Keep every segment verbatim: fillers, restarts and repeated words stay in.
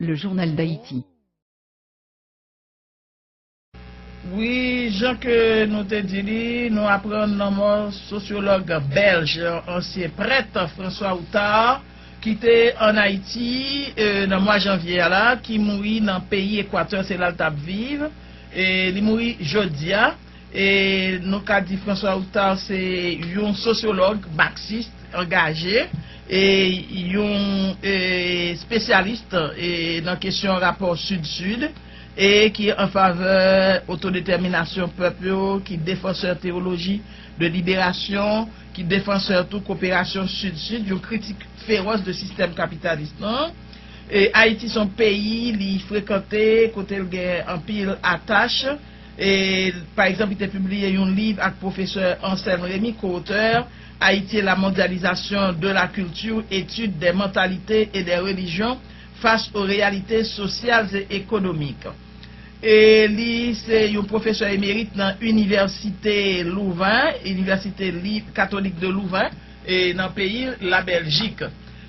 Le Journal d'Haïti. Wi, jan ke nou te di li, nou aprann lanmò sosyològ bèlj, ansyen prèt François Outard, ki te ann Ayiti, e, nan mwa janvye a la, ki mouri nan peyi Ekwatè, se la l t ap viv. E li mouri jodi a. E nou ka di François Outard se yon sosyològ maksis angaje, e yon, e, espesyalis, e, nan kesyon rapò Sid-Sid, e ki an favè otodetèminasyon pèp yo, ki defansè teyoloji de liberasyon, ki defansè tou koperasyon Sid-Sid, yon kritik fewòs de sistèm kapitalis lan. E Ayiti se yon peyi li frekante, kote l gen anpil atach. E, pa egzanp, li te pibliye yon liv ak pwofesè Anselme Remy, co-auteur, Haïti et la mondialisation de la culture, étude des mentalités et des religions face aux réalités sociales et économiques. E li se yon pwofesè emerit nan Inivèsite Louvain, Inivèsite Li-, Katolik de Louvain, e nan peyi Labèljik.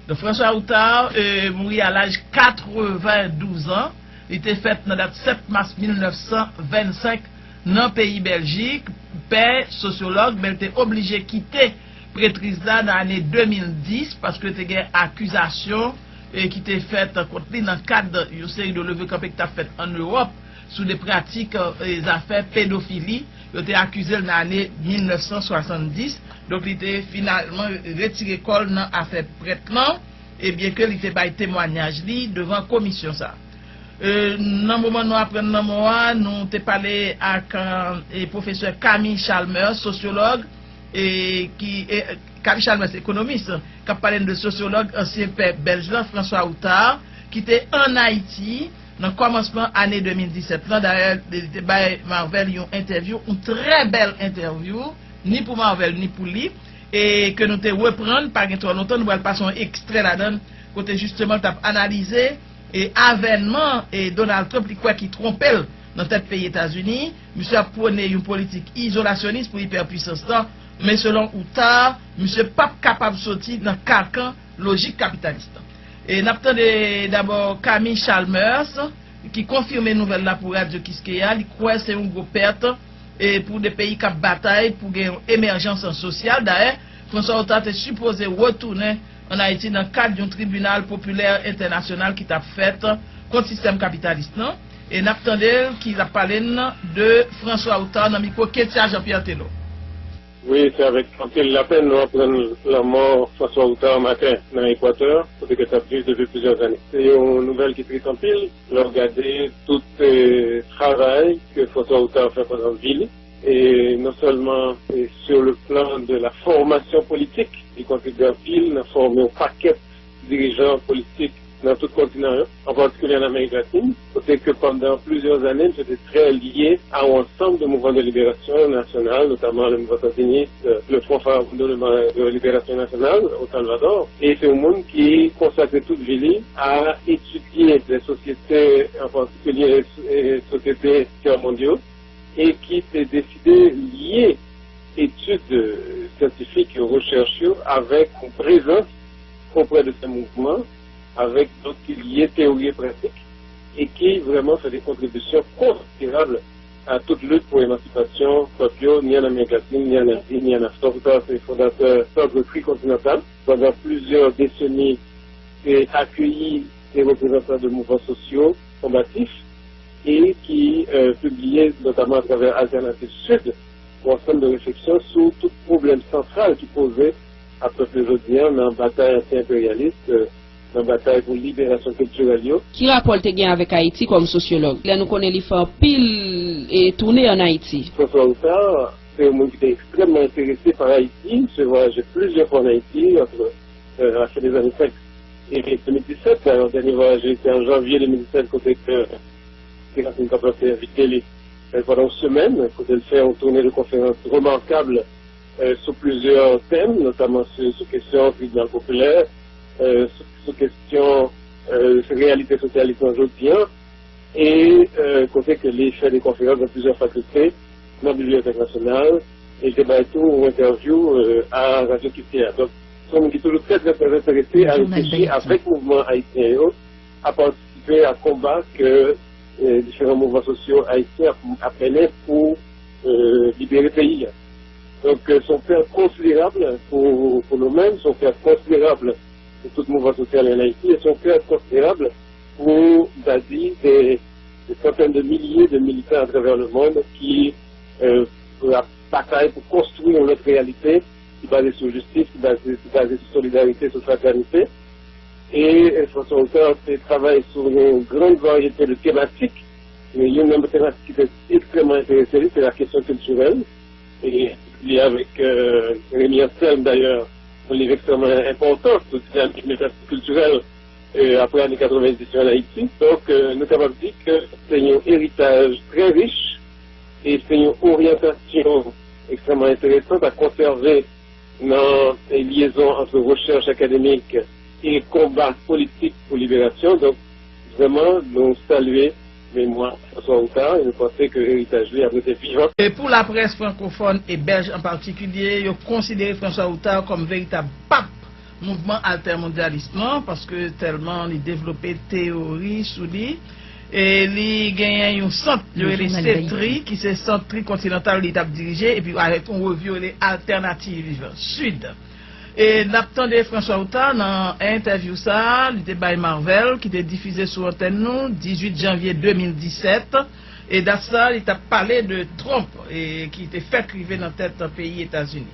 Donk, François Outard, e, mouri a laj katrevendouz an. Li te fèt nan dat sèt mas mil nèf san vennsenk nan peyi Bèljik. Pè, sosyològ, men l te oblije kite pretriz la nan ane de mil dis, paske te gen akizasyon, e, ki te fèt kont li nan kad yon seri de leve kanpe ki t ap fèt ann Ewòp sou de pratik, e, zafè pedofili. Yo te akize l nan ane mil nèf san swasanndis. Donk, li te finalman retire kò l nan afè prèt lan, e byenke li te bay temwayaj li devan komisyon sa a. E, nan moman nou aprann lanmò a, nou te pale ak, e, e, pwofesè Camille Chalmers, sosyològ, e, ki, e, Camille Chalmers, ekonomis, k ap pale n de sosyològ, ansyen pè bèlj lan, François Outard, ki te ann Ayiti nan kòmansman ane de mil disèt lan. Dayè, li te bay Marvel yon entèvyou, yon trè bèl entèvyou, ni pou Marvel, ni pou li, e ke nou te reprann, pa gen twò lontan, nou pral pase yon ekstrè ladan l, kote jisteman l t ap analize e avènman, e, Donald Trump, li kwè ki twonpe l nan tèt peyi Etazini. Misye ap pwone yon politik izolasyonis pou ipèpwisans lan, men selon Outard, misye p ap kapab soti nan kakan lojik kapitalis lan. E n ap tande dabò Camille Chalmers, ki konfime nouvèl la pou Radyo Kiskeya. Li kwè se yon gwo pèt, e, pou de peyi k ap batay pou gen yon emèjans sosyal. Dayè, François Outard te sipoze retounen ann Ayiti nan kad yon tribinal popilè entènasyonal ki t ap fèt kont sistèm kapitalis lan. E n ap tande l ki ap pale n de François Outard nan mikwo Ketia Jean Pierre Tello. Wi, se avèk anpil lapenn nou aprann lanmò François Outard maten nan Ekwatè, kote ke l t ap viv depi plizyè ane. Se yon nouvèl ki tris anpil, lè w gade tout, e, travay ke François Outard fè pandan vi li. E non sèlman, e, sur le plan de la formation politique, li kontribye anpil nan fòme yon pakèt dirijan politik nan tout kontinan yo, an patikilye ann Amerik Latin, kote ke pandan plizyè ane, misye te trè lye a yon ansanm de mouvman de liberasyon nasyonal, notaman le mouvman sandiniste, le Front Farandole de Libération Nationale, o Salvador. E se yon moun ki konsakre tout vi li a etidye de sosyete, an patikilye, e, sosyete tè mondyal, e ki te deside lye etid, e, syantifik yo, rechèch yo, avèk yon prezans oprè de se mouvman, avèk donk ki lye teyori e pratik, e ki vrèman fè de kontribisyon konsiderab a tout lit pou emansipasyon pèp yo, ni ann Amerik Latin, ni ann Azi, ni ann Afrik. Sa se fondatè Sòdre Trikontinantal. Pandan plizyè deseni, te akeyi de reprezantan de mouvman sosyo konbatif e ki, e, pibliye, notaman atravè Alternative Sud, yon ansanm de refleksyon sou tout pwoblèm santral ki poze a pèp yo jodi a nan batay anti-enperyalis, e, nan batay pou liberasyon kiltirèl yo. Ki rapò l te gen avèk Ayiti kòm sosyològ, lè nou konnen li fè anpil, e, toune ann Ayiti? François Outard, se yon moun ki te ekstrèmman enterese pa Ayiti, misye vwayaje plizyè fwa ann Ayiti, ant, euh, la fin des années cinq et deux mille dix-sept. Dayè, dènye vwayaj li se an janvye de mil disèt, kote ke Seraphine Kaplan te envite li, euh, pandan yon semèn, kote l fè yon toune de konferans remakab, euh, sou plizyè tèm, notaman sou, sou kesyon tribinal popilè, euh, sou, sou kesyon, euh, reyalite sosyalism lan jodi an, e, euh, kote ke li fè de konferans nan plizyè fakilte nan Bibliyotèk Nasyonal, e li te bay tou yon entèvyou, euh, a Radyo Kiskeya. Donk, se yon moun ki toujou trè, trè, trè enterese a reflechi avèk mouvman ayisyen yo, a pati à combat que euh, différents mouvements sociaux haïtiens ap, ap mennen pou euh, libérer pays. Donc euh, c'est une perte considérable pour, pour nous-mêmes, c'est une perte considérable pour tout mouvement social en Haïti, et c'est une perte considérable pour, on va dire, des, des centaines de milliers de militants à travers le monde qui euh, ap batay pou konstwi yon lòt reyalite ki baze sou jistis, ki baze, ki baze sou solidarite, sou fraternite. E François Houtart te travay sou yon gran varyete de tematik. Men youn nan tematik ki te ekstrèmman enterese li, se la kesyon kiltirèl. E li avèk euh, Rémy Anselme, dayè, yon liv ekstrèmman enpòtan sou dinamik kiltirèl euh, apre ane katrevendis yo an Ayiti. Donk, euh, nou kapab di ke se yon eritaj trè rich e se yon oryantasyon ekstrèmman enteresan a konsève nan lyezon ant rechèch akademik e konba politik pou liberasyon. Donk, vrèman, nou salye memwa François Houtart e nou panse ke eritaj li ap rete vivan. E pou laprès frankofòn e bèlj an patikilye, yo konsidere François Houtart kòm veritab pap mouvman altèmondyalis lan, paske tèlman li devlope teyori sou li. E li genyen yon sant yo rele CETRI, ki se Sant Trikontinantal li t ap dirije, epi avèk yon revi yo rele Alternative Sud. E n ap tande François Houtart nan entèvyou sa a, li te bay Marvel, ki te difize sou antèn nou dizuit janvye de mil disèt. E dat sa a, li t ap pale de Trump, e ki te fèk rive nan tèt peyi Etazini.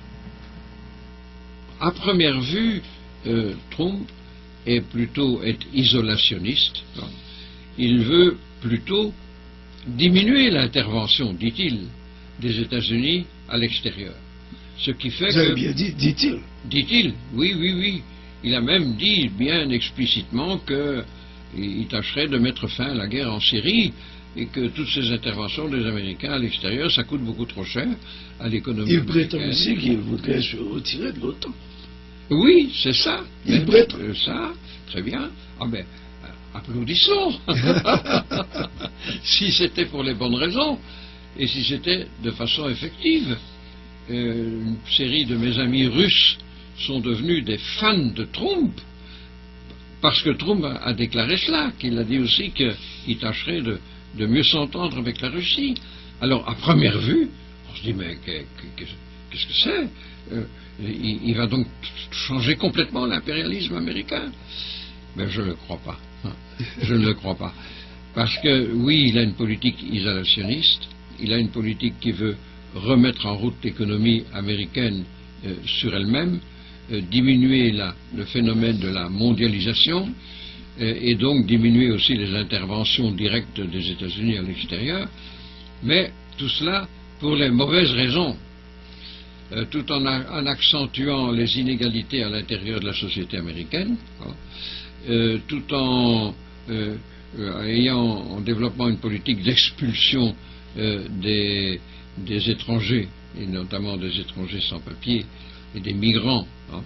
À première vue, euh, Trump est plutôt est isolationniste. Il veut plutôt diminuer l'intervention, dit-il, des États-Unis à l'extérieur. Ce qui fait Vous avez que, bien dit, dit-il. dit-il, oui, oui, oui, il a même dit bien explicitement que il tâcherait de mettre fin à la guerre en Syrie et que toutes ces interventions des Américains à l'extérieur, ça coûte beaucoup trop cher à l'économie Il prétend américaine. Aussi qu'il voudrait se retirer de l'OTAN. Oui, c'est ça. Il Même, prétend. Euh, ça, très bien. Ah ben, euh, applaudissons. Si c'était pour les bonnes raisons et si c'était de façon effective, euh, une série de mes amis russes sont devenus des fans de Trump parce que Trump a, a déclaré cela, qu'il a dit aussi qu'il tâcherait de, de mieux s'entendre avec la Russie. Alors, à première vue, on se dit, mais que- que- que- qu'est-ce que c'est Euh, il, il va donc changer complètement l'impérialisme américain. Mais je ne le crois pas. Je ne le crois pas. Parce que oui, il a une politique isolationniste, il a une politique qui veut remettre en route l'économie américaine euh, sur elle-même, euh, diminuer la- le phénomène de la mondialisation euh, et donc diminuer aussi les interventions directes des États-Unis à l'extérieur. Mais tout cela pour les mauvaises raisons, euh, tout en, a- en accentuant les inégalités à l'intérieur de la société américaine, hein, euh, tout en, euh, euh, ayant, en développant une politique d'expulsion euh, des, des étrangers, et notamment des étrangers sans papier et des migrants, hein,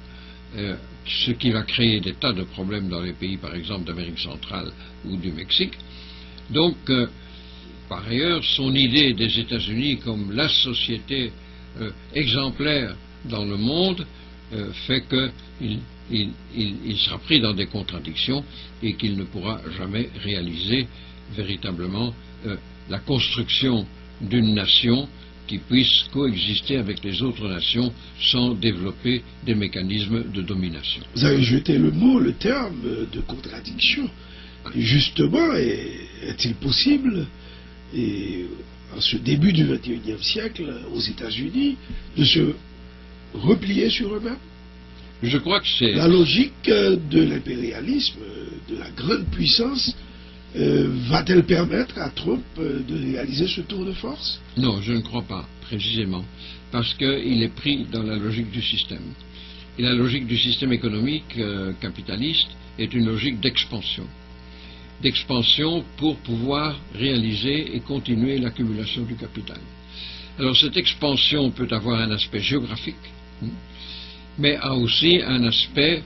euh, ce qui va créer des tas de problèmes dans les pays, par exemple, d'Amérique centrale ou du Mexique. Donc, euh, par ailleurs, son idée des États-Unis comme la société euh, exemplaire dans le monde euh, fait qu'il il, il- il sera pris dans des contradictions et qu'il ne pourra jamais réaliser véritablement euh, la construction d'une nation qui puisse coexister avec les autres nations sans développer des mécanismes de domination. Vous avez jeté le mot, le terme de contradiction. Justement, est- est-il possible, et en ce début du vingt et unième siècle, aux États-Unis, de se replier sur eux-mêmes? Je crois que c'est... La logique euh, de l'impérialisme, euh, de la grande puissance, euh, va-t-elle permettre à Trump euh, de réaliser ce tour de force? Non, je ne crois pas, précisément, parce qu'il est pris dans la logique du système. Et la logique du système économique euh, capitaliste est une logique d'expansion. D'expansion pour pouvoir réaliser et continuer l'accumulation du capital. Alors cette expansion peut avoir un aspect géographique, hmm, mais a aussi un aspect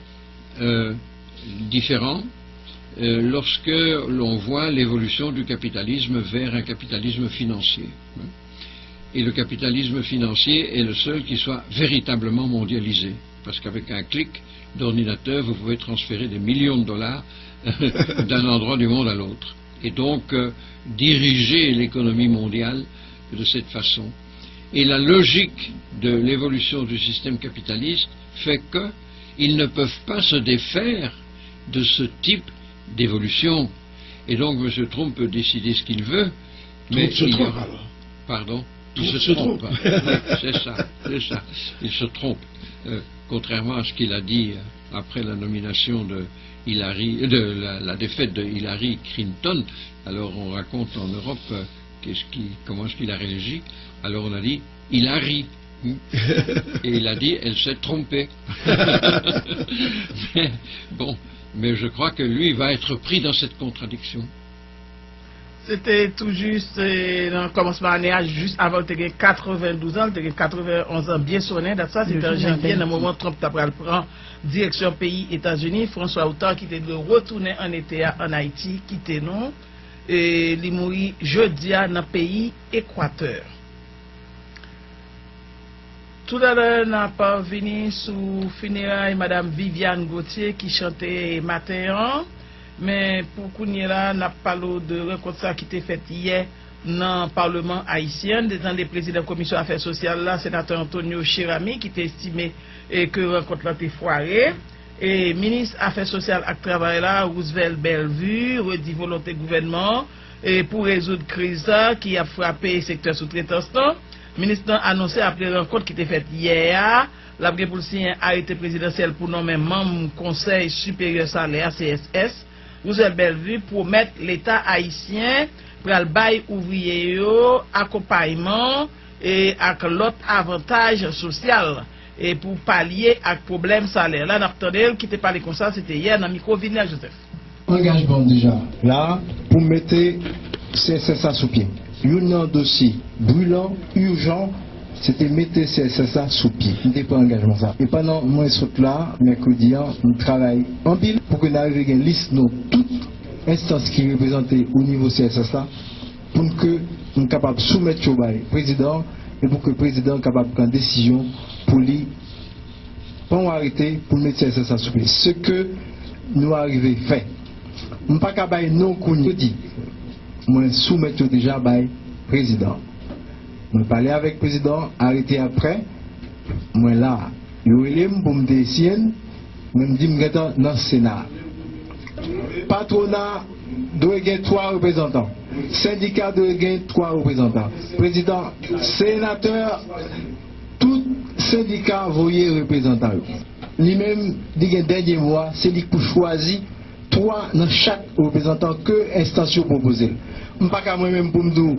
euh, différent euh, lorsque l'on voit l'évolution du capitalisme vers un capitalisme financier. Et le capitalisme financier est le seul qui soit véritablement mondialisé. Parce qu'avec un clic d'ordinateur, vous pouvez transférer des millions de dollars d'un endroit du monde à l'autre. Et donc, euh, diriger l'économie mondiale de cette façon. Et la logique de l'évolution du système capitaliste fait que ils ne peuvent pas se défaire de ce type d'évolution. Et donc, M. Trump peut décider ce qu'il veut, mais il y aura... Pardon? Il se trompe. C'est ça, c'est ça. Il se trompe. Euh, contrairement à ce qu'il a dit, euh, après la nomination de Hillary, euh, de la, la défaite de Hillary Clinton, alors on raconte en Europe, euh, qu'est-ce qui, comment est-ce qu'il a réagi. Alors on a dit, il a ri. Et il a dit, elle s'est trompée. Mais, bon, mais je crois que lui va être pris dans cette contradiction. Se te toujis, eh, nan kòmansman ane a, jis avan l te gen katrevendouz an, l te gen katrevenonz an byen sonnen, dat sa, se te an janvye, nan moman Trump ta pral pran direksyon peyi Etazini, François Houtart ki te dwe retounen an ete a ann Ayiti, kite nou. E li mouri jodi a nan peyi Ekwatè. Toutalè, n ap vini sou fineray Madam Viviane Gauthier ki chante maten an. Men pou kounye la, n ap pale w de rankont sa ki te fèt yè nan Palman ayisyen. N te tande prezidan Komisyon Afè Sosyal la, Senatè Antonio Cheramy, ki te estime, e, ke rankont lan te fware. E minis afè sosyal ak travay la, Roosevelt Bellevue, redi volonte gouvènman an, e pou rezoud kriz sa ki ap frape sektè soutretans lan. Minis lan anonse apre rankont ki te fèt yè a, l ap gen pou l siyen arete prezidansyèl pou nonmen manm Konsèy Siperyè Salè a, C S S. Roosevelt Bellevue pwomèt Leta ayisyen pral bay ouvriyè yo akonpayman e ak lòt avantaj sosyal, e pou palye ak pwoblèm salè la. N ap tande l ki te pale konsa, se te yè nan mikwo Vilner Joseph. Angajman m deja la pou m mete C S S la sou pye. Youn nan dosye brilan, ijan, se te mete C S S la sou pye. M te pran angajman sa. E pandan mwen sot la, mèkredi an, m travay anpil pou ke n arive gen lis non tout enstans ki reprezante o nivo C S S la, pou n ke m kapab soumèt yo bay prezidan an, e pou ke prezidan an kapab pran desizyon pou li pran yon arete pou l met C S S la sou pye. Se ke nou arive fè. M pa ka bay non kounye a. Mwen soumèt yo deja bay prezidan. Mwen pale avèk prezidan an, arete a prè, mwen la. Yo rele m pou m te siyen l, men m di m gentan nan Sena. Patwona dwe gen twa reprezantan. Sendika dwe gen twa reprezantan. Prezidan, senatè, tout sendika voye reprezantan yo. Li menm, li gen dènye mo a, se li k pou chwazi twa nan chak reprezantan ke enstans yo pwopoze l. M pa ka mwen menm pou m di w,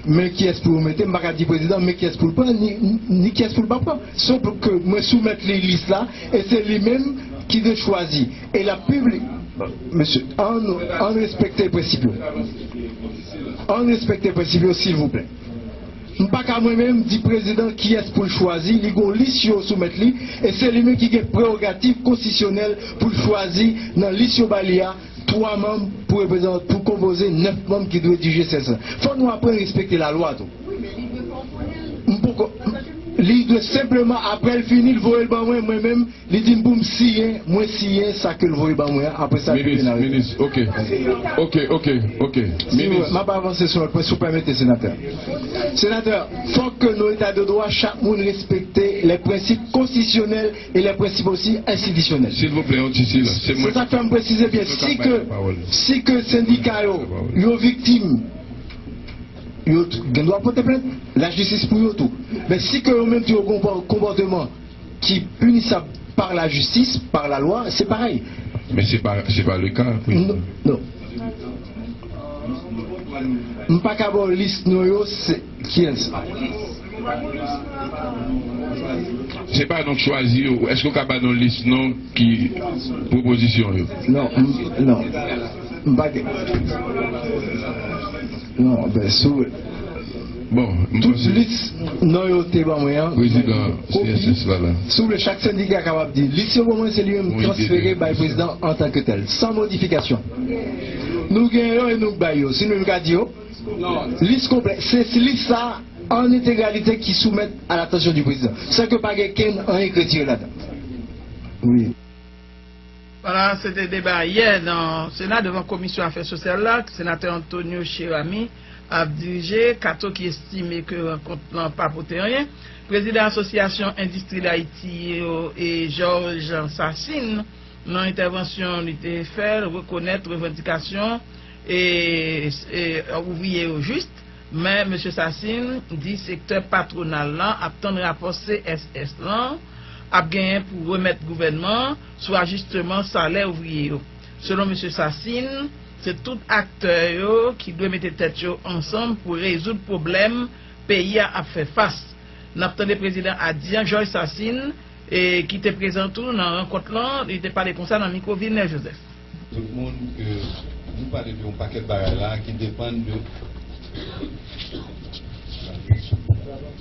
men kiyès pou yo mete, m pa ka di prezidan, men kiyès pou l pran, ni, ni kiyès pou l pa pran. Se pou ke mwen soumèt li lis la, e se li menm ki dwe chwazi. E l ap pibli-, mesye, ann, ann respekte prensip yo. Ann respekte prensip yo, silvouplè. M pa ka mwen menm di prezidan kiyès pou l chwazi, li gon lis yo soumèt li, e se li menm ki gen prerogativ konstitisyonèl pou l chwazi nan lis yo ba li a, twa manm pou reprezan-, pou konpoze nèf manm ki dwe dirije C S S la. Fò nou aprann respekte lalwa tou. M poko, li dwe senpleman, apre l fini, l voye l ban mwen, mwen menm, li di m pou m siyen, mwen siyen sa ke l voye ban mwen an, apre sa, Minis, minis, ok. Ok, ok, ok. Minis. M ap avanse sou lòt pwen, si w pèmete, senatè. Senatè, fòk ke nan eta de dwa, chak moun respekte les principes constitutionnels et les principes aussi institutionnels. Silvouplè, yon ti silans. Se mwen. Se sa k fè m presize byen, si ke, si ke sendika yo, yo viktim, yo t-, gen dwa pote plent, lajistis pou yo tou. Men si ke yo menm tou yo gon konpò-, konpòteman ki pinisab par la justice, par la loi, se parèy. Men se pa, se pa le ka, prezidan. Non, non. M pa ka ba w lis non yo, se, kiyès? Se pa non k chwazi yo. Èske w ka ba nou lis non ki pwopozisyon yo? Non, m, non. M pa gen. Non, ben, sou, bon, m tout panse lis non yo te ban mwen an. Prezidan C S S la, la. Si w vle, chak sendika kapab di lis yo ban mwen, se li menm transfere bay prezidan an tan ke tèl, san modifikasyon. Nou gen yo e nou bay yo. Si nou menm ka di yo, lis konplè, se lis sa an entegralite ki soumèt a latansyon di prezidan. San ke pa gen kenn anyen k retire ladan. Wi. Vwala, se te deba yè nan Sena devan Komisyon Afè Sosyal la, Senatè Antonio Cheramy ap dirije. Kato ki estime ke rankont lan pa pote anyen. Prezidan Asosyasyon Endistri Dayiti yo, e Georges Sassine, nan entèvansyon li te fè, rekonèt revandikasyon e, e ouvriye yo jis, men mesye Sassine di sektè patwonal lan ap tann rapò C S S lan ap genyen pou remèt gouvènman an sou ajisteman salè ouvriye yo. Selon mesye Sassine, se tout aktè yo ki dwe mete tèt yo ansanm pou rezoud pwoblèm peyi a ap fè fas. N ap tande prezidan ADIAN, Georges Sassine, e ki te prezan tou nan rankont lan, li te pale konsa nan mikwo Vilnè Joseph. Tout moun ke nou pale de yon pakèt bagay la ki depann de,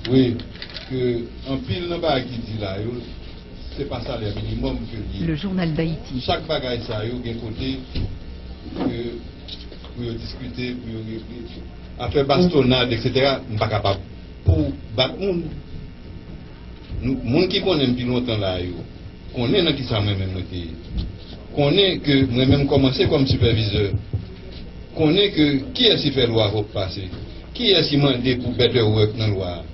wi, ke anpil nan bagay ki di la yo, se pa salè minimòm ke l ye. Le Journal d'Haïti. Chak bagay sa yo gen kote ke pou yo diskite, pou yo regle. Afè bastonad, et cetera, m pa kapab pou bat moun. Nou, moun ki konnen m pi lontan la yo, konnen nan kisa mwen menm mwen te ye. Konnen ke mwen menm kòmanse kòm sipèvizè. Konnen ke kiyès ki fè lwa vòp pase. Kiyès ki mande pou better work nan lwa a.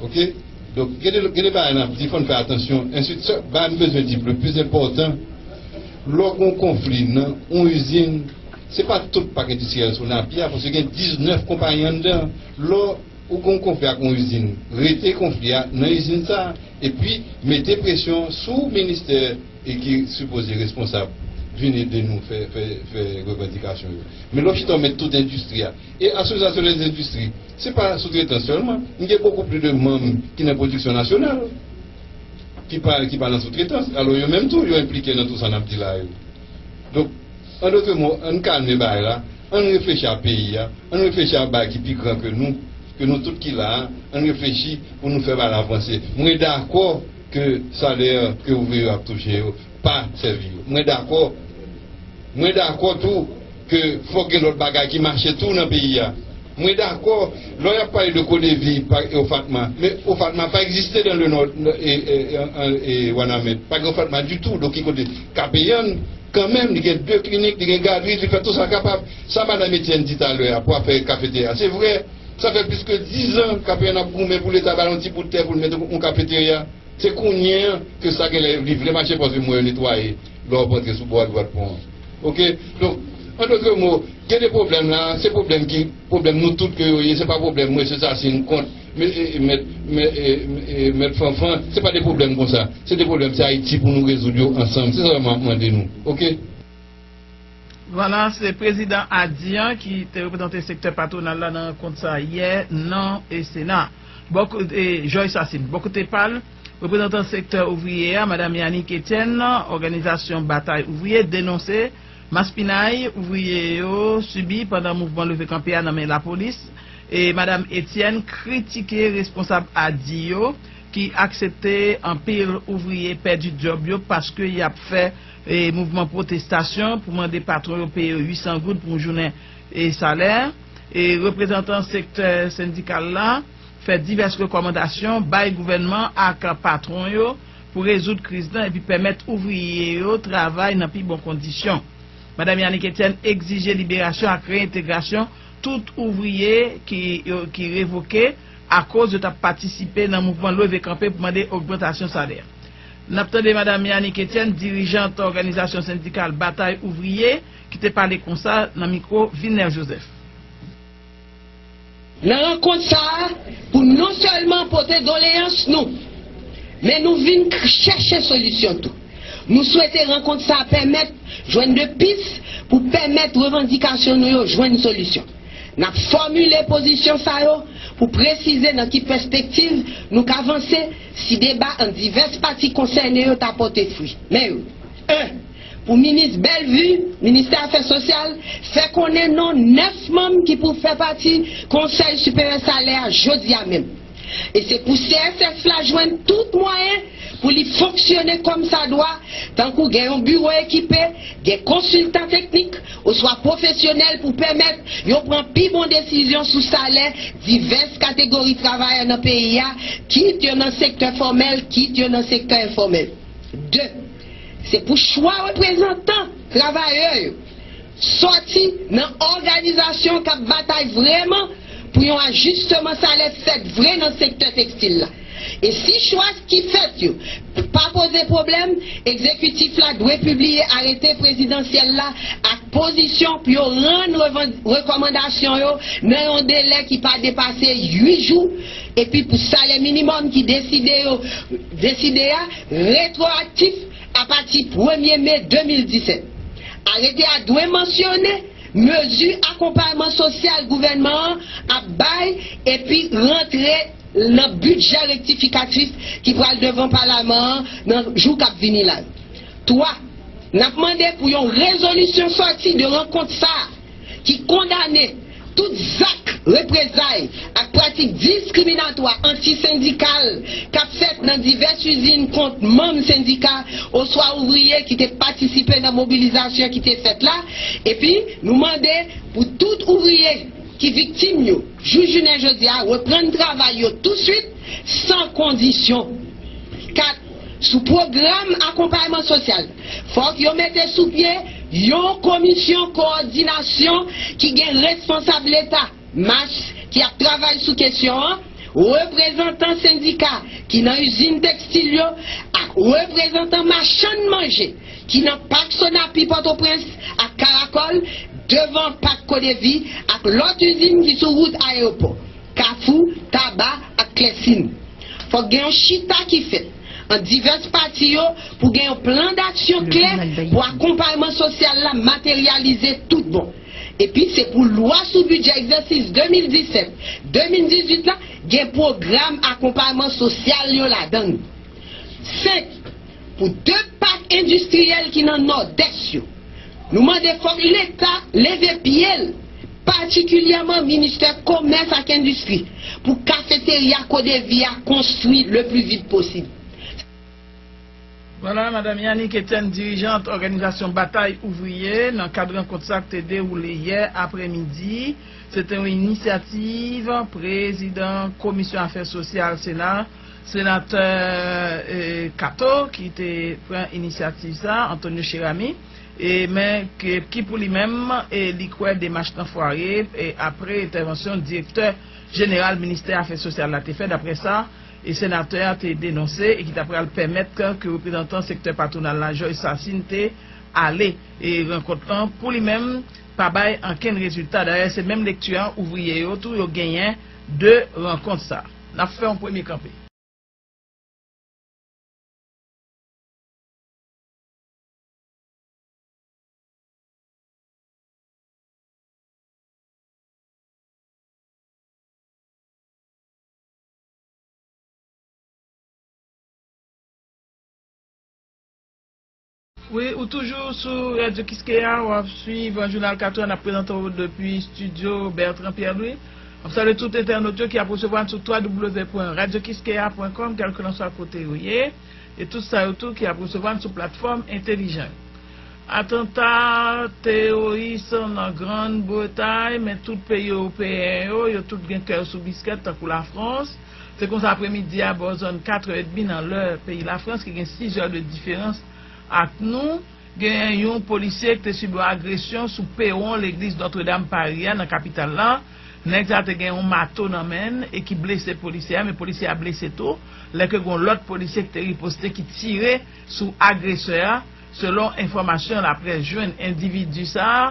Oke? Donk, gen de, gen de bagay n ap di, fò n fè atansyon. Ensuite, sa, bagay m bezwen di, le plis enpòtan, lè w gen yon konfli nan yon izin, se pa tout pak endistriyèl sou Napi a, paske gen diznèf konpayi anndan. Lè w gen yon konfli ak yon izin, rete konfli a nan izin sa a, epi mete presyon sou ministè e ki sipoze responsab vin ede nou fè, fè, fè revandikasyon yo. Men lè w chita w met tout endistri a, e asosyasyon dèzendistri, se pa soutretans sèlman. M gen bokou plis de manm ki nan pwodiksyon nasyonal, ki pa, ki pa nan soutretans. Alò, yo menm tou, yo enplike nan tout sa n ap di la yo. Donk, an dotre mo, ann kalme bagay la, ann reflechi a peyi a, ann reflechi a bagay ki pi gran ke nou, ke nou tout ki la a, ann reflechi pou nou fè bagay la vanse. Mwen dakò ke salè ke ouvriye yo ap touche yo pa sèvi yo. Mwen dakò. Mwen dakò tou ke fòk gen lòt bagay ki mache tou nan peyi a. Mwen dakò, lè y ap pale de Codevi pa, e OFATMA, men OFATMA pa egziste dans le Nord, e, e, e, e Wanament. Pa gen OFATMA ditou. Donk, ki kote? Kapeyann, kanmenm, li gen de klinik, li gen gadri, li fè tout sa kapab. Sa madanm Etienne di talè a pou afè kafeterya, se vrè. Sa fè plis ke diz an Kapeyann ap goumen pou Leta ba l yon ti bout tè pou l mete yon kafeterya. Se kounye an ke sa genlè li vle mache, paske mwen yo netwaye lè w ap antre sou bò a dwat pon an. Oke? Donk, an dotre mo, gen de pwoblèm la, se pwoblèm ki, pwoblèm nou tout ke yo ye, se pa pwoblèm mwen, se sa, se yon kont, mèt, mèt, mèt, e, e, mèt Fanfan, se pa de pwoblèm konsa. Se de pwoblèm, se Ayiti pou nou rezoud yo ansanm. Se sa m ap mande nou. Oke? Vwala, se prezidan ADIAN ki te reprezante sektè patwonal la nan rankont sa a yè nan, e, Sena. Bò ko-, e, Joy Sassine. Bò kote pa l, reprezantan sektè ouvriye a, madanm Yanick Etienne, òganizasyon Batay Ouvriye, denonse maspinay ouvriye yo sibi pandan mouvman leve kanpe a nan men lapolis. E madanm Etienne kritike responsab ADIAN yo ki aksepte anpil ouvriye pèdi djòb yo paske y ap fè, e, mouvman pwotestasyon pou mande patwon yo peye yo uit san goud pou yon jounen, e, salè. E reprezantan sektè sendikal la fè divès rekòmandasyon bay gouvènman ak patwon yo pou rezoud kriz lan epi pèmèt ouvriye yo travay nan pi bon kondisyon. Madanm Yanick Etienne egzije liberasyon ak reyentegrasyon tout ouvriye ki, yo, ki revoke akoz yo t ap patisipe nan mouvman leve kanpe pou mande ogmantasyon salè. N ap tande madanm Yanick Etienne, dirijant òganizasyon sendikal Batay Ouvriye, ki te pale konsa nan mikwo Vilner Joseph. Nan rankont sa a, pou non sèlman pote doleyans nou, men nou vin k-, chèche solisyon tou. Nou swete rankont sa a pèmèt jwenn de pis pou pèmèt revandikasyon nou yo jwenn solisyon. N ap fòmile pozisyon sa yo pou presize nan ki pèspektiv nou ka vanse si deba ant divès pati konsène yo ta pote fwi. Men yo, en, pou minis Bellevue, ministè afè sosyal, fè konnen non nèf manm ki pou fè pati Konsèy Siperyè Salè a jodi a menm. E se pou C S S la jwenn tout mwayen pou li fonksyone kòmsadwa, tankou gen yon biwo ekipe, gen konsiltan teknik, oswa pwofesyonèl pou pèmèt yo pran pi bon desizyon sou salè divès kategori travayè nan peyi a, kit yo nan sektè fòmèl, kit yo nan sektè enfòmèl. De, Se pou chwa reprezantan travayè yo sòti nan òganizasyon k ap batay vrèman pou yon ajisteman salè fèt vre nan sektè tekstil la. E si chwa ki fèt yo pa poze pwoblèm, egzekitif la dwe pibliye arete prezidansyèl la ak pozisyon pou yo rann revan- rekòmandasyon yo nan yon delè ki pa depase uit jou, epi pou salè minimòm ki deside yo deside a retwoaktif apati premye me de mil disèt. Arete a dwe mansyone mezi akonpayman sosyal gouvènman an ap bay epi rantre nan bidjè rektifikatif ki pral devan Palman an nan jou k ap vini la yo. Twa, n ap mande pou yon rezolisyon sòti de rankont sa a ki kondane tout zak reprezay ak pratik diskriminatwa anti-sendikal k ap fèt nan divès izin kont manm sendika oswa ouvriye ki te patisipe nan mobilizasyon ki te fèt la. Epi, nou mande pou tout ouvriye ki viktim yo, jou jounen jodi a, reprann travay yo touswit, san kondisyon. Kat, sou pwogram akonpayman sosyal, fòk yo mete sou pye yon komisyon kowòdinasyon ki gen responsab Leta, MACH, ki ap travay sou kesyon an, reprezantan sendika ki nan izin tekstil yo, ak reprezantan machann manje ki nan pak Sonapi Pòtoprens ak Karakòl, devan pak Kodevi ak lòt izin ki sou wout ayewopò, Kafou, Taba ak Klèsin. Fòk gen yon chita ki fèt ant divès pati yo pou gen yon plan daksyon klè pou akonpayman sosyal la materyalize tout bon. Epi se pou lwa sou bidjè egzèsis de mil disèt, de mil dizuit la gen pwogram akonpayman sosyal yo ladan l. Senk, pou de pak endistriyèl ki nan Nòdès yo, nou mande fòk Leta leve pye l, patikilyèman Ministè Komès ak Endistri, pou kafeterya Kodevi a konstwi le pli vit posib. Vwala, Madanm Yanick Etienne, dirijant òganizasyon Batay Ouvriye, nan kad rankont sa k te dewoule yè aprèmidi. Se te yon inisyativ prezidan Komisyon Afè Sosyal Sena, Senatè, eh, Kato, ki te pran inisyativ sa, Antonio Cheramy, e, men ke, ki pou li menm, e, li kwè demach lan fware, e, apre entèvansyon direktè jeneral ministè afè sosyal la te fè, daprè sa, e, senatè a te denonse, e ki ta pral pèmèt ke, ke reprezantan sektè patwonal la, Joyce Sassine, te ale. E rankont lan, pou li menm, pa bay ankenn rezilta. Dayè, se menm lekti a, ouvriye yo tou, yo genyen de rankont sa. N ap fè yon premye kanpe. Wi, ou toujou sou Radyo Kiskeya, w ap swiv jounal Katran n ap prezante w depi estidyo Bertrand Pierre Louis. M ap salye tout entènot yo ki ap resevwa n sou w w w pwen radyo kiskeya pwen kòm, kèlkelanswa kote yo ye, e tout sa yo tou ki ap resevwa n sou platfòm entèlijan yo. Atanta teworis nan Grann Bretay, men tout peyi ewopeyen yo, yo tout gen kè yo sou biskèt, tankou Lafrans. Se konsa, aprèmidi a, bò zòn katrè edmi nan lè peyi Lafrans, ki gen sis zè de diferans ak nou, gen yon polisye ki te sibi yon agresyon sou pewon legliz Nòtredam Pari a, nan kapital la. Nèg sa te gen yon mato nan men l e ki blese polisye a, men polisye a blese tou, lè ke gen yon lòt polisye ki te riposte, ki tire sou agresè a, selon enfòmasyon laprès jwenn. Endividi sa a,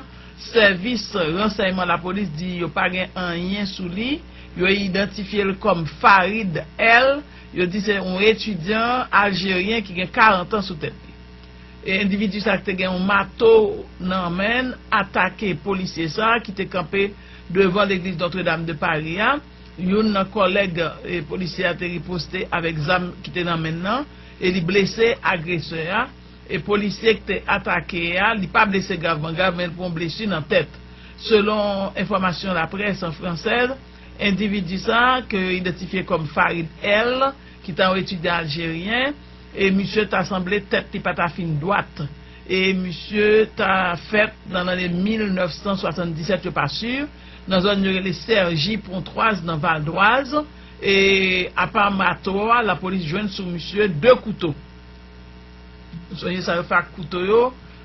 sèvis ransèyman lapolis di yo pa gen anyen sou li. Yo idantifye l kòm Farid L. Yo di se yon etidyan aljeryen ki gen karant an sou tèt li. E endividi sa ki te gen yon mato nan men l atake polisye sa ki te kanpe devan legliz Notre Dame de Paris a. Youn nan kòlèg, e, polisye a te riposte avèk zam ki te nan men l nan, e li blese agresè a. E polisye ki te atake a, li pa blese gravman grav, men l pran blesi nan tèt. Selon enfòmasyon laprès an fransèz, endividi sa, ke yo idantifye kòm Farid L, ki ta yon etidyan aljeryen, e misye ta sanble tèt li pa ta fin dwat. E misye ta fèt nan lane mil nèf san swasanndisèt, yo pa si, nan zòn yo rele Sergi Pontoise, nan Val d'Oise. E apa mato a, lapolis jwenn sou misye de kouto. Sonje sa yo fè ak kouto yo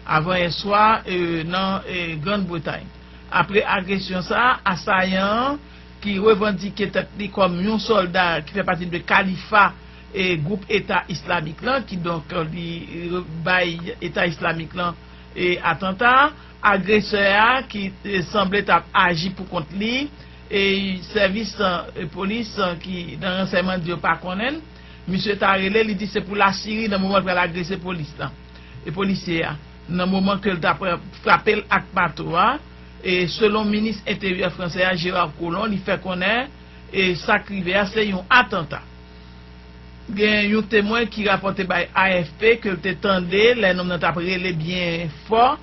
avanyè swa e, nan e, Grann Bretay. Apre agresyon sa a, asayan an, ki revandike tèt li kòm yon sòlda ki fè pati de kalifa e gwoup Eta Islamik lan, kidonk li e, bay Eta Islamik lan e atanta, agresè a ki e, sanble t ap aji pou kont li, e sèvis e, polis e, ki nan ransèyman di yo pa konnen l, misye ta rele, li di se pou Lasiri nan moman l pral agrese polis lan, e polisye a, nan moman ke l ta pran frape l ak mato a, e selon minis enteryè fransè a, Gérard Collomb, li fè konnen e sa k rive a se yon atanta. Gen yon temwen ki rapòte bay A F P ke l te tande lè nonm nan t ap rele byen fò,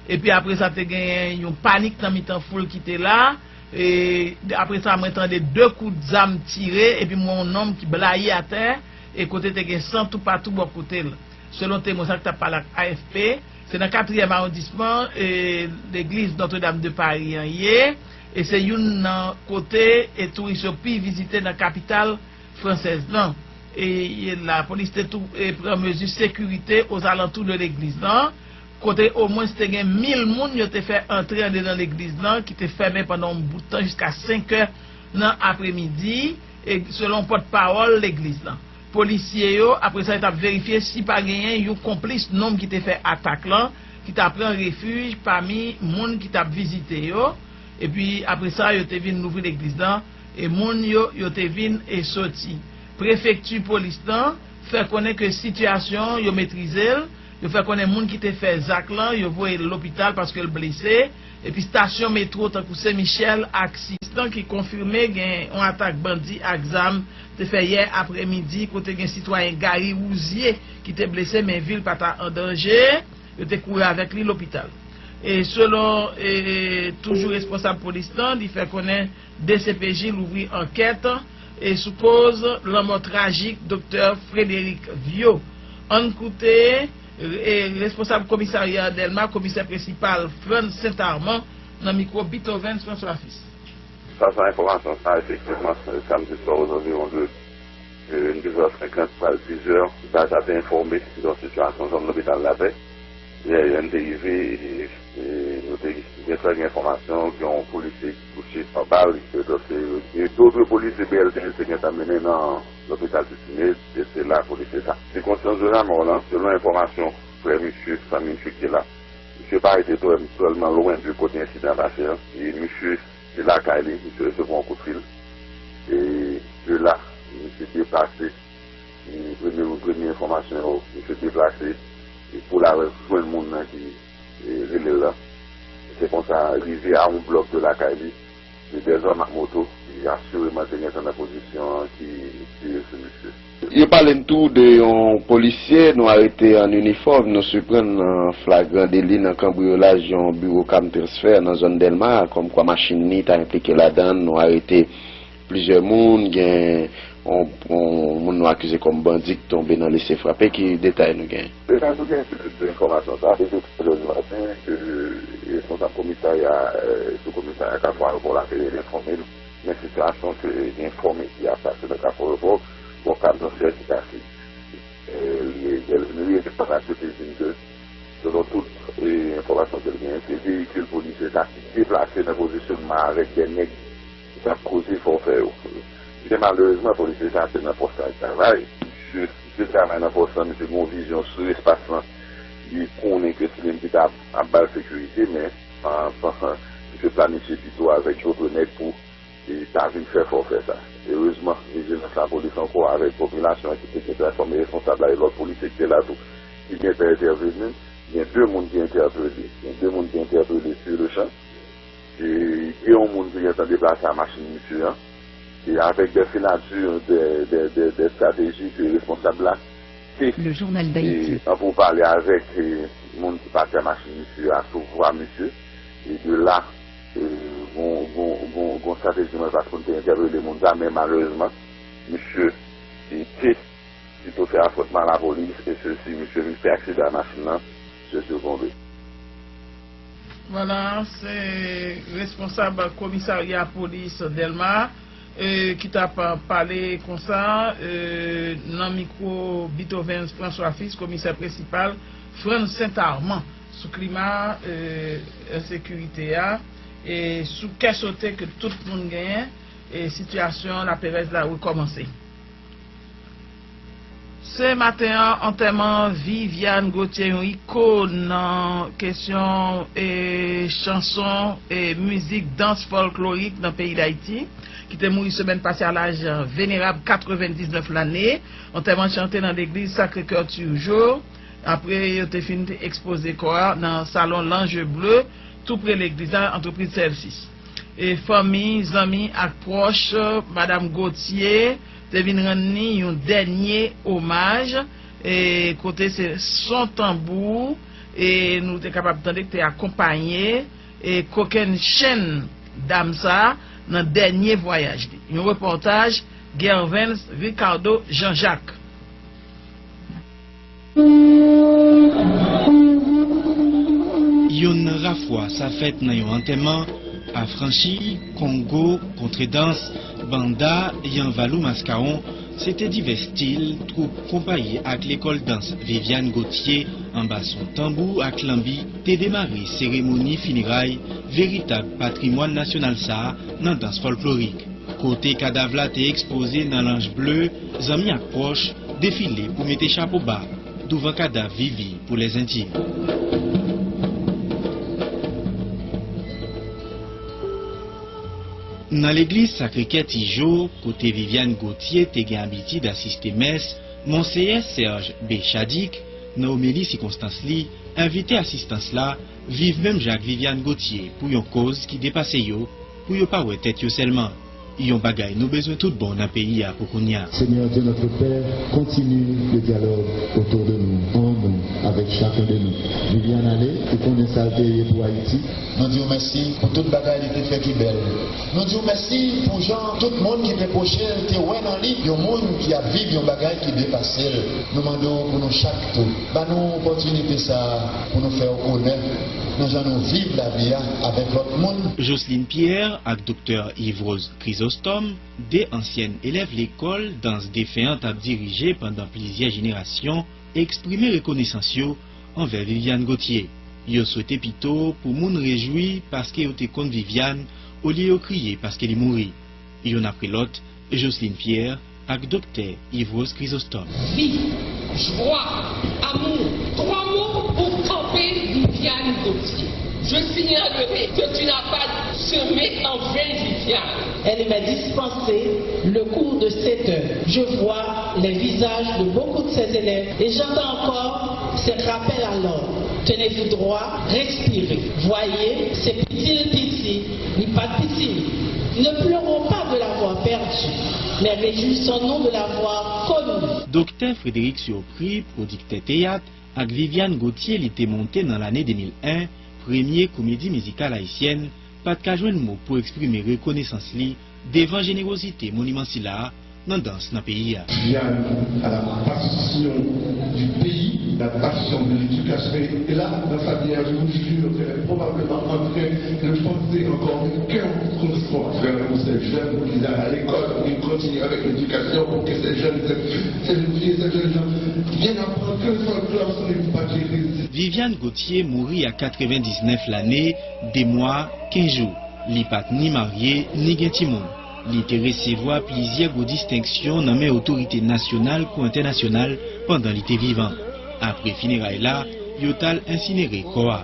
epi apre sa te genyen yon panik nan mitan foul ki te la, e apre sa mwen tande de kout zam tire, epi m wè yon nonm ki blayi atè, e kote te gen san toupatou bò kote l. Selon temwen sa k t ap pale ak A F P, se nan katriyèm awondisman e, legliz Notre Dame de Paris an ye, e se youn nan kote e touris yo pi vizite nan kapital fransèz lan. E, e lapolis te tou e, pran mezi sekirite ozalantou de legliz lan, kote omwens te gen mil moun yo te fè antre andedan legliz lan, ki te fèmen pandan yon bout tan jiska senk è nan apremidi, e selon pòtpawòl legliz lan. Polisye yo, apre sa, yo t ap verifye si pa genyen yon konplis nonm ki te fè atak lan, ki ta pran refij pami moun ki t ap vizite yo. Epi, apre sa, yo te vin louvri legliz lan, e moun yo, yo te vin e soti. Prefekti polis lan fè konnen ke sitiyasyon an, yo metrize l. Yo fè konnen moun ki te fè zak lan, yo voye l lopital paske l blese. Epi stasyon metwo tankou Sen Michèl ak Sistan ki konfime gen yon atak bandi ak zam te fè yè apremidi kote gen sitwayen Gary Rouzier ki te blese men vi l pa ta an danje, yo te kouri avèk li lopital. E selon e, toujou responsab polis lan, li fè konnen D C P J louvri ankèt e sou koz lanmò trajik Doktè Frédéric Viau. Ann koute e, responsab komisarya Dèlma, komisè prensipal Frantz Saint Armand, nan mikwo Beethoven François Fils. Sa se enfòmasyon sa, efektivman, samdi swa, aux environs de e, nèf è senkant, pral diz è, baz la te enfòme de yon sitiyasyon zòn Lopital Lapè. Lè n te rive, e, e, nou te gen fè gen enfòmasyon gen yon polisye ki touche pa bal, ke dòt, e, e, dòt polisye B L T S te gentan mennen nan lopital Titime, e se la polisye sa. Sikonstans de la mò lan, selon enfòmasyon frè misye, fanmi misye ki te la, misye parete tèlman lwen de kote ensidan pase an, e misye se lakay li, misye resevwa yon kout fil. E de la, misye deplase. E premye, premye enfòmasyon yo, misye deplase. E pou l al jwenn moun nan ki e, rele l la. Se konsa, rive a yon blòk de lakay li, e dèzòm ak moto, e asireman te gentan nan pozisyon ki tire sou misye. Yo pale n tou de yon polisye nou arete an inifòm, nou siprann nan flagran deli nan kanbriyolaj yon biwo Cam Transfer nan zòn Dèlma, kòmkwa machin li ta enplike ladan l, nou arete plizyè moun, gen yon, yon moun nou akize kòm bandi ki tonbe nan lese frape, ki detay nou gen? Detay nou gen sou enfòmasyon sa, depi trè zè di maten, ke responsab komisarya, e, sou komisarya Kafou Ayewopò la te enfòme l, men sitiyasyon ke gen fòme ki ap pase nan Kafou Ayewopò, bon, Cam Transfer ki pase. E, li, li, li, li, pandan ke te di m ke, selon tout e, enfòmasyon ke l genyen, se veyikil polisye sa ki deplase nan pozisyonman avèk de nèg ki t ap koze fòfè yo. Byen malerezman, polisye sa te nan pòs la, l travay. Misye, misye travay nan pòs la, misye gen yon vizyon sou espas lan. Li konnen ke se li menm ki ta ap, ap ba l sekirite, men, an, an, misye planifye pito avèk dòt nèg pou e ta vin fè fòfè sa. Erezman, vijilans lapolis ankò avèk popilasyon an ki te gentan enfòme responsab la e lòt polisye ki te la tou, ki gentan entèveni. Gen de moun ki entèpele. Gen de moun ki entèpele sur le champ. E gen yon moun ki gentan deplase a machin misye an. E avèk de filati, de, de, de, de estrateji ke responsab la te, e, an pou pale avèk, e, moun ki pati a machin misye a sou vwa misye. E de la, e, gon, gon, gon, gon estrateji mwen pa konn te entèpele moun sa, men malerezman, misye, e, te pito fè afwontman a lapolis, e sesi, misye vin fè aksidan a machin nan, misye sikonbe. Vwala, se responsab komisarya polis Dèlma, e, ki t ap pale konsa, e, nan mikwo Beethoven François Fils, komisè prensipal Frantz Saint Armand sou klima, e, ensekirite a, e sou kè sote ke tout moun genyen, e sitiyasyon laperèz la rekòmanse. Se maten an, antèman Viviane Gauthier, yon ikòn nan kesyon, e, chanson, e, mizik, dans fòlklorik nan peyi Dayiti, ki te mouri semèn pase a laj venerab katrevendiznèf lane. Antèman chante nan legliz Sacré-Cœur Turgeau. Apre yo te fin ekspoze kò a nan salon L'Ange Bleu, tou pre legliz la, antrepriz Celsis. E fanmi, zanmi ak pwòch Madam Gauthier te vin rann li yon dènye omaj, e kote se son tanbou, e nou te kapab tande ki te akonpaye, e kokenn chenn dam sa a nan dènye vwayaj li. Yon repòtaj Gervens Ricardo Jean-Jacques. Youn nan ra fwa sa fèt nan yon antèman, afranchi, kongo, kontredans, banda, yanvalou maskawon, se te divès stil twoup konpayi ak lekòl dans Viviane Gauthier anba son tanbou ak lanbi te demare seremoni fineray veritab patrimwàn nasyonal sa a nan dans fòlklorik. Kote kadav la te ekspoze nan L'Ange Bleu, zanmi ak pwòch defile pou mete chapo ba douvan kadav Vivi pou lèzentim. Nan legliz Sacré-Cœur Turgeau, kote Viviane Gauthier te gen abitid asiste mès, Monseyè Serge B. Chadic, nan omeli sikonstans li, envite asistans la viv menm jan ak Viviane Gauthier pou yon kòz ki depase yo, pou yo pa wè tèt yo sèlman. Yon bagay nou bezwen tout bon nan peyi a pou kounye a. Seigneur Dieu notre Père, continue le dialogue autour de nous, en nous, avec chacun de nous. Viviane ale, ou konnen sa l te ye pou Ayiti. Nou di w mèsi pou tout bagay li te fè ki bèl. Nou di w mèsi pou jan tout moun ki te pwoche l te wè nan li yon moun ki ap viv yon bagay ki depase l. Nou mande w pou nou chak tou, ba nou opòtinite sa a pou nou fè w onè nan jan nou viv lavi a avèk lòt moun. Jocelyne Pierre ak Doktè Yvrose Chrysostome, de ansyèn elèv lekòl dans defen an t ap dirije pandan plizyè jenerasyon, eksprime rekonesans yo anvè Viviane Gauthier. Yo swete pito pou moun rejwi paske yo te konn Viviane, olye yo kriye paske li mouri. Youn apre lòt, Jocelyne Pierre ak Doktè Yvrose Chrysostome. Vie, joie, amour, trois mots pour camper Viviane Gauthier. Je signalerai que tu n'as pas semé en vain, Viviane. Elle m'a dispensé le cours de sept heures. Je vois les visages de beaucoup de ses élèves et j'entends encore ces rappels à l'ordre. Tenez-vous droit, respirez. Voyez, c'est piti l piti, li pa t piti. Ne pleurons pas de l'avoir perdu, mais réjouissons-nous de l'avoir connu. Doktè Frédéric Surpris, pwodiktè teyat, ak Viviane Gauthier li te monte nan lane de mil en, premye komedi mizikal ayisyèn, pa t ka jwenn mo pou eksprime rekonesans li devan jenerozite moniman sila a nan dans nan peyi a. Viviane a la passion du pays, la passion de l'éducation. Et là, dans sa vie, je vous jure qu'elle est probablement en train de penser encore, mais qu'est-ce qu'on va faire pour ces jeunes, pour qu'ils aillent à l'école, pour qu'ils continuent avec l'éducation, pour que ces jeunes, ces jeunes filles, ces jeunes gens viennent apprendre que le folklore, ce n'est pas que les Viviane Gauthier mouri a katrevendiznèf lane, de mwa, kenz jou. Li pa t ni marye, ni gen timoun. Li te resevwa plizyè gwo distenksyon nan men otorite nasyonal kou entènasyonal pandan li te vivan. Apre fineray la, yo t al ensinere kò a.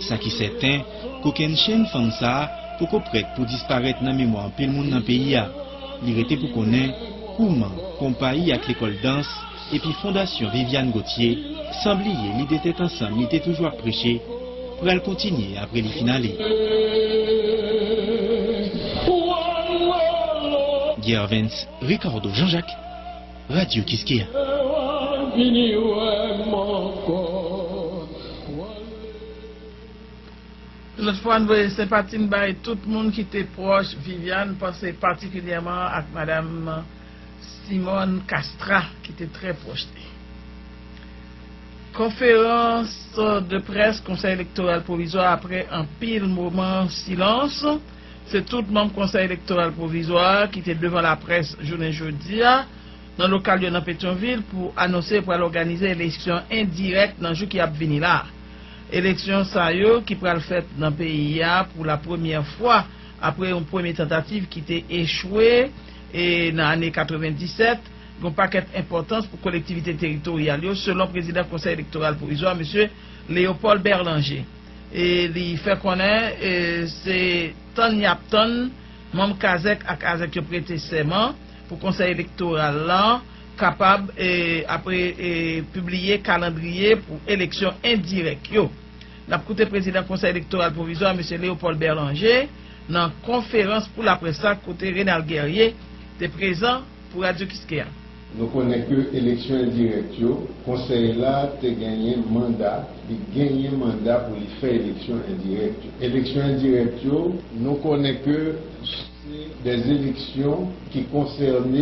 Sa ki sèten, kokennchenn fanm sa a poko prèt pou disparèt nan memwa anpil moun nan peyi a. Li rete pou konnen kouman konpayi ak lekòl dans epi Fondasyon Viviane Gauthier, san bliye lide tèt ansanm li te toujou ap preche, pral kontinye apre li fin ale. Gervens Ricardo Jean-Jacques, Radyo Kiskeya. Lòt fwa, n voye senpati n bay tout moun ki te pwòch Viviane, panse patikilyèman ak Madam Simone Castra, ki te trè pwòch li. Konferans de près Konsèy Elektoral Pwovizwa apre anpil moman silans. Se tout manm Konsèy Elektoral Pwovizwa ki te devan laprès jounen jodi a. nan lokal yo nan Petyonvil pou anonse yo pral òganize eleksyon endirèk nan jou ki ap vini la. Eleksyon sa yo ki pral fèt nan peyi a pou la premyè fwa apre yon premye tantativ ki te echwe e nan ane katrevenndisèt, gen yon pakèt enpòtans pou kolektivite teritoryal yo, selon prezidan Konsèy Elektoral Pwovizwa, mesye Léopold Berlanger. E li fè konnen e se tann y ap tann manm kazèk ak azèk yo prete sèman pou Konsèy Elektoral la kapab e apre e pibliye kalandriye pou eleksyon endirèk yo. N ap koute prezidan Konsèy Elektoral Pwovizwa, mesye Léopold Berlanger, nan konferans pou laprès la kote Renald Guerrier te prezan pou Radyo Kiskeya. Nou konnen ke eleksyon endirèk yo, konsèy la te genyen manda, li genyen manda pou li fè eleksyon endirèk yo. Eleksyon endirèk yo, nou konnen ke se des élections ki konsène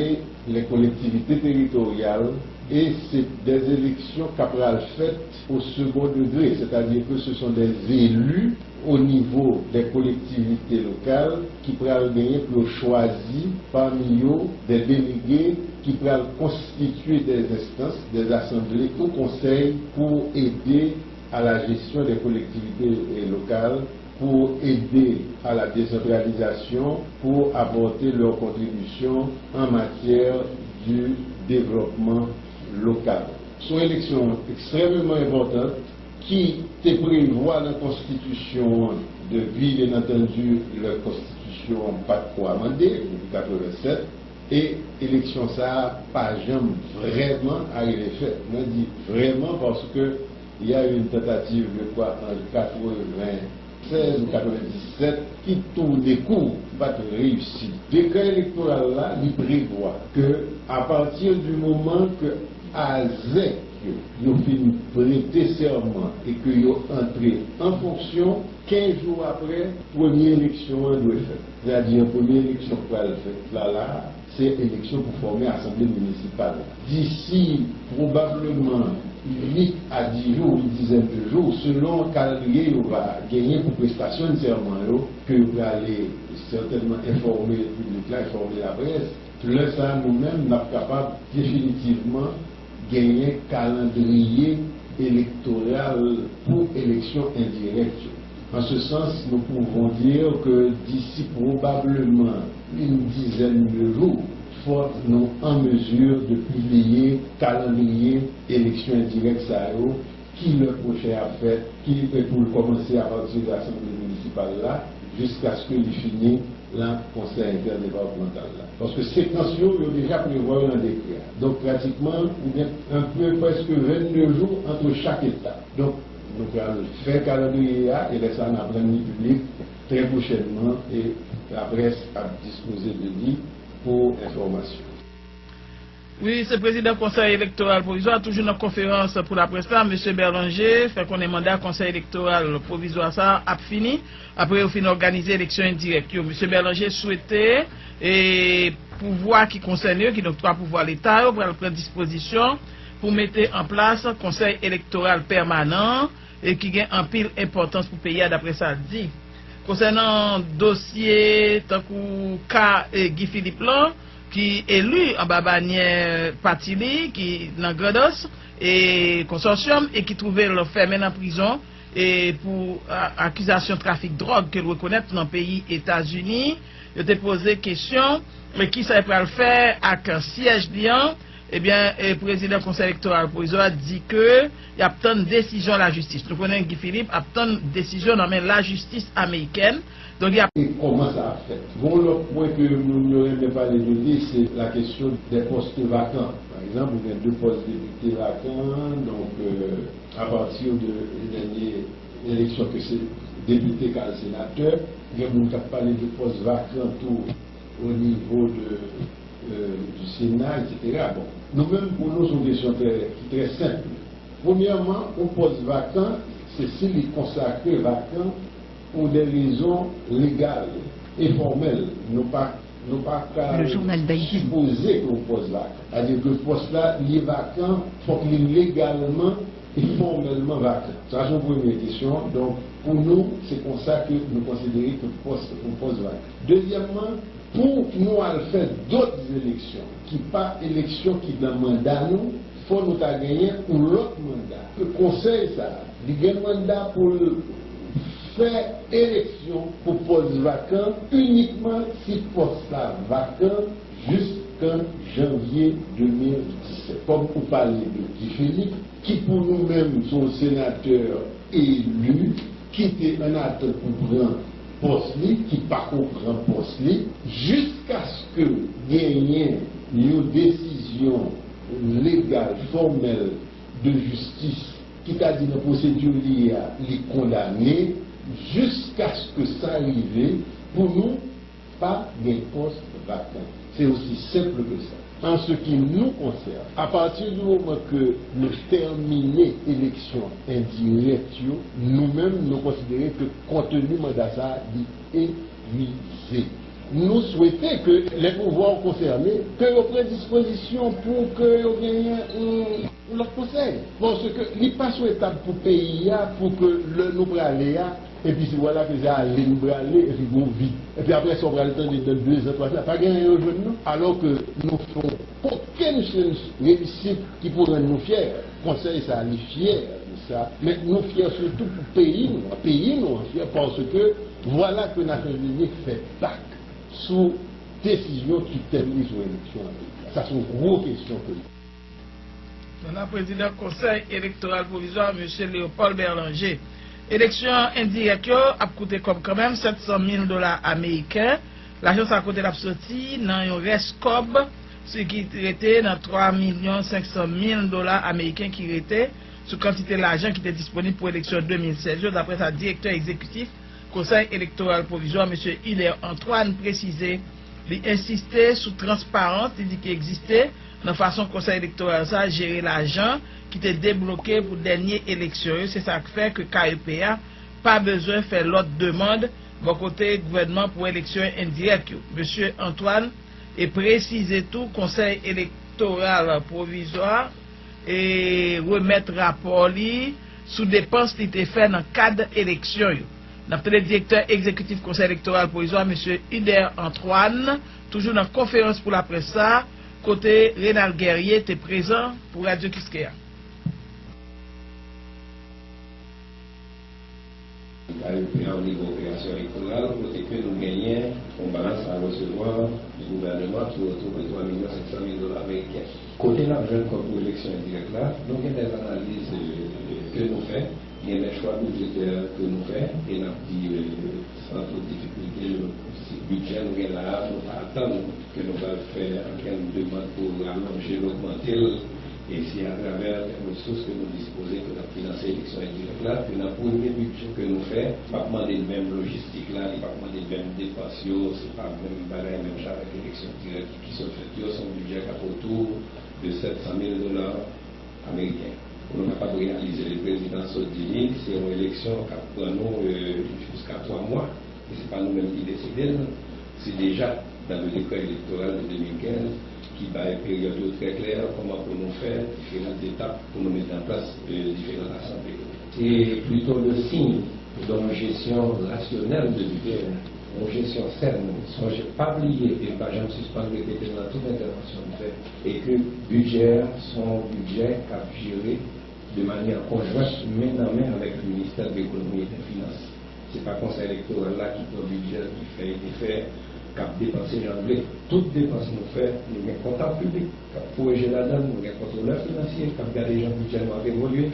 les collectivités territoriales e se des élections k ap pral fèt au second degré, c'est-à-dire que ce sont des élus au niveau des collectivités locales ki pral genyen pou yo chwazi pami yo des délégués ki pral konstitye des instances, des assemblées ou konsèy pou ede à la gestion des collectivités locales, pour aider à la décentralisation, pour apporter leur contribution en matière du développement local. Se yon eleksyon ekstrèmeman enpòtan ki te prevwa nan konstitisyon an depi, bien entendu, lè konstitisyon an pa t ko amande, depi katrevennsèt, e eleksyon sa a pa janm vrèman arive fèt. Mwen di vrèman paske y a eu une tentative, je crois, en quatre-vingt-seize ou quatre-vingt-dix-sept, ki tounen kou, pa t reyisi. Dekrè elektoral la, li prevwa ke, à partir du moment que azèk yo, yo fin prete sèman e ke yo antre an fonksyon, kenz jou apre, premye eleksyon an dwe fèt. Sètadi, premye eleksyon k pral fèt la, la, se eleksyon pou fòme asanble minisipal la. Disi pwobableman uit a dis jou, une dizaine de jours, selon kalandriye yo va genyen pou prestasyon sèman yo, ke yo prale sètènman enfòme piblik la, enfòme laprès, lè sa a, nou menm, n ap kapab definitivman genyen kalandriye elektoral pou eleksyon endirèk yo. En ce sens, nous pouvons dire que d'ici probablement une dizaine de jours, fò nou an mezi de pibliye kalandriye eleksyon endirèk sa yo, ki lè pwochen ap fèt, ki pou l kòmanse apati de asanble minisipal la, jiskaske li fini nan konsèy entèdepatmantal la. Paske sekans yo, yo deja prevwa yo nan dekrè a. Donk, pratikman, ou gen anpe prèske vennde jou ant chak etap. Donk, nou pral fè kalandriye a, e lè sa a, n ap rann li piblik trè pwochènman, e laprès ap dispoze de li pou enfòmasyon. Wi, se prezidan Konsèy Elektoral Pwovizwa, toujou nan konferans pou laprès la, mesye Berlanger fè konnen manda Konsèy Elektoral Pwovizwa sa a ap fini, apre yo fin òganize eleksyon endirèk yo. Mesye Berlanger swete e pouvwa ki konsène yo, kidonk twa pouvwa Leta yo, pral pran dispozisyon pou mete an plas Konsèy Elektoral Pèmanan e ki gen anpil enpòtans pou peyi a, daprè sa l di. Konsènan dosye tankou ka e Guy Philippe lan, ki eli anba banyè pati li, ki nan Grandans e Konsòsyòm, e ki twouve l fèmen nan prizon e pou a- akizasyon trafik dwòg ke l rekonèt nan peyi Etazini, yo te poze kesyon, men kisa l pral fè ak syèj li an? Ebyen, e, prezidan Konsèy Elektoral Pwovizwa di ke y ap tann desizyon lajistis. Nou konnen Guy Philippe ap tann desizyon nan men lajistis amerikèn. Donk, y ap. E kòman sa ap fèt? Gon lòt pwen ke moun yo renmen pale de li, se la kesyon dè pòs vakan. Pa egzanp, ou gen de pòs depite vakan, donk, euh, apati de dènye eleksyon ke se depite k al senatè, gen moun k ap pale de pòs vakan tou o nivo de, euh, du Sénat, et cetera. Bon, nou menm, pou nou, se yon kesyon trè, ki trè senp. Premyèman, yon pòs vakan, se si li konsakre vakan pou de rezon legal e fòmèl. Nou pa, nou pa ka sipoze ke yon pòs vakan. Sètadi ke pòs la, li vakan, fòk li legalman fòmèlman vakan? Sa se yon premye kesyon. Donk, pou nou, se konsa ke nou konsidere ke pòs, yon pòs vakan. Dezyèmman, pou nou al fè dòt eleksyon, ki pa eleksyon ki nan manda nou, fò nou ta genyen yon lòt manda. Ke konsèy sa a, li gen manda pou l fè eleksyon pou pòs vakan inikman si pòs la vakan jiskan janvye de mil disèt. Kòm ou pale de Guy Philippe, ki pou nou menm se yon senatè eli, ki te an atant pou pran pòs li, ki pako pran pòs li, jiskaske genyen yon desizyon legal, fòmèl de jistis, ki ta di nan pwosedi li a, li kondane, jiskaske sa rive, pou nou pa gen pòs vakan. Se osi senp ke sa. An ce qui nous concerne, à partir du moment que nou tèmine eleksyon endirèk yo, nou menm, nou konsidere ke konteni manda sa a, li epuize. Nou swete ke les pouvoirs concernés, ke yo pran dispozisyon pou ke yo genyen yon, yon lòt konsèy. Paske li pa swetab pou peyi a, pou ke lè nou prale a, epi se vwala ke se ale nou prale, epi gon vid. Epi apre sa, w pral tande nan de zan, twa zan, pa gen anyen yo jwenn non. Alò ke nou fè yon kokenn chans reyisit ki pou rann nou fyè. Konsèy sa a, li fyè de sa. Men nou fyè sitou pou peyi nou an. Peyi nou an fyè paske vwala ke Nasyonzini fè bak sou desizyon ki tèt li sou eleksyon an. Sa se yon gwo kesyon ke li. Nan prezidan Konsèy Elektoral Pwovizwa, mesye Léopold Berlanger. Eleksyon endirèk yo ap koute kòb kanmenm, sèt san mil dola ameriken. Lajan sa kote l ap soti? Nan yon rès kòb si ki rete nan twa milyon senk san mil dola ameriken ki rete sou kantite lajan ki te disponib pou eleksyon de mil sèz yo, daprè sa direktè egzekitif Konsèy Elektoral Pwovizwa, mesye Hilaire Antoine, presize. Li ensiste sou transparans li di ki egziste nan fason Konsèy Elektoral sa a jere lajan ki te debloke pou dènye eleksyon yo. Se sa k fè ke K E P a pa bezwen fè lòt demann bò kote gouvènman pou eleksyon endirèk yo. Mesye Antoine e presize tou Konsèy Elektoral Pwovizwa e remèt rapò li sou depans li te fè nan kad eleksyon yo. N ap tande direktè egzekitif Konsèy Elektoral Pwovizwa, mesye Hilaire Antoine, toujou nan konferans pou laprès sa, kote Renald Guerrier te prezan pou Radyo Kiskeya. K E P a o nivo operasyon elektoral, kote ke nou genyen yon balans a resevwa di gouvèneman ki otou de twa milyon senk san mil dola ameriken. Kote n ap jwenn kòb pou eleksyon endirèk la? Nou gen dè analiz, euh, ke nou fè, gen dè chwa bidjetè ke nou fè, e n ap di, euh, san tout difikilte, si bidjè nou gen la a, nou pa atann ke nou pral fè ankenn demann pou ralonje l, ogmante l, e se atravè resous ke nou dispoze ke n ap finanse eleksyon endirèk la, ke nan premye bidjè ke nou fè, m ap mande menm lojistik la, li p ap mande menm depans yo, se pa menm bagay, menm jan avèk eleksyon dirèk ki sot fèt yo, se yon bidjè k ap otou de sèt san mil dola ameriken. Pou nou kapab reyalize li, prezidan sot di li, se yon eleksyon k ap pran nou, euh, jiska twa mwa, e se pa nou menm ki deside l, se deja dans le décret électoral de deux mille quinze ki bay peryòd yo trè klè, kòman pou nou fè diferan etap pou nou mete an plas, euh, diferan asanble yo. Se plito le signe d'une gestion rationnelle de budget, yon jesyon sèn. Sonje, pa bliye, e m pa janm sispann repete l nan tout entèvansyon m fè, e ke bidjè a se yon bidjè k ap jere de manyè konjwent, men nan men avèk Ministè de l'Ekonomi e dè Finans. Se pa Konsèy Elektoral la ki pran bidjè, ki fè e defè, k ap depanse jan l vle. Tout depans nou fè, nou gen kontab piblik k ap foure je ladan l, nou gen kontwolè finansye k ap gade jan bidjè nou ap evolye.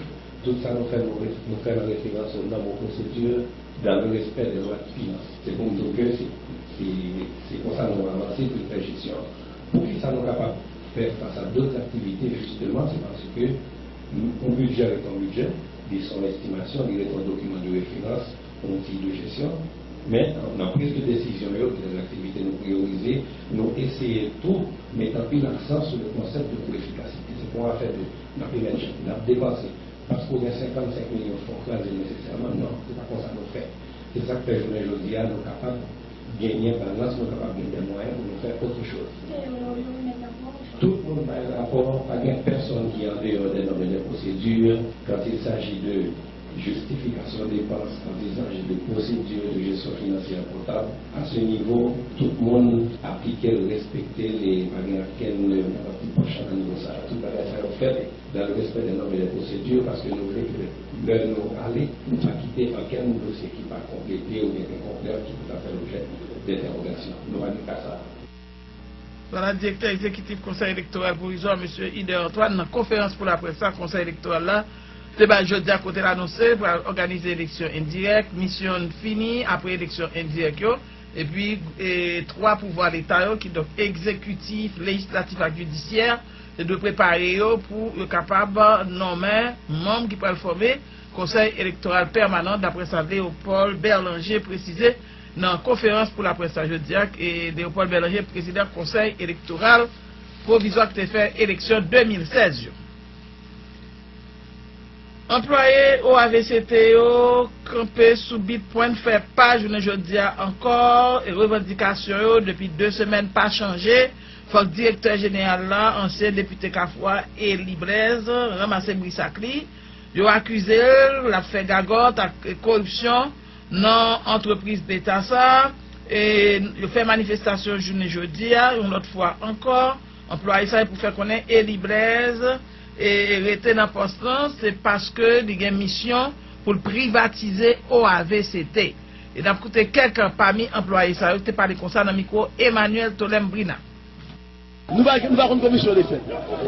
Tout sa nou fè, nou re-, nou fè l an referans aux normes, aux procédures, dans le respect des lois de finances. Se pou m di w ke se, se, se konsa nou avanse pou n fè jesyon an. Poukisa nou kapab fè fas a dòt aktivite, jisteman, se paske yon bidjè ret yon bidjè, li se yon estimasyon, li ret yon dokiman de referans, yon outil de jesyon, men nan priz de desizyon yo, ki nan aktivite nou priyorize, nou eseye tou met anpil aksan sou le konsèp de kou efikasite. Se pa yon afè de n ap emet chèk, n ap depanse. Paske w gen senkannsenk milyon fò kraze nesesèman, non, se pa konsa nou fè. Se sa k fè jounen jodi a nou kapab genyen balans, nou kapab gen de mwayen pou nou fè otre choz. Tout moun bay rapò, pa gen pèsonn ki andeyò des normes et des procédures quand il s'agit de justification depans, quand il s'agit de procédure de gestion financière comptable. À ce niveau, tout moun aplike l, respekte l, e pa gen okenn pati panch nan nivo sa a. Tout bagay sa yo fèt dans le respect des normes et des procédures, paske nou vle ke lè nou ale, nou pa kite okenn dosye ki pa konplete oubyen ki enkonplè ki pou ta fè lobjè de entèwogasyon. Nou pa gen ka sa a. Vwala, direktè egzekitif Konsèy Elektoral Pwovizwa, mesye Hyder Antoine, nan konferans pou laprès la, Konsèy Elektoral la te bay jodi a, kote l anonse pral òganize eleksyon endirèk, misyon fini apre eleksyon endirèk yo, epi, e, twa pouvwa Leta yo, kidonk egzekitif, lejislatif ak jidisyè, te dwe prepare yo pou yo kapab nonmen manm ki pral fòme Konsèy Elektoral Pèmanan, daprè sa Léopold Berlanger presize nan konferans pou laprès la jodi a, e Léopold Berlanger, prezidan Konsèy Elektoral Pwovizwa ki te fè eleksyon de mil sèz yo. Anplwaye O A V C T yo kanpe sou bit pwen fè pa jounen jodi a ankò, e revandikasyon yo depi de semèn pa chanje. Fòk direktè jeneral la, ansyen depite Kafou a, Élie Blaise, ranmase bris ak li. Yo akize l, l ap fè gagòt ak koripsyon nan antrepriz Leta sa a, e yo fè manifestasyon jounen jodi a, yon lòt fwa ankò, anplwaye sa yo pou fè konnen Élie Blaise, e, rete nan pòs lan, se paske li gen misyon pou l privatize O A V C T. E n ap koute kèk pami anplwaye sa yo ki te pale konsa nan mikwo Emmanuel Tolem Brina. Nou pa, nou pa konn komisyon de fèt.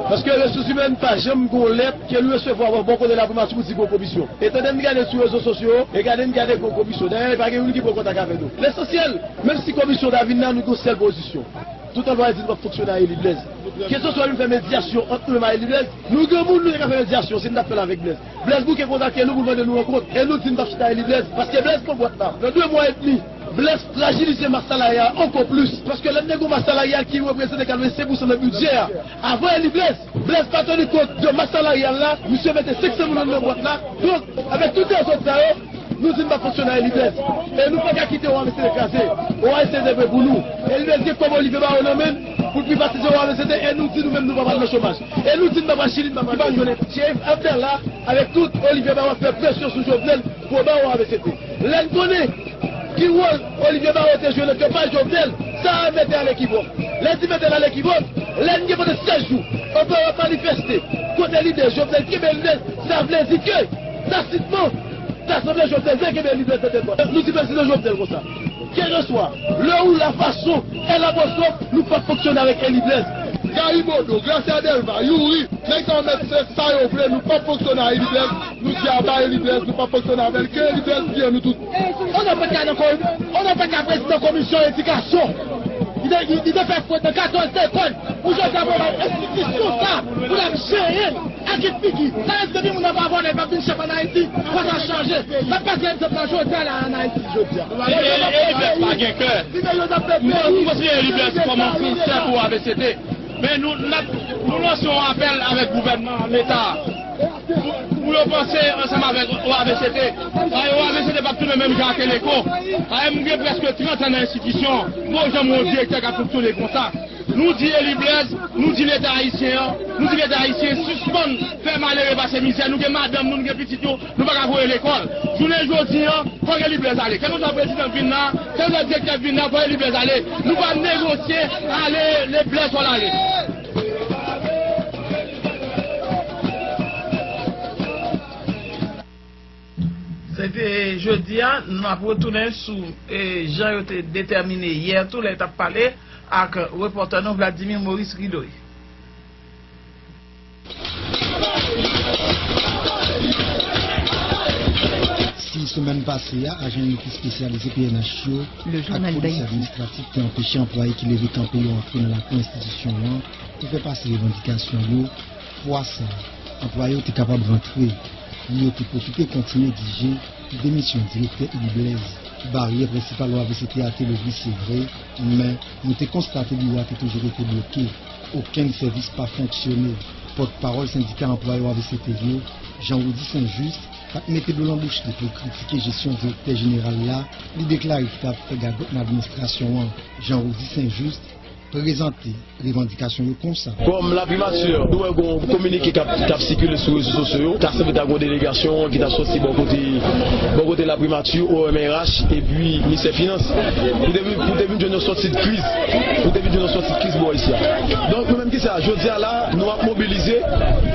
Paske resous imèn pa janm gon lèt ke nou resevwa bò, bò kote laprimati pou di gon komisyon. E tande n gade sou rezo sosyo yo, e gade n gade gon komisyon. Dayè, pa gen youn ki pran kontak avè nou. Lesansyèl, menm si komisyon ta vin la, nou gon sèl pozisyon. Tout anplwaye di nou p ap fonksyone a Élie Blaise. Keseswa nou fè medyasyon ant nou menm a Élie Blaise, nou gen moun nou te ka fè medyasyon si n t ap fè l avèk Blaise. Blaise bouke kontakte nou pou l mande nou rankont. E nou di n p ap chita a Élie Blaise, paske Blaise pran bwat la. Nan de mwa edmi, Blaise frajilize mas salaryal ankò plis. Paske lè n te gon mas salaryal ki reprezante katrevensenk pousan nan bidjè a, avan Élie Blaise, Blaise pa teni kont de mas salaryal la, misye mete senk san moun anndan bwat la. Donk, avèk tout dezòd sa yo, nou di n p ap fonksyone a Élie Blaise. E nou pa ka kite O A V C T kraze. O A V C T dwe pou nou. Élie Blaise gen kòb Olivier Barreau nan men l pou l privatize O A V C T, e nou di nou menm nou pa pral nan chomaj. E nou di n pa pral Chili, n pa pral Venezuela. Chérif Abdallah avèk tout Olivier Barreau ap fè presyon sou Jovenel pou ba O A V C T. Lè n konnen ki wòl Olivier Barreau te jwe nan kanpay Jovenel, sa a mete alekivòk. Lè n di mete l alekivòk, lè n gen pandan sèz jou, anplwaye ap manifeste kont lidè Jovenel kenbe lidè, sa vle di ke, tasitman, ta sanble Jovenel vle kenbe lidè nan tèt bòt. Nou di prezidan Jovenel konsa, kèlkeswa le ou la fason e la bosòp, nou p ap fonksyone avèk Élie Blaise. Gary Bodeau, Gracia Delva, Youri, nèg sa yo mèt fè sa yo vle, nou p ap fonksyone a Élie Blaise. Nou di aba Élie Blaise, nou p ap fonksyone avè l. Ke Élie Blaise di an nou tout. On n'a pas qu'à encore, on n'a pas qu'à président commission éducation. Il a, il, il a fait faute dans quatorze écoles. Pou jodi a, pou bay enstitisyon sa, pou l ap jere l. Ak ki figi. Sa vle di depi moun nan pa vòlè, l p ap vin chèf ann Ayiti. Fò sa chanje. N ap pase egzanp la jodi a la ann Ayiti jodi a. Élie Blaise pa gen kè. Nou konsidere Élie Blaise kòm yon chèf pou A V C T. Men nou, n ap, nou lanse yon apèl avèk gouvènman, Leta, pou, pou yo panse ansanm avèk O A V C T. Paske O A V C T p ap tounen menm jan ak Eleko. Paske m gen prèske trant an nan enstitisyon, m poko janm wè yon direktè k ap fonksyone konsa. Nou di Élie Blaise, nou di Leta ayisyen an, nou di Leta ayisyen sispann fè malere pase mizè. Nou gen madanm nou, nou gen pitit nou, nou pa ka voye lekòl. Jounen jodi an, fòk Élie Blaise ale. Kèlkeswa prezidan k vin la, kèlkeswa direktè k vin la, fòk Élie Blaise ale. Nou pa negosye, ale, Élie Blaise fò l ale. Se te jodi a, n ap retounen sou, e, jan yo te detèmine yè tou lè yo t ap pale ak repòtè nou Vladimir Maurice Ridoy. Si semèn pase a, ajan inite espesyalize P N H yo ak polis administratif te anpeche anplwaye ki leve kanpe yo antre nan lakou enstitisyon an pou fè pase revandikasyon yo, fwa sa a, anplwaye yo te kapab rantre. Yo te pwofite kontinye egzije demisyon direktè Élie Blaise. Baryè prensipal O A V C T a te louvri, se vre, men nou te konstate biwo a te toujou rete bloke. Okenn sèvis pa fonksyone. Pòtpawòl sendika anplwayè O A V C T yo, Jean Rody Saint Juste, pa t mete dlo nan bouch li pou l kritike jesyon direktè jeneral la, li deklare ki t ap fè gagòt nan administrasyon an. Jean Rody Saint Juste prezante revandikasyon yo konsa. Kòm laprimati, nou wè gon kominike k ap, k ap sikile sou rezo sosyo yo, ta sanble ta gon delegasyon ki ta sòti bò kote, bò kote laprimati, O M R H, epi ministè finans, pou te vin, pou te vin jwenn yon sòti de kriz, pou te vin jwenn yon sòti de kriz bò isi a. Donk, nou menm ki sa, jodi a la, nou ap mobilize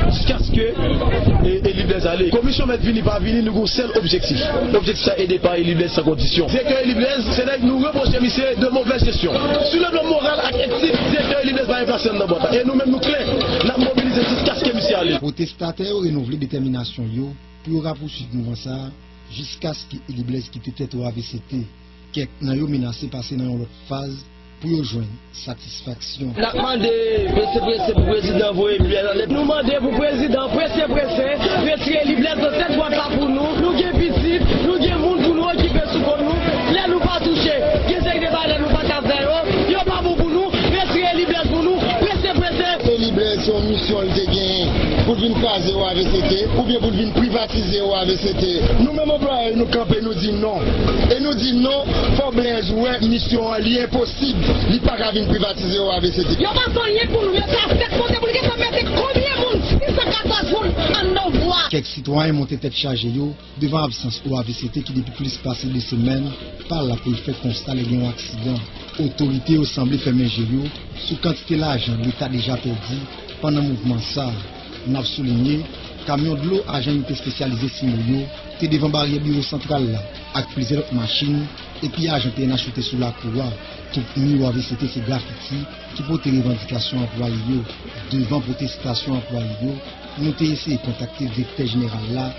jiskaske e, Eli Blaise ale. Komisyon mèt vini pa vini, nou gon sèl objektif. Objektif sa e depa Eli Blaise san kondisyon. Direktè Eli Blaise, se nèg nou repwoche misye de movèz jesyon. Sou le plan moral ak etik, direktè Eli Blaise pa gen plas anndan bwat la. E nou menm nou klè, n ap mobilize jiskaske misye ale. Pwotestatè yo renouvle detèminasyon yo pou yo rapousuiv mouvman sa a jiskaske Eli Blaise kite tèt O A V C T. Kèk nan yo menase pase nan yon lòt faz pou yo jwenn satisfaksyon. N ap mande prese prese pou prezidan voye Eli Blaise anlè. Nou mande pou prezidan prese prese retire Eli Blaise nan tèt bwat la pou nou. Nou gen pitit, nou gen moun pou nou okipe sou kont nou. Lè nou pa touche, gen seri de bagay nou pa ka fè yo, yo pa bon pou nou. Retire Eli Blaise pou nou, prese prese. Eli Blaise se yon misyon li te genyen pou l vin kraze O A V C T oubyen pou l vin privatize O A V C T. Nou menm anplwayè, nou kanpe, nou di non. E nou di non, fò Blaise wè misyon an li enposib. Li pa ka vin privatize O A V C T. Yo pa fè anyen pou nou, yo se a sèt kote pou l gentan mete konbyen moun, sis san katòz moun anndan yon bwat. Kèk sitwayen monte tèt chaje yo devan absans O A V C T ki depi plis pase de semèn pa la pou l fè konsta lè gen yon aksidan. Otorite yo sanble fèmen je yo sou kantite lajan Leta deja pèdi pandan mouvman sa a. N ap soulinye, kamyon dlo ajan inite espesyalize Simo yo te devan baryè biwo santral la ak plizyè lòt machin, epi ajan P N H yo te sou lakou a. Tout mi O A V C T se grafiti ki pote revandikasyon anplwaye yo. Devan pwotestasyon anplwaye yo, nou te eseye kontakte direktè jeneral la,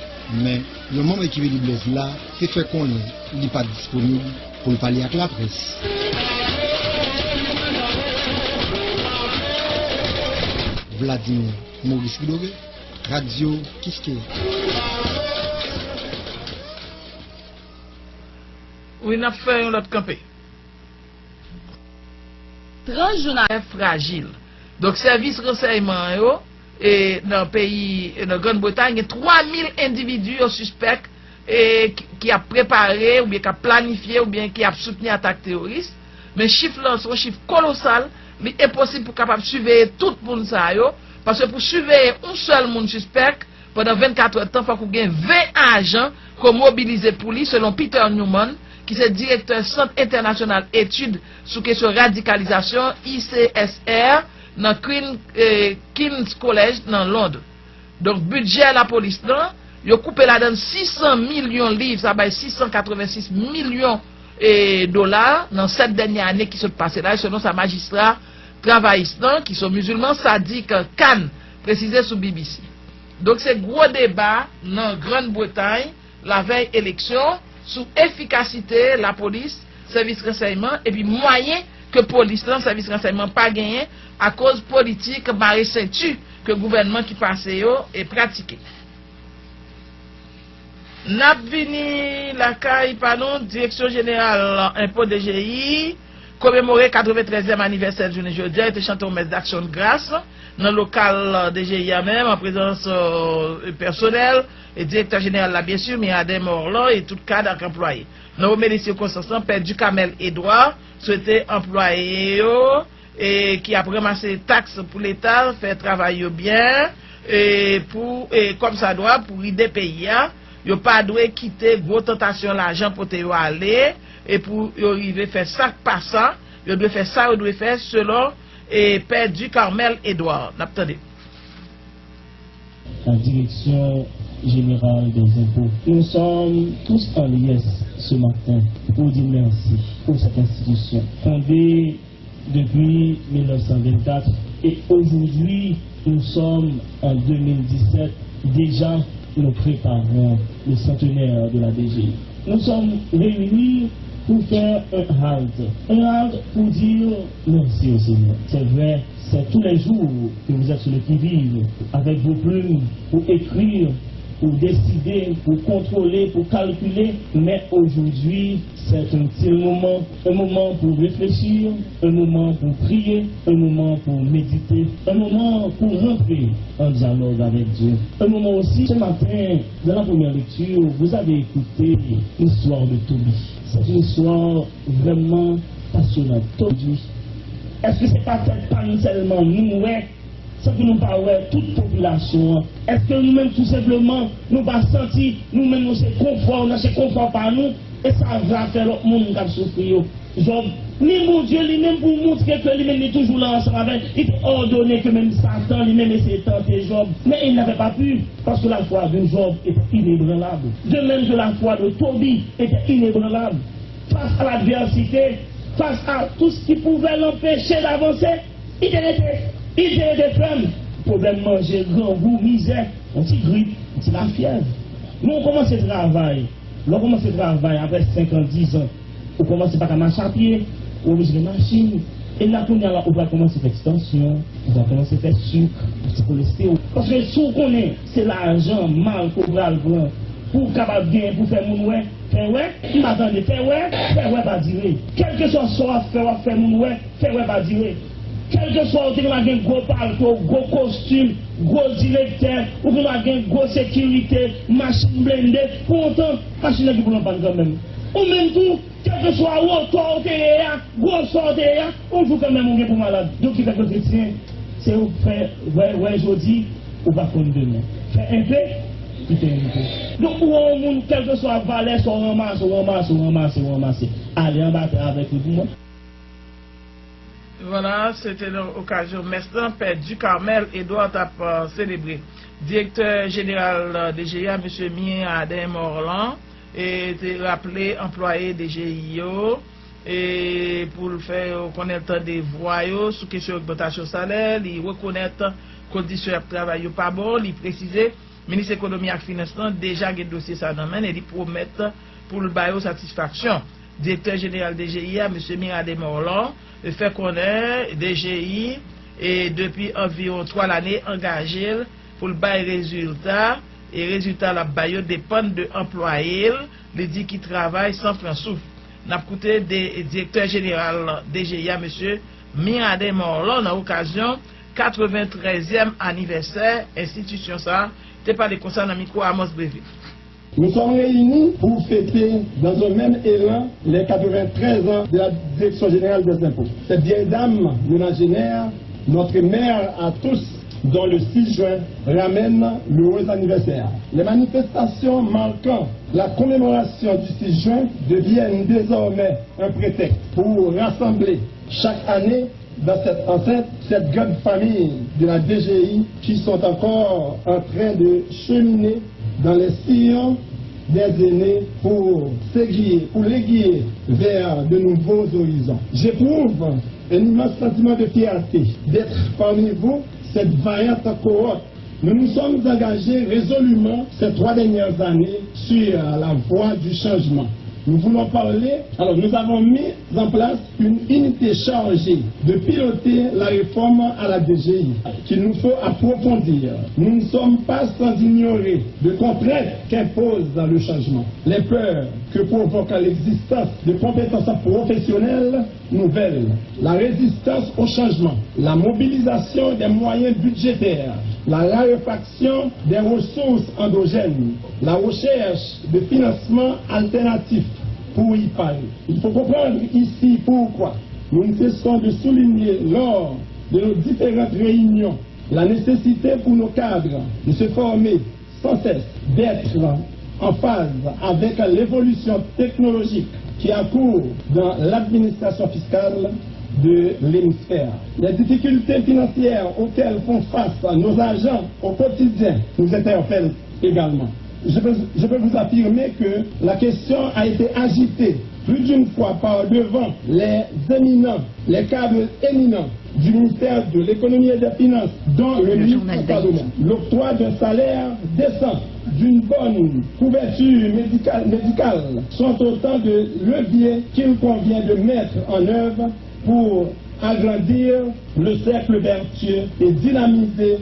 men yon manm ekip Eli Blaise la te fè konnen li pa t disponib pou l pale ak laprès. Vladimir Maurice Guidoré, Radyo Kiskeya. Wi, n ap fè yon lòt kanpe. Trant jou nan. Trè frajil. Donk, sèvis ransèyman yo, e, nan peyi, e, nan Grann Bretay, gen twa mil endividi yo sispèk, e, ki, ki ap prepare, oubyen k ap planifye, oubyen ki ap soutni atak teworis. Men chif lan, se yon chif kolosal. Li enposib pou kapab siveye tout moun sa yo, paske pou siveye yon sèl moun sispèk, pandan vennkat è tan, fòk ou gen ven ajan ke w mobilize pou li, selon Peter Newman, ki se direktè Sant Entènasyonal Etid sou Kesyon Radikalizasyon, I C S R, nan Queen, eh, King's College nan Lond. Donk, bidjè lapolis lan, yo koupe ladan l sis san milyon liv, sa bay sis san katrevensis milyon, eh, dola nan sèt dènye ane ki sot pase la, selon sa majistra travayis lan, ki se yon mizilman sadik, Khan, presize sou B B C. Donk, se gwo deba nan Grann Bretay, lavèy eleksyon, sou efikasite lapolis, sèvis ransèyman, epi mwayen ke polis lan, sèvis ransèyman pa genyen akoz politik mare senti ke gouvènman ki pase yo e pratike. N ap vini lakay pa nou, Direksyon Jeneral Enpo, D G I, komemore katreventrèzyèm anivèsè jounen jodi a, yo te chante yon mès d'aksyon de gras nan lokal D G I a menm, an prezans, euh, pèsonèl e direktè jeneral la, byen si, Miraden Morlan, e tout kad ak anplwaye. Nan omeli sikonstans lan, Pè Ducamel Edouard swete anplwaye yo, e ki ap ranmase taks pou Leta, fè travay yo byen, e pou, e kòmsadwa, pou ride peyi a. Yo pa dwe kite gwo tantasyon lajan pote yo ale, e pou yo rive fè sa k pa sa, yo dwe fè sa yo dwe fè, selon, e, Pè Ducamel Edouard. N ap tande. La Direction Générale des Impôts. Nous sommes tous en liesse ce matin pour dire merci pour cette institution. Fondée depuis mille neuf cent vingt-quatre et aujourd'hui nous sommes en deux mille dix-sept, déjà nous préparons le centenaire de la D G I. Nous sommes réunis pour faire un halt. Un halt pour dire merci au Seigneur. C'est vrai, c'est tous les jours que vous êtes sur le qui-vive avec vos plumes pour écrire pour décider, pour contrôler, pour calculer, mais aujourd'hui, c'est un petit moment, un moment pour réfléchir, un moment pour prier, un moment pour méditer, un moment pour rentrer en dialogue avec Dieu. Un moment aussi, ce matin, dans la première lecture, vous avez écouté l'histoire de Tobie. C'est une histoire vraiment passionnante. Tobie, èske se pa tèt pa nou sèlman nou wè? Santi nou pa wè tout popilasyon an? Èske nou menm tou senpleman nou pa santi nou menm nou se konfò, nan se konfò pa nou? E sa va fè lòt moun k ap soufri yo? Jòb, ni Bondye li menm pou montre ke li menm li toujou la ansanm avè l, li te òdone ke menm Satan li menm eseye tante Jòb. Men il n'avait pas pu, parce que la foi de Job était inébranlable. De même que la foi de Tobie était inébranlable. Face à l'adversité, face à tout ce qui pouvait l'empêcher d'avancer, li te rete, li te rete fèm. Pwoblèm manje, grangou, mizè, yon ti grip, yon ti lafyèv. Men w kòmanse travay. Lè w kòmanse travay, apre senk an, diz an, ou kòmanse pa ka mache a pye, ou oblije gen machin. E la kounye a la, ou pral kòmanse fè ti tansyon, ou pral kòmanse fè sik, ti kolestewòl. Paske si w konnen se lajan mal ke w pral pran pou w kapab genyen pou fè moun wè, fè wè, m pa tande, fè wè, fè wè pa dire. Kèlkeswa sa w ap fè, w ap fè moun wè, fè wè pa dire. Kèlkeswa ou te gen dwa gen gwo palto, gwo kostim, gwo direktè, ou gen dwa gen gwo sekirite, machin blende, pou otan, machin nan gen pou l an pàn kanmenm. Ou menm tou, kèlkeswa wotè w te ye a, gwosè w te ye a, yon jou kanmenm ou gen pou malad. Donk, ki fè ke kretyen, se ou fè, wè, wè jodi, ou pa konn demen. Fè enpe, kite enpe. Donk, ou wè yon moun, kèlkeswa valè sa w ranmase, w ranmase, w ranmase, w ranmase. Ale anba tè avèk li pou mwen. Vwala, se te nan okazyon mès lan, Pè Ducarmel Edouard t ap selebre. Direktè jeneral D G I a, mesye Miraden Morlan, e te raple anplwaye D G I yo e pou l fè yo konnen l tande vwa yo sou kesyon ogmantasyon salè, li rekonèt kondisyon y ap travay yo pa bon, li presize Minis Ekonomi ak Finans lan deja gen dosye sa nan men l e li pwomèt pou l ba yo satisfaksyon. Direktè jeneral D G I a, mesye Miraden Morlan, fè konnen D G I e depi anviwon twa lane angaje l pou l bay rezilta e rezilta l ap bay yo depann de anplwaye l, li di ki travay san pran souf. N ap koute direktè jeneral D G I a, mesye Miraden Morlan, nan okazyon katreventrèzyèm anivèsè enstitisyon sa a, te pale konsa nan mikwo Amos Breville. Nous sommes réunis pour fêter dans un même élan les quatre-vingt-treize ans de la Direction générale des impôts. Cette vieille dame nonagénaire, notre mère à tous, dont le six juin ramène l'heureux anniversaire. Les manifestations marquant la commémoration du six juin deviennent désormais un prétexte pour rassembler chaque année dans cette enceinte, cette grande famille de la D G I qui sont encore en train de cheminer dans les sillons des aînés pour s'aiguiller, pour l'aiguiller vers de nouveaux horizons. J'éprouve un immense sentiment de fierté d'être parmi vous, cette vaillante cohorte. Nous nous sommes engagés résolument ces trois dernières années sur la voie du changement. Nous voulons parler, alors nous avons mis en place une unité chargée de piloter la réforme à la D G I qu'il nous faut approfondir. Nous ne sommes pas sans ignorer les contraintes qu'impose le changement, les peurs que provoque l'existence de compétences professionnelles nouvelles, la résistance au changement, la mobilisation des moyens budgétaires, la raréfaction des ressources endogènes, la recherche de financements alternatifs pour y parer. Il faut comprendre ici pourquoi nous ne cessons de souligner lors de nos différentes réunions la nécessité pour nos cadres de se former sans cesse, d'être en phase avec l'évolution technologique qui a cours dans l'administration fiscale de l'hémisphère. Les difficultés financières auxquelles font face nos agents au quotidien nous interpellent également. Je peux, je peux vous affirmer que la question a été agitée plus d'une fois par devant les éminents, les cadres éminents du ministère de l'Économie et des Finances, dont le ministre Salomon. L'octroi d'un salaire décent, d'une bonne couverture médicale, médicale sont autant de leviers qu'il convient de mettre en œuvre pour agrandir le cercle vertueux et dynamiser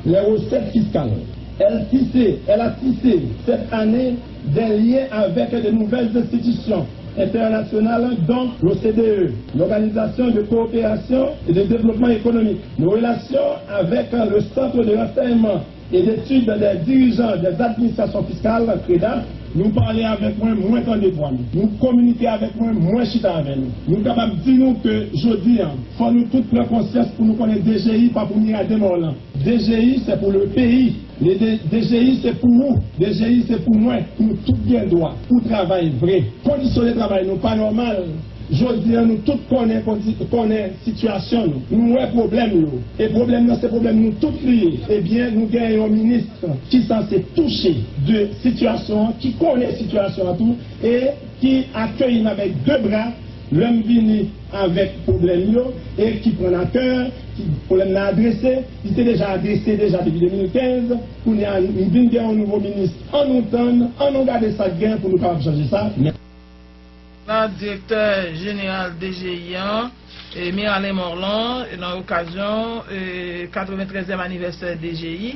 les recettes fiscales. Elle tissait, elle a tissé cette année des liens avec de nouvelles institutions internationales, dont l'O C D E, l'Organisation de coopération et de développement économique, nos relations avec le Centre de renseignement et d'études des dirigeants des administrations fiscales, CREDA. Nou pale avèk mwen, mwen tande vwa nou. Nou kominike avèk mwen, mwen chita avè nou. Nou kapab di nou ke jodi a, fò nou tout pran konsyans pou nou konnen D G I pa pou mirade mò lan. D G I, c'est pour le pays. Le D-, D G I, c'est pour vous. D G I, c'est pour mwen. Nou tout gen dwa pou travay vre. Kondisyon de travay nou pa nòmal. Jodi a, nou tout konnen kondi-, konnen sitiyasyon nou. Nou wè pwoblèm yo. E pwoblèm nan, se pwoblèm nou tout li ye. Ebyen, nou gen yon minis ki sanse touche de sitiyasyon an, ki konnen sitiyasyon an tou, e ki akeyi m avèk de bra lè m vini avèk pwoblèm yo, e ki pran a kè, ki pwoblèm nan adrese, li te deja adrese deja depi de mil kenz, kounye a, m vin gen yon nouvo minis, ann nou tann, ann nou gade sa k gen pou nou kapab chanje sa. Mèsi. La, direktè jeneral D G I an, e Miralyn Morlan, e nan okazyon, e katreventrèzyèm anivèsè D G I,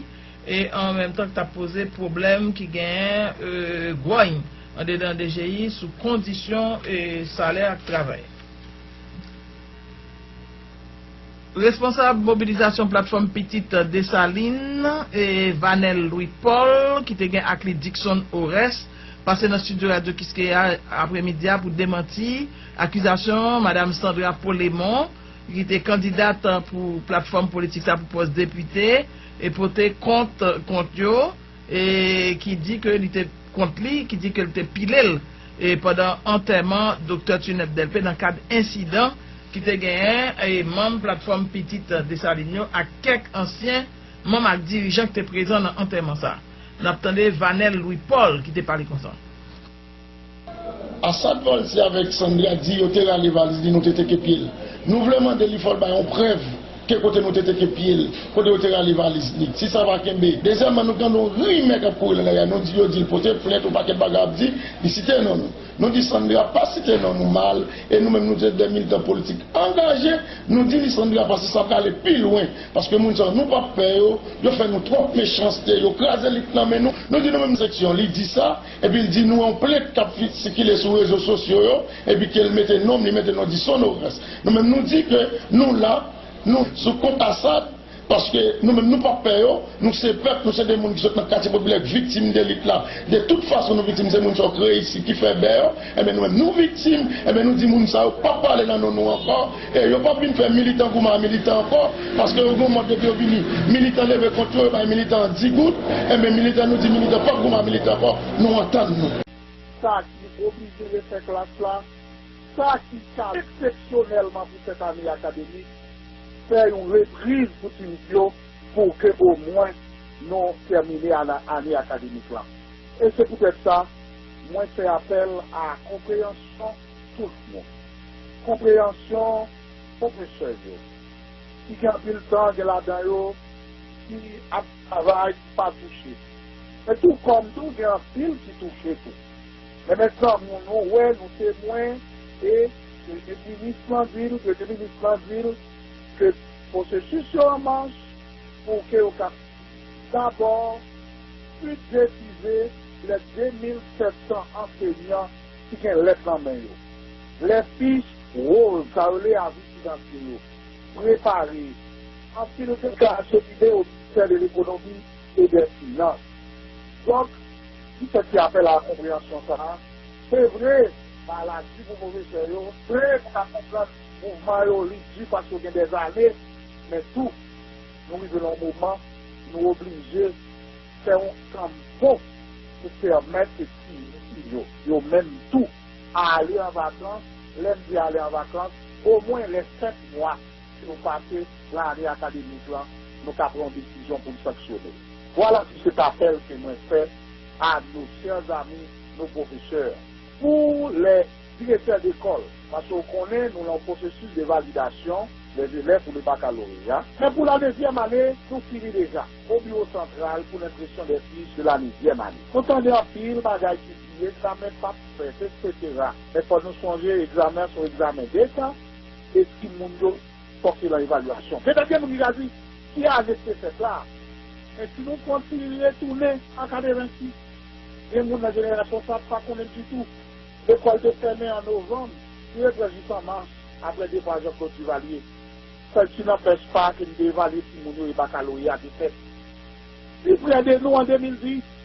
e an menm tan k t ap poze pwoblèm ki genyen, e gwòny andedan D G I sou kondisyon, e salè ak travay. Responsab mobilizasyon Platfòm Pitit Desalin, e Vanel Louis Paul, ki te gen ak li Dickson Orès, pase nan estidyo Radyo Kiskeya apremidi a pou demanti akizasyon Madam Sandra Polemon, ki te kandidat pou platfòm politik sa pou pòs depite, e pote kont kont yo, e ki di ke li te kont li, ki di ke li te pile l, e pandan antèman Doktè Tunèp Dèlpe nan kad ensidan ki te genyen, e manm Platfòm Pitit Desalin yo ak kèk ansyen manm ak dirijan ki te prezan nan antèman sa. N ap tande Vanel Louis Paul ki te pale konsa. Assad Volcy avèk Sandra di yo te rale valiz li, nou te teke pye l. Nou vle mande li fò l bay yon prèv ke kote nou te teke pye l, kote yo te rale valiz li. Si sa pa kenbe. Dezyèmman, nou tande yon rimè k ap kouri nan lari a. Nou di yo di l pote plent, yon pakèt bagay ap di, li site non nou. Nou di Sandra pa site non nou mal, e nou menm nou se de militan politik angaje, nou di li Sandra paske sa prale pi lwen, paske moun sa yo nou p ap pè yo, yo fè nou twòp mechanste, yo kraze lit nan men nou, nou di nou menm seksyon, li di sa, epi l di nou yon plent k ap fi-, sikile sou rezo sosyo yo, epi ke l mete non m, li mete non Dickson Orès. Nou menm nou di ke nou la, nou sou kont Assad, paske nou menm nou p ap pè yo, nou se pèp, nou se de moun ki sot nan katye popilè, k viktim de lit la. De tout fason nou viktim, se moun sa yo kreye isit ki fè bè yo, enben nou menm nou viktim, enben nou di moun sa yo p ap pale nan non nou ankò, e yo p ap vin fè militan goumen a militan ankò, paske yo gen yon mòd depi yo vini, militan leve kont yo, yo bay militan an di goud, enben militan nou di militan p ap goumen a militan ankò, nou antann nou. Sa ki oblije refè klas la, sa ki ka eksepsyonèlman pou sèt ane akademik, fè yon repriz pou ti nèg yo pou ke omwen nou tèmine ana-, ane akademik lan. E se poutèt sa, mwen fè apèl a konpreyansyon tout moun. Konpreyansyon pwofesè yo, ki gen anpil tan, gen ladan yo ki ap travay, ki pa touche. Men tou kòm tou, gen anpil ki touche tou. Men mezanmi, nou wè, nou temwen, e premye minis lan di l, premye minis lan di l ke pwosesis yo an mach pou ke yo ka dabò bidjetize lè de mil sèt san ansenyan ki gen lèt nan men yo. Lè fich woz, sa yo rele avi finansye yo, prepare. Anpil deklarasyonide o ministè de lekonomi e dè finans. Donk, m fè ti apèl a konpreyansyon sa a. Se vre, maladi pou pwofesè yo. Vre, nou ka konprann mouvman yo, li di paske yo gen dèzane, men tou, nou rive nan yon moman, nou oblije fè yon kanpo pou pèmèt ke ti, ti yo, yo menm tou, ale an vakans. Lè m di ale an vakans, omwen lè senk mwa ki nou pase nan ane akademik lan, nou ka pran yon desizyon pou n sanksyone. Vwala ki se t apèl ke mwen fè a nos chers amis, nos professeurs. Pou lè direktè dekòl, paske w konnen nou nan yon pwosesis de validasyon dè elèv pou le bakaloreya. Men pou la dezyèm ane, nou fini deja. Au bureau central pour l'impression des fiches de la neuvième année. Nou tande anpil bagay ki di egzamen p ap fèt, etsetera. Men fò nou sonje egzamen se yon egzamen deta, e timoun yo fòk yo nan evalyasyon. Petèt gen moun ki ka di, ki ane ki te fèt la? Men si nou kontinye tounen an katrevensis, gen moun nan jenerasyon sa a pa konnen ditou. Lekòl te fèmen an novanm, li reprann jis an mas, apre depa Jean Claude Duvalier. Sèl ti nanpèch pa ke n te evalye timoun yo e bakaloreya te fèt. Pi prè de nou an de mil dis,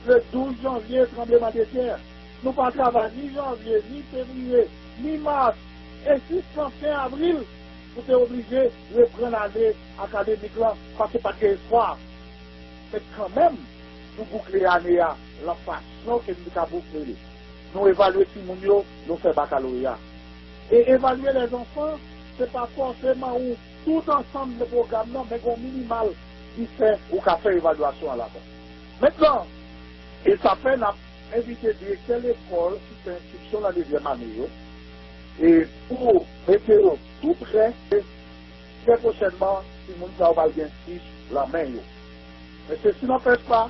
le douz janvye, tranbleman de tè. Nou pa travay ni janvye, ni fevriye, ni mas, e jis nan fen avril, nou te oblije reprann ane akademik lan, paske pa t gen espwa. Men kanmenm, nou boukle ane a lan fason ke n te ka boukle li. Nou evalye timoun yo, nou fè bakaloreya. E evalye lèzanfan, se pa fòseman ou tout ansanm de pwogram nan, men gen yon minimal ki fè ou ka fè evalyasyon an lakòz. Mentnan, e sa fè n ap envite direktè lekòl ki fè enskripsyon nan dezyèm ane yo, e pou mete yo tou prè, e trè pwochènman, timoun sa yo pral gen fich lan men yo. Men sesi nanpèch pa,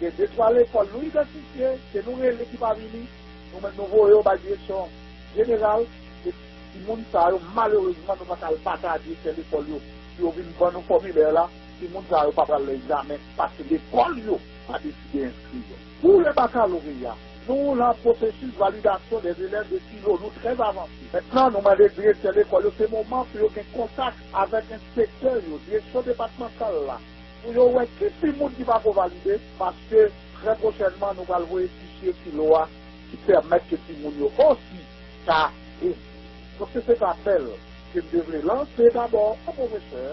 gen de twa lekòl nou idantifye, ke nou rele ki pa vini, nou menm nou voye yo bay direksyon jeneral, e timoun sa yo, malerezman, nou pa ka al batay direktè lekòl yo, pou yo vin ban nou fòmilè la, timoun sa yo pa pral nan egzamen, paske lekòl yo pa deside enskri yo. Pou le bakaloreya, nou lan pwosesis validasyon dè elèv de filo, nou trè avanse. Mentnan, nou mande direktè lekòl yo, se moman pou yo gen kontak avèk enspektè yo, direksyon depatmantal la, pou yo wè ki timoun ki pako valide, paske trè pwochènman, nou pral voye fichye filo a ki pèmèt ke timoun yo osi ka enskri. Donk, se se apèl ke m te vle lanse dabò o pwofesè,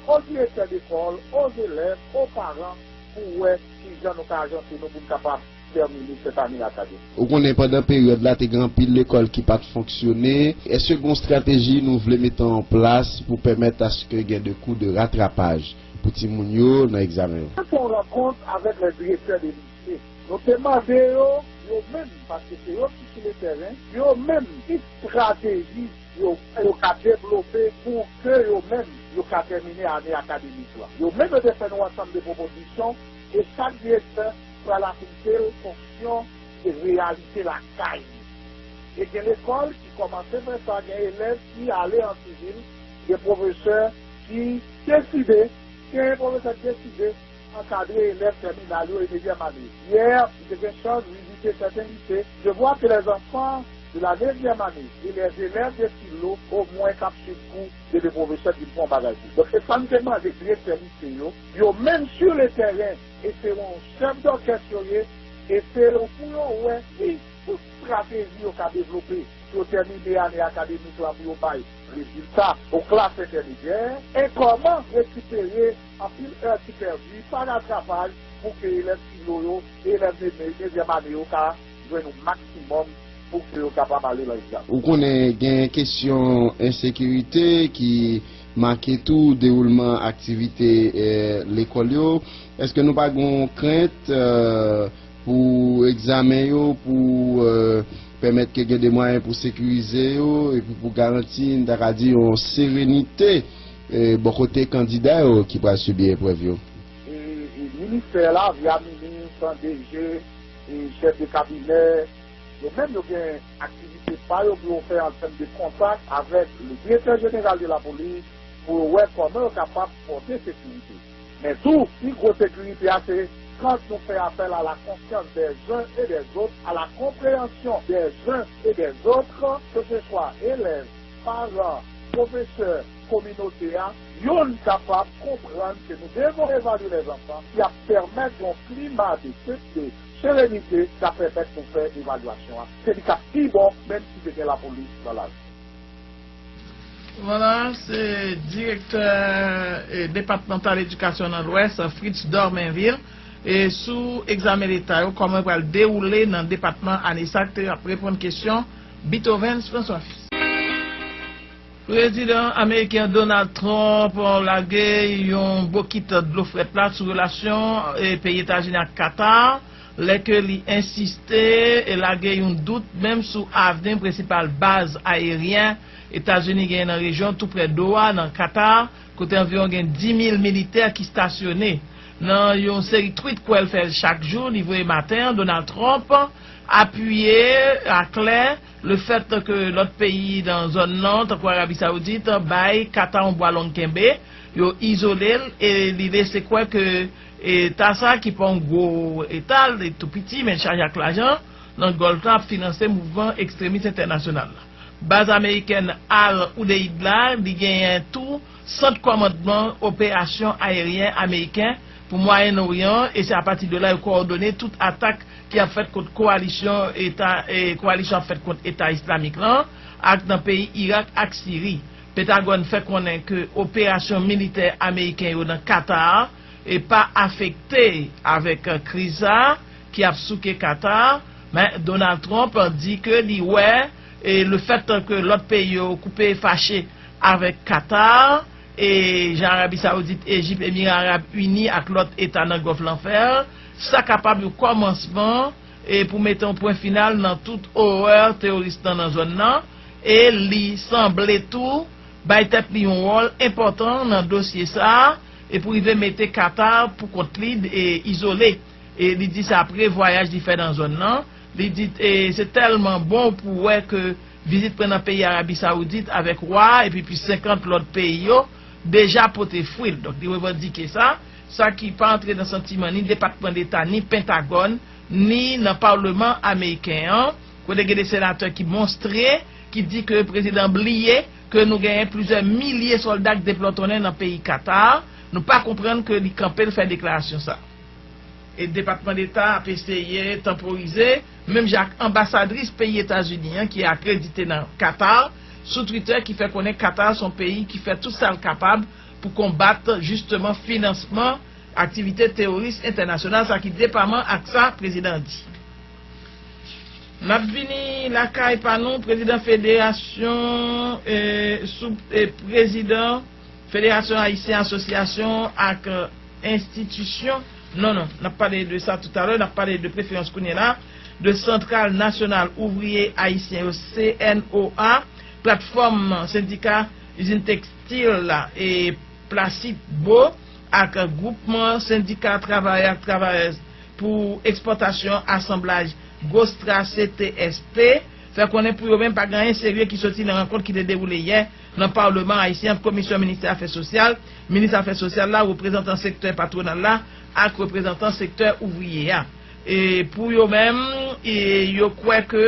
o direktè dekòl, o zelèv, o paran, pou wè kijan nou ka ajante nou pou n kapab tèmine sèt ane akademik. Ou konnen pandan peryòd la, te gen anpil lekòl ki pa t fonksyone. Èske gen yon estrateji nou vle mete an plas pou pèmèt aske gen de kou de ratrapaj pou timoun yo nan egzamen yo? Nou te fè yon rankont avèk lè direktè de lise. Nou te mande yo, yo menm, paske se yo ki sou le tèren, yo menm, ki estrateji yo, yo ka devlope pou ke yo menm, yo ka tèmine ane akademik lan. Yo menm, yo te fè nou ansanm de pwopozisyon, e chak direktè pral aplike l fonksyon de reyalite lakay li. E gen lekòl ki kòmanse fè sa, gen elèv ki ale an sivil, gen pwofesè ki deside, gen pwofesè ki deside ankadre elèv tèminal yo e dezyèm ane. Yè, m te gen chans vizite sèten lise. Je vois que les enfants de la neuvième année et les élèves de filo, omwen k ap swiv kou, gen de pwofesè ki fè yon bagay pou. Donk, se sa m te mande direktè lise yo. Yo menm sur le terrain, e se yon chèf dòkès yo ye, e se yo pou yo wè ki tout estrateji yo ka devlope pou yo tèmine ane akademik lan pou yo bay rezilta o klas entèmedyè, e kòman rekipere anpil è ki pèdi pa ratrapaj pou ke elèv filo yo, elèv de nezyèm ane yo ka jwenn yon maksimòm pou ke yo kapab ale nan egzamen. Ou konnen gen kesyon ensekirite ki make tou dewoulman aktivite, eh, lekòl yo. Èske nou pa gen yon krent, eh, pou egzamen yo, pou, eh, pèmèt ke gen de mwayen pou sekirize yo, epi pou garanti, n ta ka di, yon serenite, eh, bò kote kandida yo ki pral sibi eprèv yo? E, e ministè la, via minis, D G, e chèf de kabinè, yo menm yo gen aktivite pa yo pou yo fè an tèm de kontak avèk le direktè jeneral de la polis pou yo wè kòman yo kapab pòte sekirite. Men tou, pi gwo sekirite a se quand nou fè apèl à la confiance des uns et des autres, à la compréhension des uns et des autres, que ce soit élèves, paran, pwofesè, kominote a, youn kapab konprann ke nou devon evalye lèzanfan, ki ap pèmèt yon klima de, de serenite, k ap pèmèt nou fè evalyasyon an. Se li k ap pi bon, menm si te gen lapolis nan lari. Vwala, se direktè, eh, depatmantal edikasyon nan Lwès, Fritz Dormainville, e sou egzamen leta yo, kòman yo pral dewoule nan depatman ane sa, k te ap reponn kesyon Beethovens François Fils. Prezidan ameriken Donald Trump lage yon bokit dlo frèt la sou relasyon, eh, peyi Etazini ak Katar, lè ke li ensiste e lage yon dout menm sou avni prensipal baz ayeryen Etazini genyen nan rejyon tou prè Doha, nan Katar, kote anviwon gen dis mil militè ki stasyone. Nan yon seri tweet kwè l fè chak jou, li voye maten an, Donald Trump apiye aklè lefèt ke lòt peyi nan zòn nan, tankou Arabi Sawoudit, bay Kata yon bwa long kenbe, yo izole l, e li lese kwè ke eta sa ki pa yon gwo eta, li tou piti, men l chaje ak lajan, nan Gòlf la ap finanse mouvman ekstremis entènasyonal la. Baz amerikèn Al Udeid la, li genyen tou sant kòmandman operasyon ayeryen ameriken pou Mwayen Oryan, e se apati de la yo kowòdone tout atak ki ap fèt kont kowalisyon eta, e kowalisyon ap fèt kont Eta Islamik lan, ak nan peyi Irak ak Siri. Pentagòn fè konnen ke operasyon militè ameriken yo nan Katar e pa afekte avèk kriz sa a ki ap souke Katar, men Donald Trump di ke li wè, e lefèt ke lòt peyi yo koupe fache avèk Katar, e jan Arabi Sawoudit, Ejip, Emira Arab Ini ak lòt eta nan Gòf lan fè, sa kapab yon kòmansman, e pou mete yon pwen final nan tout orè teworis lan nan zòn nan, e li sanble tou bay tèt li yon wòl enpòtan nan dosye sa a, e pou rive mete Katar pou kont li, e izole. E li di sa apre vwayaj li fè nan zòn nan. Li di, e se tèlman bon pou wè ke vizit mwen nan peyi Arabi Sawoudit avèk wa a epi plis senkant lòt peyi yo deja pote fwi l. Donk, li revandike sa. Sa ki pa antre nan santiman ni Depatman Deta, ni Pentagòn, ni nan Palman ameriken an, kote gen de senatè ki monstre, ki di ke prezidan bliye ke nou genyen plizyè milye sòlda k deplòtonnen nan peyi Katar. Nou pa konprann ke li kanpe l fè deklarasyon sa. E Depatman Deta ap eseye tanporize, menm jan ak anbasadris peyi Etazini an ki akredite nan Katar sou Twitter, ki fè konnen Katar se yon peyi ki fè tout sa l kapab pou konbat jisteman finansman aktivite teworis entènasyonal, sa ki depaman ak sa prezidan an di. N ap vini lakay pa nou, prezidan federasyon, e, sou, e, prezidan Federasyon Ayisyen Asosyasyon ak, e, Enstitisyon. Non, non, n ap pale de sa toutalè, n ap pale de preferans kounye la, de Santral Nasyonal Ouvriye Ayisyen yo, C N O A, Platfòm Sendika Izin Tekstil la, e Plastic Beau, ak Gwoupman Sendika Travayè ak Travayèz pou Ekspòtasyon Asanblaj Gostra C T S P, fè konnen pou yo menm pa gen anyen serye ki soti nan rankont ki te dewoule yè nan Palman ayisyen ant Komisyon Ministè Afè Sosyal, Minis Afè Sosyal la, reprezantan sektè patwonal la ak reprezantan sektè ouvriye a. E pou yo menm, e yo kwè ke,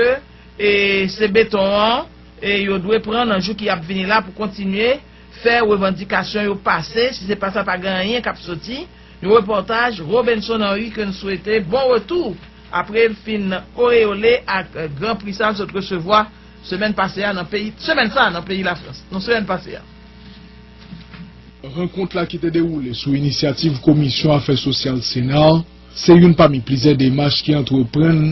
e se beton an, e yo dwe pran nan jou ki ap vini la pou kontinye fè revandikasyon yo pase. Si se pa sa, pa gen anyen k ap soti. Yon repòtaj Robenson Henry, ke n swete bon retou apre l fin oreyole ak gran pri sa l sot resevwa semèn pase a nan peyi, semèn sa a nan peyi Lafrans. Non, semèn pase a. Rankont la ki te dewoule sou inisyativ Komisyon Afè Sosyal Sena a, se youn pami plizyè demach ki antreprann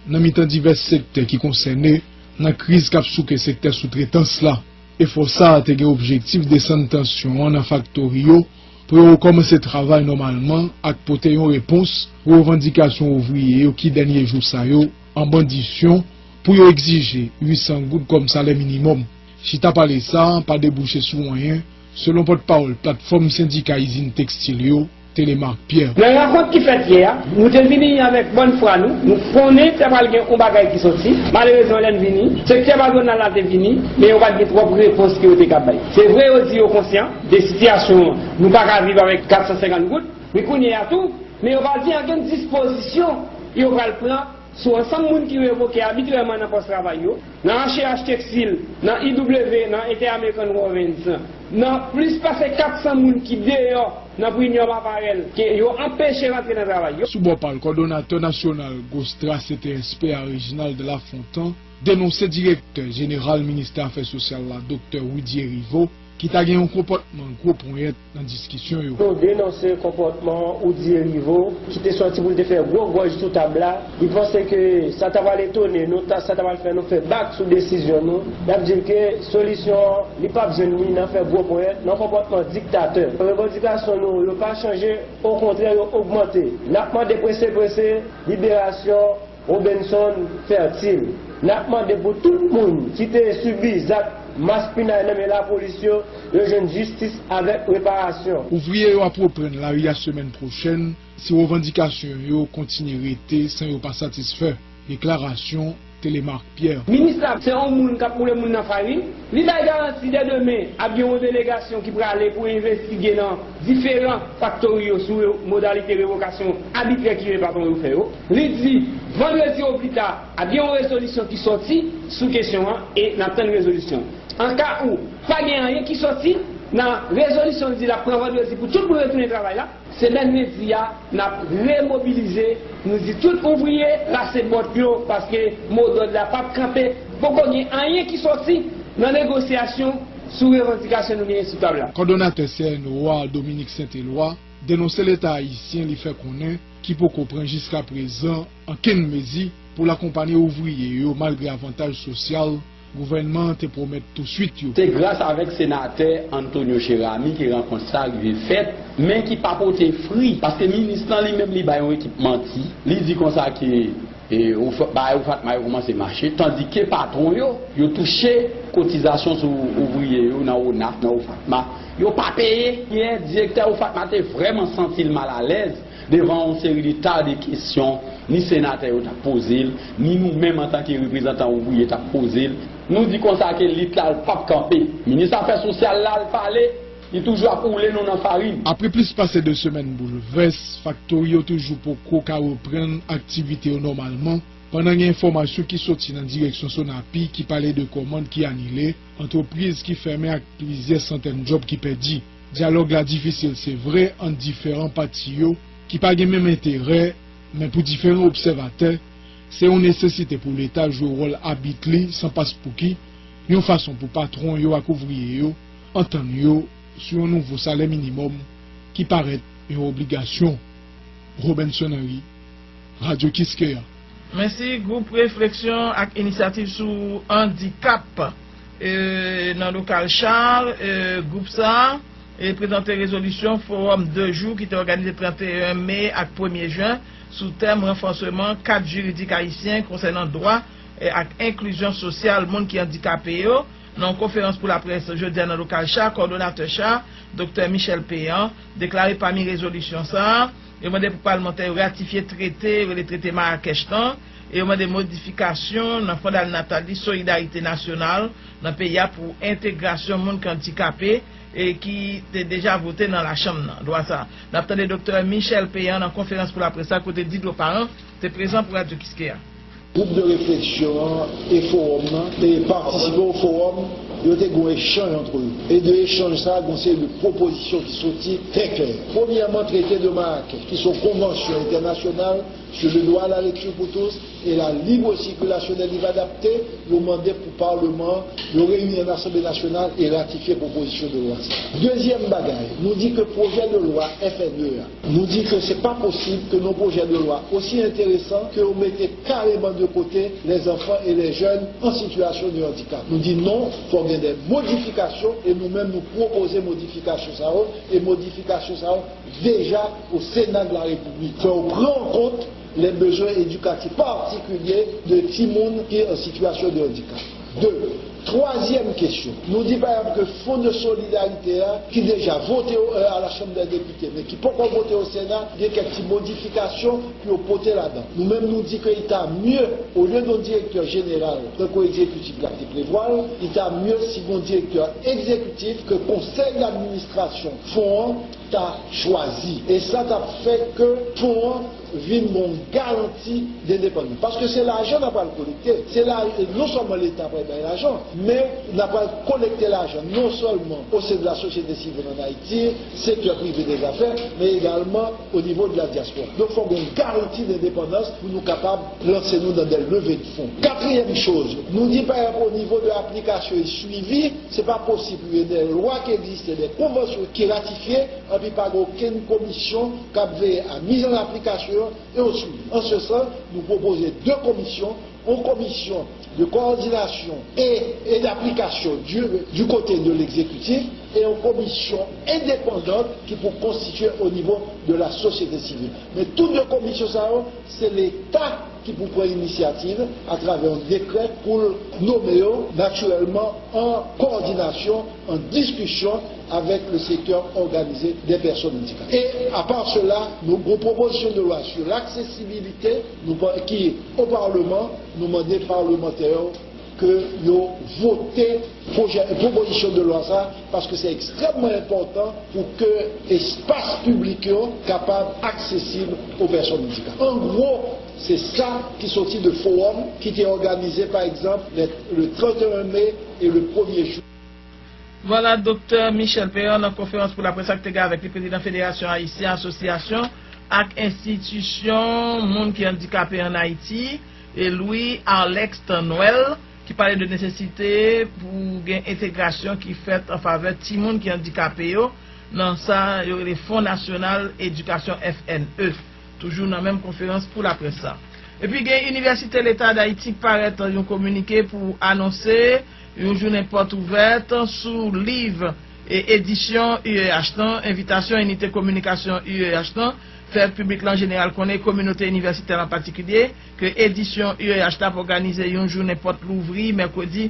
nan mitan divès sektè ki konsène nan kriz k ap souke sektè soutretans la. Efò sa a te gen objektif desann tansyon an nan faktori yo pou yo rekòmanse travay nòmalman ak pote yon repons pou revandikasyon ouvriye yo ki dènye jou sa yo an bandisyon pou yo egzije uit san goud kòm salè minimòm. Chita pale sa a pa debouche sou anyen, selon pòtpawòl Platfòm Sendika Izin Tekstil yo, Telemarc Pierre. Nan rankont ki fèt yè a, nou te vini avèk bòn fwa nou. Nou konnen te pral gen yon bagay ki soti. Malerezman, lè n vini, sektè patwonal la te vini, men yo pa t gen twòp repons ke yo te ka bay. Se vre, yo di yo konsyan de sitiyasyon an. Nou pa ka viv avèk kat san senkant goud, men kounye a tou, men yo pa di ankenn dispozisyon yo pral pran sou ansanm moun ki revoke abitrèman nan pòs travay yo, nan H E H Textile, nan I W, nan Inter-American Women's, nan plis pase kat san moun ki deyò nan Premium Apparel, ke yo anpeche rantre nan travay yo. Sou bò pa l, kòdonatè nasyonal Gostra C T S P a, Reginald Lafontant, denonse direktè jeneral ministè afè sosyal la, Doktè Widier Rivaud, ki ta gen yon konpòtman gwo ponyèt nan diskisyon yo. Nou denonse konpòtman Widier Rivaud, ki te sòti pou l te fè gwo gòj sou tab la. Li panse ke sa ta pral etone nou, ta, sa ta pral fè nou fè bak sou desizyon nou. N ap di l ke solisyon an, li p ap jwenn li nan fè gwo ponyèt, nan konpòtman diktatè. Revandikasyon nou, yo pa chanje, okontrè, yo ogmante. N ap mande prese prese liberasyon Robenson Fertil. N ap mande pou tout moun ki te sibi zak Maspinay nan men lapolis yo, yo jwenn jistis avèk reparasyon. Ouvriye yo ap reprann lari a semèn pwochèn si revandikasyon yo kontinye rete san yo pa satisfè. Deklarasyon Telemark Pierre. Minis la se yon moun k ap woule moun nan farin. Li bay garanti dè demen ap gen yon delegasyon ki prale pou envestige nan diferan faktori yo sou modalite revokasyon abitrè ki patwon yo fè yo. Li di vandredi oplita ap gen yon rezolisyon ki sòti sou kesyon an e n ap tann rezolisyon. An ka ou pa gen anyen ki sòti nan rezolisyon li di l ap pran vandredi pou tout moun retounen travay la, semèn lendi a n ap remobilize, nou di tout ouvriye rase bòt yo paske modòd la p ap kanpe. Poko gen anyen ki sòti nan negosyasyon sou revandikasyon nou genyen sou tab la. Kòdonatè C N O a, Dominique Saint-Éloi, denonse Leta ayisyen li fè konnen ki poko pran jiskaprezan ankenn mezi pou l akonpanye ouvriye yo malgre avantaj sosyal gouvènman an te pwomèt touswit yo. Se gras avèk Senatè Antonio Cheramy ke rankont sa rive fèt, men ki pa pote fri, paske minis lan li menm li bay yon ekip manti, li di konsa ke bagay OFATMA yo kòmanse mache, tandike patwon yo, yo touche kotizasyon sou ouvriye yo nan ONAF, nan OFATMA, yo pa peye. Yè, direktè OFATMA te vrèman santi l malalèz devan yon seri de ta de kesyon ni senatè yo t ap poze l, ni nou menm antanke reprezantan ouvriye t ap poze l. Nou di konsa ke lit la l p ap kanpe. Minis afè sosyal la al pale, li toujou ap woule nou nan farin. Apre plis pase de semèn boulvès, faktori yo toujou poko ka reprann aktivite yo nòmalman, pandan gen enfòmasyon ki soti nan direksyon Sonapi ki pale de kòmand ki anile, antrepriz ki fèmen ak plizyè santèn djòb ki pèdi. Dyalòg la difisil se vre ant diferan pati yo ki pa gen menm enterè, men pou diferan obsèvatè, se yon nesesite pou Leta jwe wòl abit li san paspouki, yon fason pou patwon yo ak ouvriye yo antann yo sou yon nouvo salè minimòm ki parèt yon obligasyon. Robenson Henry, Radyo Kiskeya. Mèsi. Gwoup Refleksyon ak Inisyativ sou Andikap nan lokal Charles, gwoup sa a prezante rezolisyon fowòm de jou ki te òganize trannteyen me ak premye jen sou tèm Ranfòseman kad jiridik ayisyen konsènan dwa ak enklizyon sosyal moun ki andikape yo. Nan yon konferans pou laprès jodi a nan lokal cha, kòdonatè cha, Doktè Michel Péan, deklare pami rezolisyon sa a, yo mande pou palmantè yo ratifye trete yo rele trete Marakèch lan, e yo mande modifikasyon nan fondalnatal li Solidarite Nasyonal nan peyi a pou entegrasyon moun ki andikape e ki te deja vote nan lachanm nan. Dwa sa a. N ap tande Doktè Michel Péan nan konferans pou laprès la kote Didro Parent te prezan pou Radyo Kiskeya. Gwoup de refleksyon an e fowòm nan te patisipe o fowòm, yo te gen yon echanj ant yo. E de echanj sa a, gen yon seri de pwopozisyon ki soti trè klè. Premyèman, trete de Marakèch, ki se yon konvansyon entènasyonal sur le droit à la lecture pour tous et la libre circulation des livres adaptés, yo mande pou Palman an, yo reyini an Asanble Nasyonal e ratifye pwopozisyon de lwa sa a. Dezyèm bagay, nou di ke pwojè de lwa F N E a, nou di ke se pa posib ke nan pwojè de lwa osi enteresan ke yo mete kareman de kote les enfants et les jeunes en situation de handicap. Nou di non, fòk gen de modifikasyon e nou menm nou pwopoze modifikasyon sa yo e modifikasyon sa yo deja o Sena de la Repiblik. Fò yo pran an kont les besoins éducatifs particuliers de timoun ki an sitiyasyon de andikap. De, twazyèm kesyon, nou di pa egzanp ke Fon de Solidarite a, ki deja vote a la Chanm dè Depite, men ki poko vote o Sena, gen kèk ti modifikasyon pou yo pote ladan. Nou menm nou di ke i ta mye, olye de yon direktè jeneral, tankou egzekitif la te prevwa l, i ta mye si gen yon direktè egzekitif ke konsèy dadministrasyon fon an ta chwazi. E sa t ap fè ke fon an vin yon garanti dendepandans. Paske se lajan n ap pral kolekte. Se la, non sèlman Leta pral bay lajan, men n ap pral kolekte lajan non sèlman o sen de la sosyete sivil ann Ayiti, sektè prive dè zafè, men egalman o nivo de la dyaspora. Donk, fòk gen yon garanti dendepandans pou nou kapab lanse nou nan de leve de fon. Katriyèm choz, nou di pa egzanp o nivo de aplikasyon e swivi, se pa posib pou gen de lwa ki egziste, de konvansyon ki ratifye, anpi pa gen okenn komisyon k ap veye a miz an aplikasyon yo e o swivi. An se sans, nou pwopoze de komisyon, yon komisyon de kowòdinasyon e, e d'aplikasyon du, du kote de legzekitif e yon komisyon endepandant ki pou konstitye o nivo de la sosyete sivil. Men tou de komisyon sa yo, se Leta ki pou pran inisyativ atravè yon dekrè pou l nonmen yo natirèlman an kowòdinasyon, an diskisyon avèk le sektè òganizé dè pèsòn andikapé. E apa sela, nou gon pwopozisyon de lwa sou laksesibilite nou pa- ki o Palman, nou mande palmantè yo ke yo vote pwojè, pwopozisyon de lwa sa, paske se ekstrèmman enpòtan pou ke espas piblik yo kapab aksesib o pèsòn andikapé. An gwo, se sa ki soti de fowòm ki te òganize, pa egzanp, le, le trente et un mai e le premier juin. Vwala Doktè Michel Péan nan konferans pou laprès ak te gen avèk li prezidan Federasyon Ayisyen Asosyasyon ak Enstitisyon Moun ki Andikape ann Ayiti, e Louis Alex Tanwel, ki pale de nesesite pou gen entegrasyon ki fèt an favè timoun ki andikape yo nan sa yo rele Fon Nasyonal Edikasyon F N E, toujou nan menm konferans pou laprès sa. Epi gen Inivèsite Leta Dayiti k parèt yon kominike pou anonse yon jounen pòt ouvèt sou liv e edisyon U E H lan, envitasyon inite kominikasyon U E H lan fè piblik lan jeneral konnen, kominote inivèsitè lan patikilye, ke edisyon U E H la ap òganize yon jounen pòt louvri mèkredi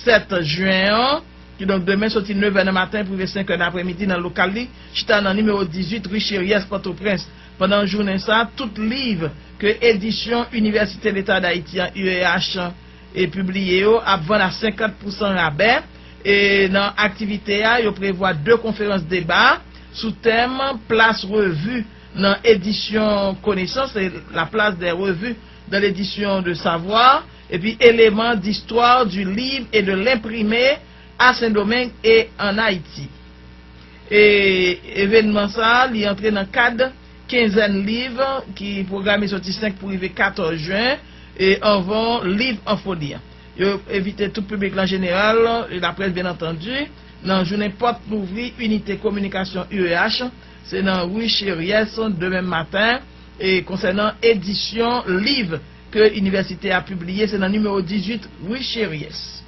sèt jen an, kidonk demen, soti nevè nan maten pou rive senkè nan aprèmidi nan lokal li, chita nan nimewo dizuit ri Cheryès, Pòtoprens. Pandan jounen sa, tout liv ke edisyon Inivèsite Leta Dayiti an, U E H, e pibliye yo ap vann a senkant pousan rabè. E nan aktivite a, yo prevwa de konferans deba sou tèm plas revi nan edisyon konesans, e la place des revues dans l'édition de savoir, epi éléments d'histoire du livre et de l'imprimé à Saint-Domingue et en Haïti. E evènman sa a, li antre nan kad kenzèn liv ki pwograme soti senk pou rive katòz jen, e anvan Liv an Foli an. Yo envite tout piblik lan jeneral, e laprès byen antandi, nan jounen pòt louvri Inite Kominikasyon U E H, se nan ri Cheryès demen maten, e konsènan edisyon liv ke inivèsite a pibliye, se nan nimewo dizuit ri Cheryès.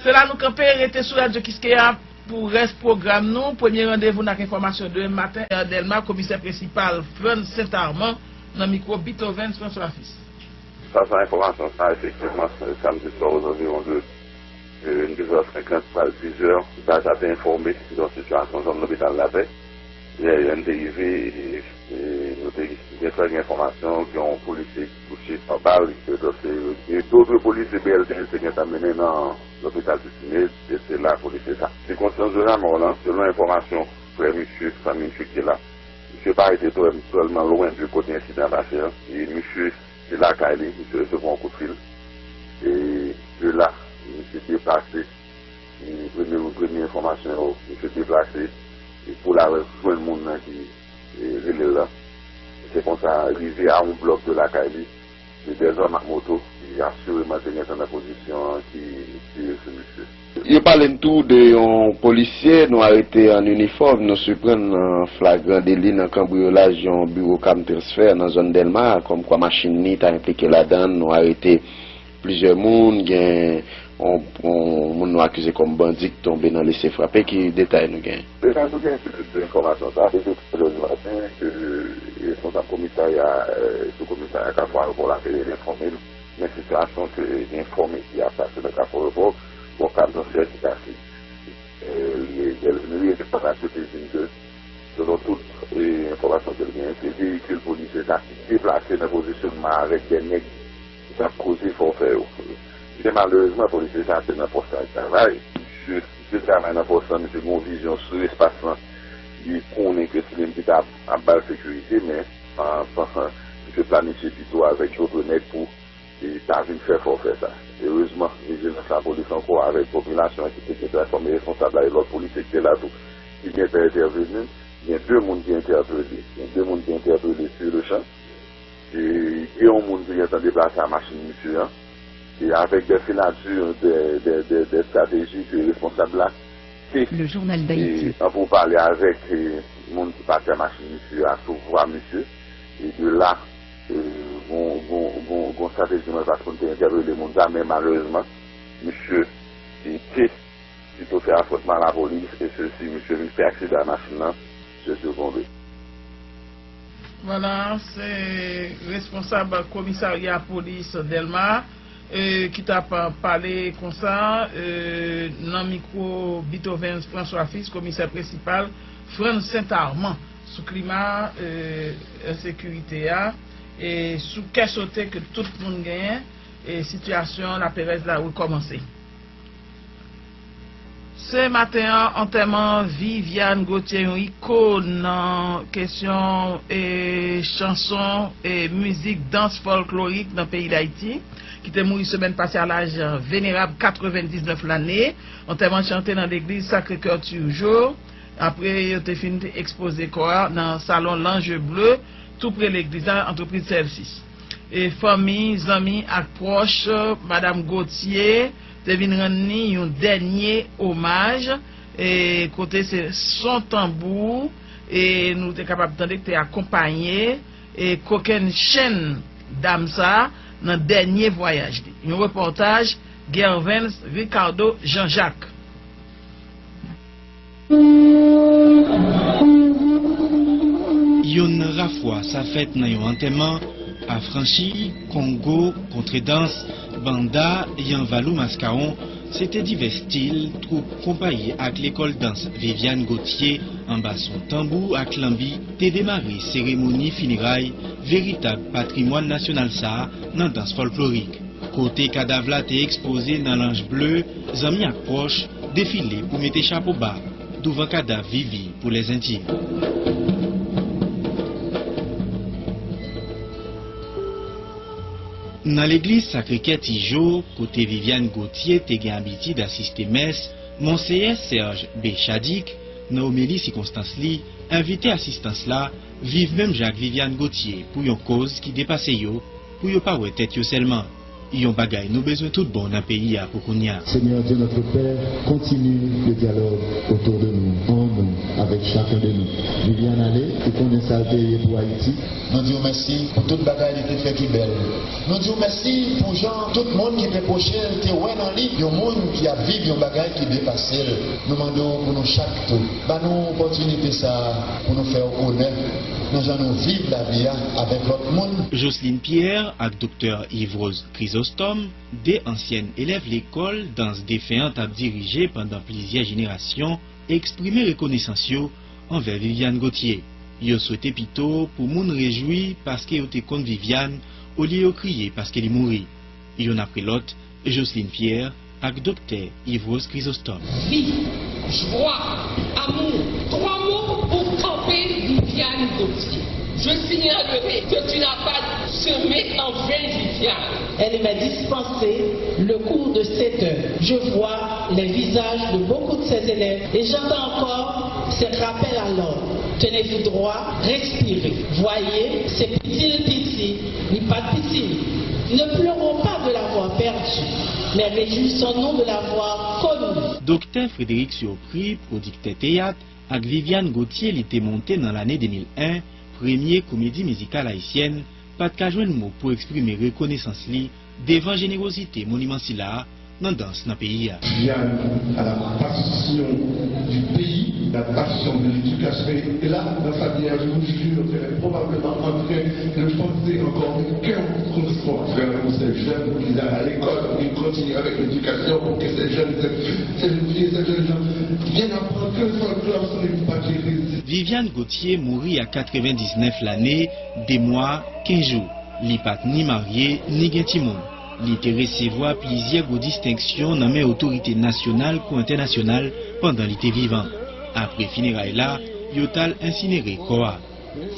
Se la nou kanpe, rete sou Radyo Kiskeya pou rès pwogram nou. Premye randevou n ak enfòmasyon demen maten, Dèlma, komisè prensipal Frantz Saint-Armand, nan mikwo Beethoven François Fils. Fas a enfòmasyon sa, efektivman, samdi swa, ozanviwon de, de, de nev è senkant pral diz è, baz la te enfòme de yon sitiyasyon zòn Lopital Lapè. Yè, yè, n te rive, e, e, nou te gen fè gen enfòmasyon ke yon polisye ki touche pa bal, ke dòt, e, dòt polisye B L T S te gentan mennen nan lopital Ti Tine, e se la polisye sa. Sikonstans de lanmò lan, selon enfòmasyon frè misye, fanmi misye ki te la, misye parèt etwèlman lwen de kote ensidan pase an, e misye se lakay li, misye resevwa yon kout fil. E de la, misye deplase. E premye, premye enfòmasyon yo, misye deplase. E pou l al jwenn moun nan ki, e, rele l lan. Se konsa, rive a yon blòk de lakay li, se dèzòm ak moto, ki asireman te gentan nan pozisyon an ki tire sou misye. Yo pale n tou de yon polisye nou arete an inifòm, nou siprann nan flagran deli nan kanbriyolaj yon biwo Cam Transfer nan zòn Dèlma, kòmkwa machin li ta enplike ladan l. Nou arete plizyè moun, gen yon, yon moun nou akize kòm bandi ki tonbe nan lese frape. Ki detay nou gen? Detay nou gen, se de enfòmasyon sa, se de trè di maten, ke responsab komisarya, e, sou komisarya Kafou Ayewopò la te enfòme l. Men sitiyasyon ke li enfòme ki ap pase nan Kafou Ayewopò, bon, Cam Transfer ki pase. E, li, li, li, li, pandan ke te di m ke, selon tout, e, enfòmasyon ke l genyen, se veyikil polisye sa ki deplase nan pozisyonman avèk de nèg ki t ap koze fòfè yo. Men malerezman, polisye sa te nan pòs la, l travay. Misye, misye travay nan pòs lan, misye gen yon vizyon sou espas lan. Li konnen ke se li menm ki ta ap, ap ba l sekirite, men, an, an, misye planifye pito avèk dòt nèg pou e ta vin fè fòfè sa. Erezman, vijilans lapolis ankò avèk popilasyon an ki te gentan enfòme responsab la e lòt polisye ki te la tou, ki gentan entèveni. Gen de moun ki entèpele. Gen de moun ki entèpele sur le champ. E gen yon moun ki gentan deplase a machin misye an. E avèk de filati, de, de, de, de estrateji ke responsab la te, e, an pou pale avèk, e, moun ki pati a machin misye a sou vwa misye. E de la, e, gon, gon, gon, gon estrateji mwen pa konn te entèpele moun sa, men malerezman, misye, e, te pito fè afwontman a lapolis, e sesi, misye vin fè aksidan a machin nan, misye sikonbe. Vwala, se responsab komisarya polis Dèlma, e, ki t ap pale konsa, e, nan mikwo Beethoven François Fils, komisè prensipal Frantz Saint-Armand, sou klima, e, ensekirite a, e sou kè sote ke tout moun genyen, e sitiyasyon laperèz la rekòmanse. Se maten an, antèman Viviane Gauthier, yon ikòn nan kesyon e chanson e mizik dans fòlklorik nan peyi Dayiti, ki te mouri semèn pase a laj venerab katrevendiznèf lane. Antèman chante nan legliz Sacré-Cœur Turgeau. Apre yo te fin ekspoze kò a nan salon L'Ange Bleu, tou pre legliz la, antrepriz Celsis. E fanmi, zanmi ak pwòch Madam Gauthier te vin rann li yon dènye omaj, e kote se son tanbou, e nou te kapab tande ki te akonpaye, e kokennchenn dam sa a nan dènye vwayaj li. Yon repòtaj Gervens Ricardo Jean-Jacques. Youn nan ra fwa sa fèt nan yon antèman, afranchi, kongo, kontredans, banda, yanvalou, maskawon, se te divès estil twoup, konpayi ak lekòl dans Viviane Gauthier anba son tanbou ak lanbi te demare seremoni fineray veritab patrimwàn nasyonal sa a nan dans fòlklorik. Kote kadav la te ekspoze nan L'Ange Bleu, zanmi ak pwòch defile pou mete chapo ba douvan kadav Vivi pou lèzentim. Nan legliz Sacré-Cœur Tijo, kote Viviane Gauthier te gen abitid asiste mès, Monseyè Serge B. Chadic, nan omeli sikonstans li, envite asistans la viv menm jan ak Viviane Gauthier pou yon kòz ki depase yo, pou yo pa wè tèt yo sèlman. Yon bagay nou bezwen tout bon nan peyi a pou kounye a. Seigneur Dieu notre Père, continue le dialogue autour de nous, en nous, avec chacun de nous. Viviane ale, ou konnen sa l te ye pou Ayiti. Nou di w mèsi pou tout bagay li te fè ki bèl. Nou di w mèsi pou jan tout moun ki te pwoche l te wè nan li yon moun ki ap viv yon bagay ki depase l. Nou mande w pou nou chak tou, ba nou opòtinite sa a pou nou fè w onè nan jan nou viv lavi a avèk lòt moun. Jocelyne Pierre ak Doktè Yvrose Chrysostome, de ansyèn elèv lekòl dans defen an t ap dirije pandan plizyè jenerasyon, eksprime rekonesans yo anvè Viviane Gauthier. Yo swete pito pou moun rejwi paske yo te konn Viviane, olye yo kriye paske li mouri. Youn apre lòt, Jocelyne Pierre ak Doktè Yvrose Chrysostome. Vie, joie, amour, trois mots pour camper Viviane Gauthier. Je signalerai que tu n'as pas semé en vain, Viviane. Elle m'a dispensé le cours de sept heures. Je vois les visages de beaucoup de ses élèves et j'entends encore ses rappels à l'ordre. Tenez-vous droit, respirez. Voyez, c'est piti l piti, li pa t piti. Ne pleurons pas de l'avoir perdu, mais réjouissons-nous de l'avoir connu. Doktè Frédéric Surpris, pwodiktè teyat, ak Viviane Gauthier li te monte nan lane de mil en, premye komedi mizikal ayisyèn, pa t ka jwenn mo pou eksprime rekonesans li devan jenerozite moniman sila a nan dans nan peyi a. Viviane, à la passion du pays, la passion de l'éducation. Et là, dans sa dernière journée, je suis probablement en train de penser encore, mais qu'est-ce qu'on va faire pour ces jeunes qui sont à l'école, pour qu'ils continuent avec l'éducation, pour que ces jeunes, ces, ces jeunes filles et ces jeunes gens viennent apprendre que le folklore, ce n'est pas que les Viviane Gauthier mouri a katrevendiznèf lane, de mwa, kenz jou. Li pa t ni marye, ni gen timoun. Li te resevwa plizyè gwo distenksyon nan men otorite nasyonal kou entènasyonal pandan li te vivan. Apre fineray la, yo t al ensinere kò a.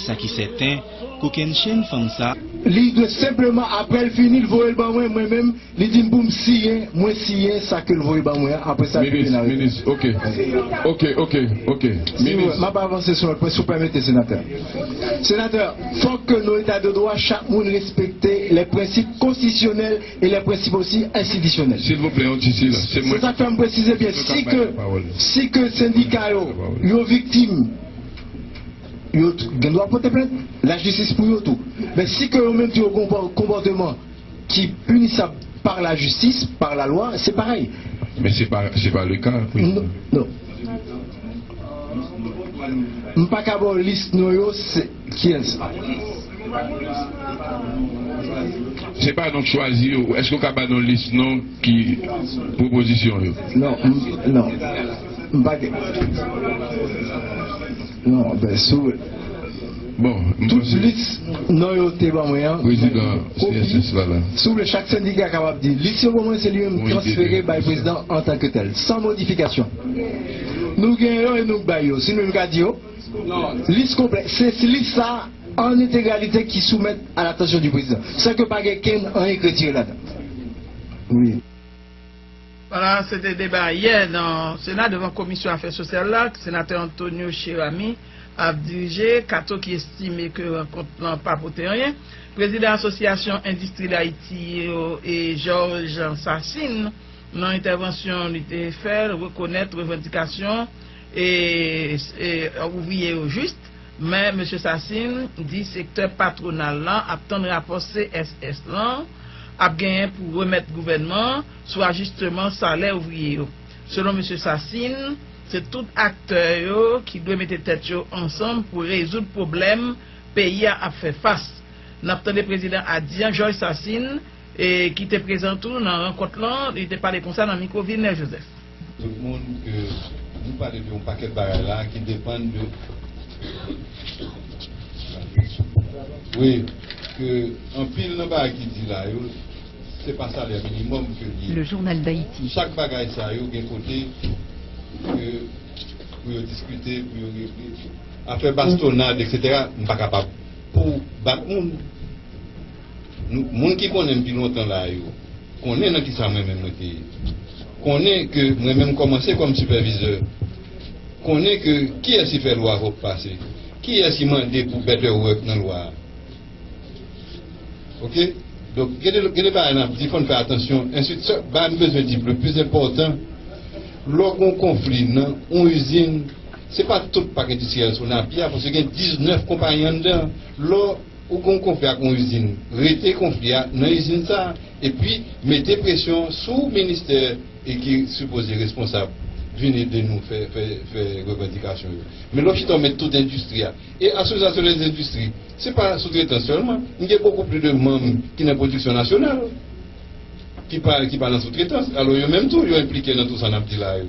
Sa ki sèten, kokennchenn fanm sa. Li dwe senpleman, apre l fini, l voye l ban mwen, mwen menm, li di m pou m siyen, mwen siyen sa ke l voye ban mwen an, apre sa, Minis, Minis, ok. Ok, ok, ok. Minis. M ap avanse sou lòt pwen, si w pèmete, Senatè. Senatè, fòk ke nan Eta de dwa, chak moun respekte les principes constitutionnels et les principes aussi institutionnels. Silvouplè, yon ti silans. Se mwen. Se sa k fè m presize byen, si ke, si ke sendika yo, yo viktim, yo t-, gen dwa pote plent, lajistis pou yo tou. Men si ke yo menm tou yo gon konpò-, konpòteman ki pinisab par la justice, par la loi, c'est pareil. Mais c'est pas, c'est pas le cas, président. Non, non. M pa ka ba w lis non yo, se kiyès? Se pa non k chwazi yo. Èske w ka ba nou lis non ki pwopozisyon yo? Non, m- non. M pa gen. Non, ben, sou. Bon, m Tout panse. Lis non yo te ban mwen an. Prezidan C S S la la. Si w vle, chak sendika kapab di. Lis yo ban mwen, se li menm Bon, ide transfere de- bay prezidan antanke tèl, san modifikasyon. Nou gen yo e nou bay yo. Si nou menm ka di yo, lis konplè, se lis sa an entegralite ki soumèt a latansyon di prezidan. San ke pa gen kenn anyen k retire ladan. Wi. Vwala, se te deba yè nan Sena devan Komisyon Afè Sosyal la, Senatè Antonio Cheramy ap dirije. Kato ki estime ke rankont lan pa pote anyen. Prezidan Asosyasyon Endistri Dayiti yo, e Georges Sassine, nan entèvansyon li te fè, rekonèt revandikasyon e, e ouvriye yo jis, men mesye Sassine di sektè patwonal lan ap tann rapò C S S lan ap genyen pou remèt gouvènman an sou ajisteman salè ouvriye yo. Selon mesye Sassine, se tout aktè yo ki dwe mete tèt yo ansanm pou rezoud pwoblèm peyi a ap fè fas. N ap tande prezidan Adyan, Georges Sassine, e ki te prezan tou nan rankont lan, li te pale konsa nan mikwo Vilnè Joseph. Tout moun ke nou pale de yon pakèt bagay la ki depann de wi, ke anpil nan bagay ki di la yo, se pa salè minimòm ke li ye. Le journal d'Haïti. Chak bagay sa yo gen kote ke pou yo diskite, pou yo regle. Afè bastonad, et cetera, m pa kapab pou bat moun. Nou- Moun ki konnen m pi lontan la yo, konnen nan kisa mwen menm mwen te ye. Konnen ke mwen menm kòmanse kòm sipèvizè. Konnen ke kiyès ki fè lwa hop pase. Kiyès ki mande pou better work nan lwa a. Oke? Donk, gen de, gen de bagay n ap di, fò n fè atansyon. Enswit, sa, bagay m bezwen di, le plis enpòtan, lè w gen yon konfli nan yon izin, se pa tout pak endistriyèl sou Napi a, paske gen diznèf konpayi anndan. Lè w gen yon konfli ak yon izin, rete konfli a nan izin sa a, epi mete presyon sou ministè e ki sipoze responsab vin ede nou fè, fè, fè revandikasyon yo. Men lè w chita w met tout endistri a, e asosyasyon dèzendistri, se pa soutretans sèlman. M gen bokou plis de manm ki nan pwodiksyon nasyonal ki pa, ki pa nan soutretans. Alò, yo menm tou, yo enplike nan tout sa n ap di la yo.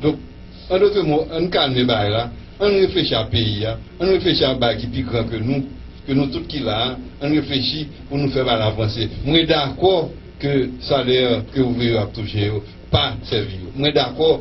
Donk, an dòt mo, ann kalme bagay la, ann reflechi a peyi a, ann reflechi a bagay ki pi gran ke nou, ke nou tout ki la a, ann reflechi pou nou fè bagay la vanse. Mwen dakò ke salè ke ouvriye yo ap touche yo pa sèvi yo. Mwen dakò.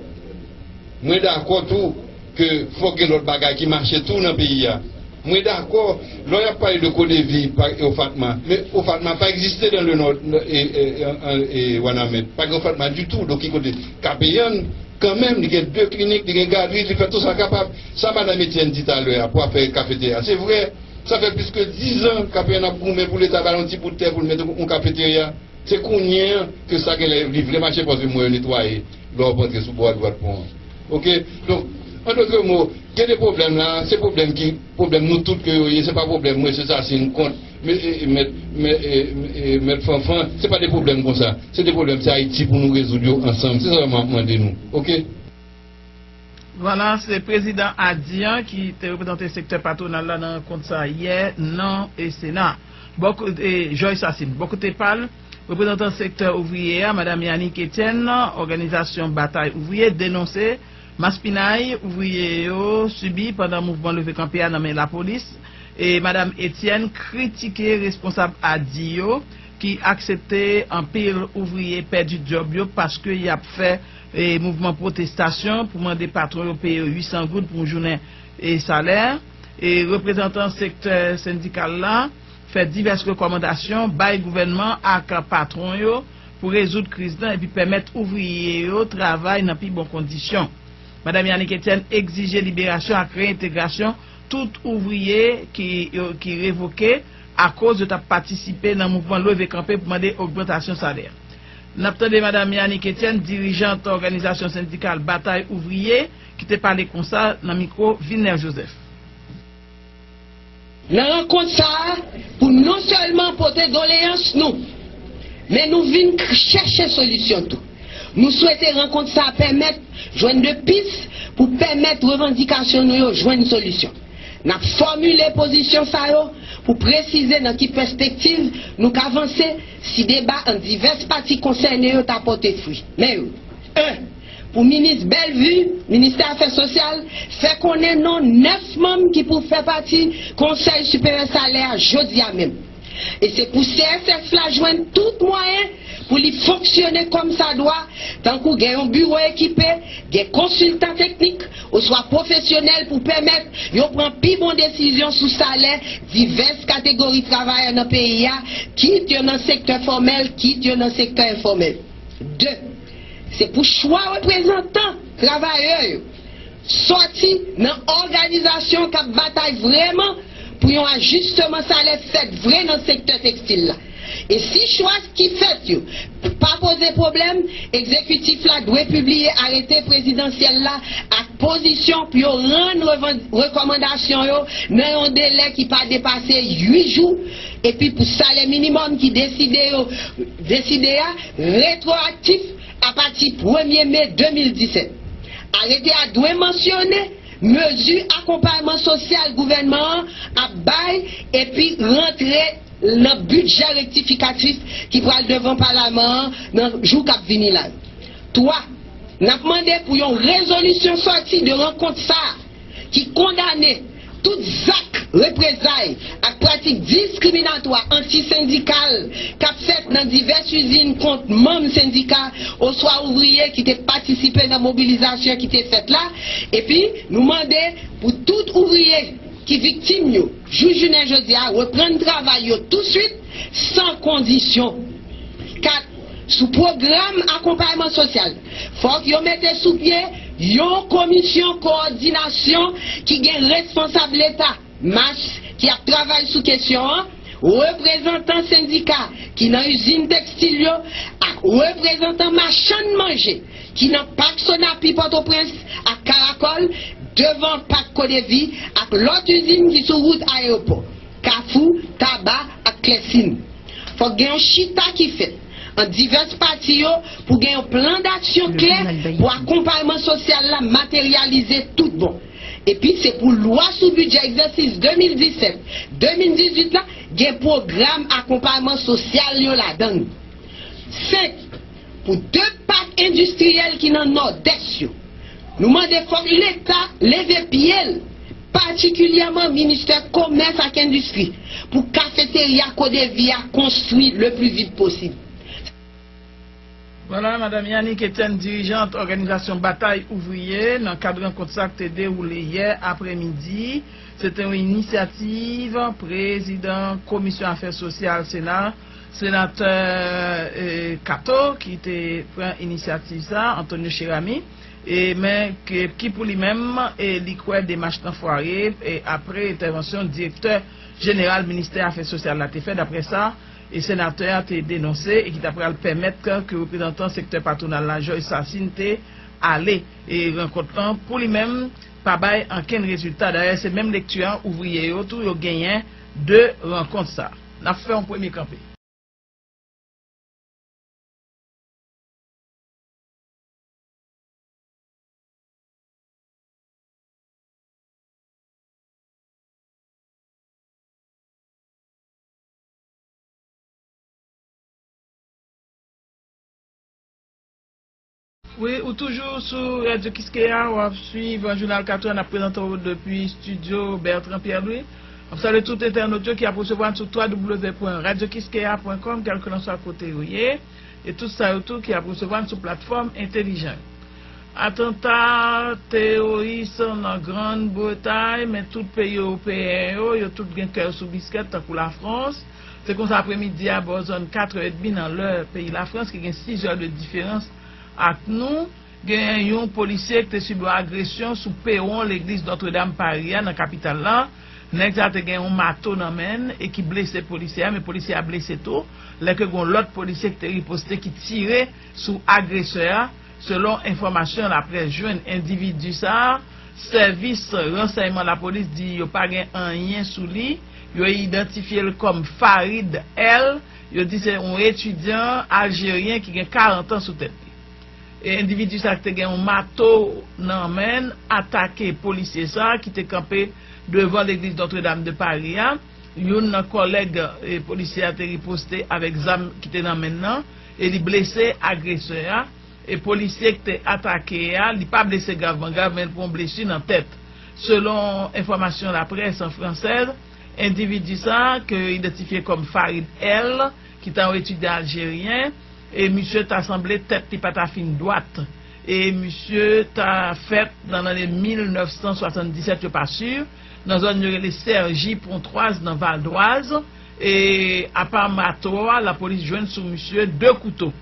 Mwen dakò tou ke fòk gen lòt bagay ki mache tou nan peyi a. Mwen dakò, lè y ap pale de Codevi pa- e Ofatma, men Ofatma pa egziste dans le nord e, e, e, e Wanament. Pa gen Ofatma ditou. Donk, ki kote? Kapeyann, kanmenm, li gen de klinik, li gen gadri, li fè tou sa l kapab. Sa madanm Etienne di talè a pou afè kafeterya, se vrè. Sa fè plis ke dizan Kapeyann ap goumen pou Leta ba l yon ti bout tè pou l mete yon kafeterya. Se kounye an ke sa genlè li vle mache paske mwen yo netwaye lè w ap antre sou bò a dwat pon an. Oke? Donk, an dòt mo, gen de pwoblèm la, se pwoblèm ki, pwoblèm nou tout ke yo ye, se pa pwoblèm mwen, se sa, se yon kont, men, e, e, mèt, mèt, e, e, mèt Fanfan, se pa de pwoblèm konsa. Se de pwoblèm, se Ayiti pou nou rezoud yo ansanm. Se sa m ap mande nou. Oke? Vwala, se prezidan Adyan ki te reprezante sektè patwonal la nan rankont sa yè nan e Sena. Bò kote, Georges Sassine. Bò kote pa l, reprezantan sektè ouvriye a, madanm Yanick Etienne, òganizasyon Batay Ouvriye, denonse maspinay ouvriye yo sibi pandan mouvman leve kanpe a nan men lapolis. E madanm Etienne kritike responsab Adi yo ki aksepte anpil ouvriye pèdi djòb yo paske y ap fè e mouvman pwotestasyon pou mande patwon yo peye yo uit san goud pou yon jounen e salè. E reprezantan sektè sendikal la fè divès rekòmandasyon bay gouvènman ak patwon yo pou rezoud kriz lan epi pèmèt ouvriye yo travay nan pi bon kondisyon. Madanm Yanick Etienne egzije liberasyon ak reyentegrasyon tout ouvriye ki, yo, ki revoke akoz yo t ap patisipe nan mouvman leve kanpe pou mande ogmantasyon salè. N ap tande Madanm Yanick Etienne, dirijant òganizasyon sendikal Batay Ouvriye, ki te pale konsa nan mikwo Vilnè Joseph. Nan rankont sa a, pou non sèlman pote doleyans nou, men nou vin k- chèche solisyon tou. Nou swete rankont sa a pèmèt jwenn de pis pou pèmèt revandikasyon nou yo jwenn solisyon. N ap fòmile pozisyon sa yo pou presize nan ki pèspektiv nou ka vanse si deba ant divès pati konsène yo ta pote fwi. Men yo, en, pou minis Bellevue, ministè afè sosyal fè konnen non nèf manm ki pou fè pati Konsèy Siperyè Salè a jodi a menm. E se pou C S S la jwenn tout mwayen pou li fonksyone kòmsadwa, tankou gen yon biwo ekipe, gen konsiltan teknik, oswa pwofesyonèl pou pèmèt yo pran pi bon desizyon sou salè divès kategori travayè nan peyi a, kit yo nan sektè fòmèl, kit yo nan sektè enfòmèl. De, se pou chwa reprezantan travayè yo sòti nan òganizasyon k ap batay vrèman pou yon ajisteman salè fèt vre nan sektè tekstil la. E si chwa ki fèt yo pa poze pwoblèm, egzekitif la dwe pibliye arete prezidansyèl la ak pozisyon pou yo rann revan-, rekòmandasyon yo nan yon delè ki pa depase uit jou, epi pou salè minimòm ki deside yo, deside a, retwoaktif apati premye me de mil disèt. Arete a dwe mansyone mezi akonpayman sosyal gouvènman an ap bay epi rantre nan bidjè rektifikatif ki pral devan Palman an nan jou k ap vini la yo. Twa, n ap mande pou yon rezolisyon sòti de rankont sa a ki kondane tout zak reprezay ak pratik diskriminatwa anti-sendikal k ap fèt nan divès izin kont manm sendika oswa ouvriye ki te patisipe nan mobilizasyon ki te fèt la, epi nou mande pou tout ouvriye ki viktim yo, jou jounen jodi a, reprann travay yo touswit, san kondisyon. Kat, sou pwogram akonpayman sosyal, fòk yo mete sou pye yon komisyon kowòdinasyon ki gen responsab Leta, MACH, ki ap travay sou kesyon an, reprezantan sendika ki nan izin tekstil yo, ak reprezantan machann manje ki nan pak Sonapi Pòtoprens ak Karakòl, devan pak Kodevi ak lòt izin ki sou wout ayewopò, Kafou, Taba ak Klèsin. Fòk gen yon chita ki fèt ant divès pati yo pou gen yon plan daksyon klè pou akonpayman sosyal la materyalize tout bon. Epi se pou lwa sou bidjè egzèsis de mil disèt, de mil dizuit la gen pwogram akonpayman sosyal yo ladan l. Senk, pou de pak endistriyèl ki nan Nòdès yo, nou mande fòk Leta leve pye l, patikilyèman Ministè Komès ak Endistri, pou kafeterya Kodevi a konstwi le pli vit posib. Vwala, Madanm Yanick Etienne, dirijant òganizasyon Batay Ouvriye, nan kad rankont sa k te dewoule yè aprèmidi. Se te yon inisyativ prezidan Komisyon Afè Sosyal Sena, Senatè, eh, Kato, ki te pran inisyativ sa, Antonio Cheramy, e, men ke, ki pou li menm, e, li kwè demach lan fware, e, apre entèvansyon direktè jeneral ministè afè sosyal la te fè, daprè sa, e, senatè a te denonse, e ki ta pral pèmèt ke, ke reprezantan sektè patwonal la, Georges Sassine, te ale, e, rankont lan, pou li menm, pa bay ankenn rezilta. Dayè, se menm lekti a, ouvriye yo tou, yo genyen de rankont sa. N ap fè yon premye kanpe. Wi, ou toujou sou Radyo Kiskeya, w ap swiv jounal katran n ap prezante w depi estidyo Bertrand Pierre Louis. M ap salye tout entènot yo ki ap resevwa n sou w w w pwen radyo kiskeya pwen kòm, kèlkelanswa kote yo ye, e tout sa yo tou ki ap resevwa n sou platfòm entèlijan yo. Atanta teworis nan Grann Bretay, men tout peyi ewopeyen yo, yo tout gen kè yo sou biskèt, tankou Lafrans. Se konsa, aprèmidi a, bò zòn katrè edmi nan lè peyi Lafrans, ki gen sis zè de diferans ak nou, gen yon polisye ki te sibi yon agresyon sou pewon legliz Nòtredam Pari a, nan kapital la. Nèg sa te gen yon mato nan men l e ki blese polisye a, men polisye a blese tou, lè ke gen yon lòt polisye ki te riposte, ki tire sou agresè a, selon enfòmasyon laprès jwenn. Endividi sa a, sèvis ransèyman lapolis di yo pa gen anyen sou li. Yo idantifye l kòm Farid L. Yo di se yon etidyan aljeryen ki gen karant an sou tèt li. E endividi sa ki te gen yon mato nan men l atake polisye sa ki te kanpe devan legliz Notre Dame de Paris a. Youn nan kòlèg e polisye a te riposte avèk zam ki te nan men l nan e li blese agresè a. E polisye ki te atake a, li pa blese gravman grav, men l pran blesi nan tèt. Selon enfòmasyon laprès an fransèz, endividi sa, ke yo idantifye kòm Farid L, ki ta yon etidyan aljeryen, e misye ta sanble tèt li pa ta fin dwat. E misye ta fèt nan lane mil nèf san swasanndisèt, yo pa si, nan zòn yo rele Sergi Pontoise nan Val d'Oise, e apa mato a, lapolis jwenn sou misye de kouto.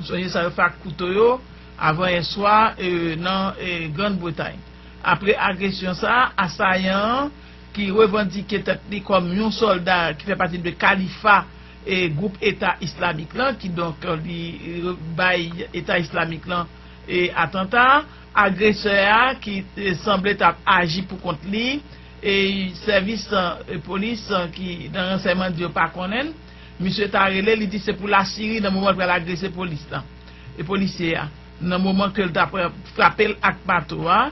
Sonje sa yo fè ak kouto yo avanyè swa e, nan e, Grann Bretay. Apre agresyon sa a, asayan an, ki revandike tèt li kòm yon sòlda ki fè pati de kalifa e gwoup Eta Islamik lan, kidonk li e, bay Eta Islamik lan e, atanta a, agresè a ki e, sanble t ap aji pou kont li, e sèvis e, polis e, ki nan ransèyman di yo pa konnen l, misye ta rele, li di se pou Lasiri nan moman l pral agrese polis lan, e polisye a, nan moman ke l ta pra- frape l ak mato a.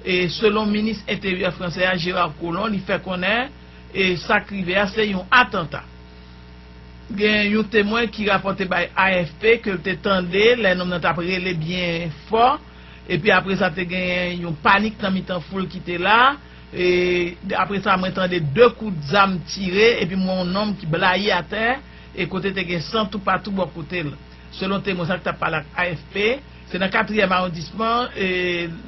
E selon minis enteryè fransè a, Gérard Collomb, li fè konnen e sa k rive a se yon atanta. Gen yon temwen ki rapòte bay A F P ke l te tande lè nonm nan t ap rele byen fò, epi apre sa te gen yon panik nan mitan foul ki te la. E apre sa, mwen tande de kout zam tire, epi m wè yon nonm ki blayi atè, e kote te gen san toupatou bò kote l. Selon temwen sa ki t ap pale ak A F P, se nan katriyèm awondisman e,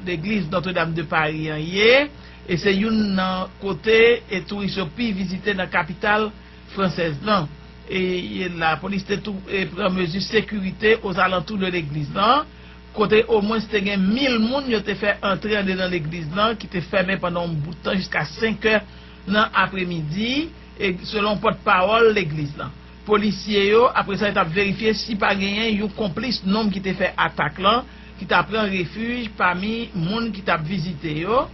legliz Notre Dame de Paris an ye, e se youn nan kote e touris yo pi vizite nan kapital fransèz lan. E, e lapolis te tou e, pran mezi sekirite ozalantou de legliz lan, kote omwens te gen mil moun yo te fè antre andedan legliz lan, ki te fèmen pandan yon bout tan jiska senk è nan apremidi, e selon pòtpawòl legliz lan. Polisye yo, apre sa, yo t ap verifye si pa genyen yon konplis nonm ki te fè atak lan, ki ta pran refij pami moun ki t ap vizite yo,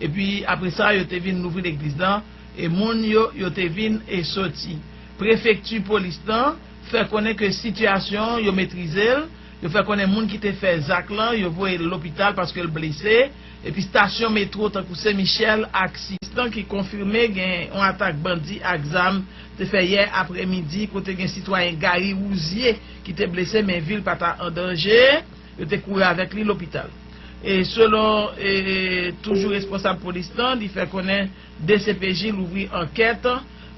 epi apre sa, yo te vin louvri legliz lan, e moun yo, yo te vin e soti. Prefekti polis lan fè konnen ke sitiyasyon an, yo metrize l, yo fè konnen moun ki te fè zak lan, yo voye l lopital paske l blese, epi stasyon metwo tankou Sen Michèl ak Sis lan ki konfime gen yon atak bandi ak zam te fè yè apremidi, kote gen sitwayen Gary Rouzier ki te blese, men vi l pa ta an danje, yo te kouri avèk li lopital. E selon e, toujou responsab polis lan, li fè konnen D C P J louvri ankèt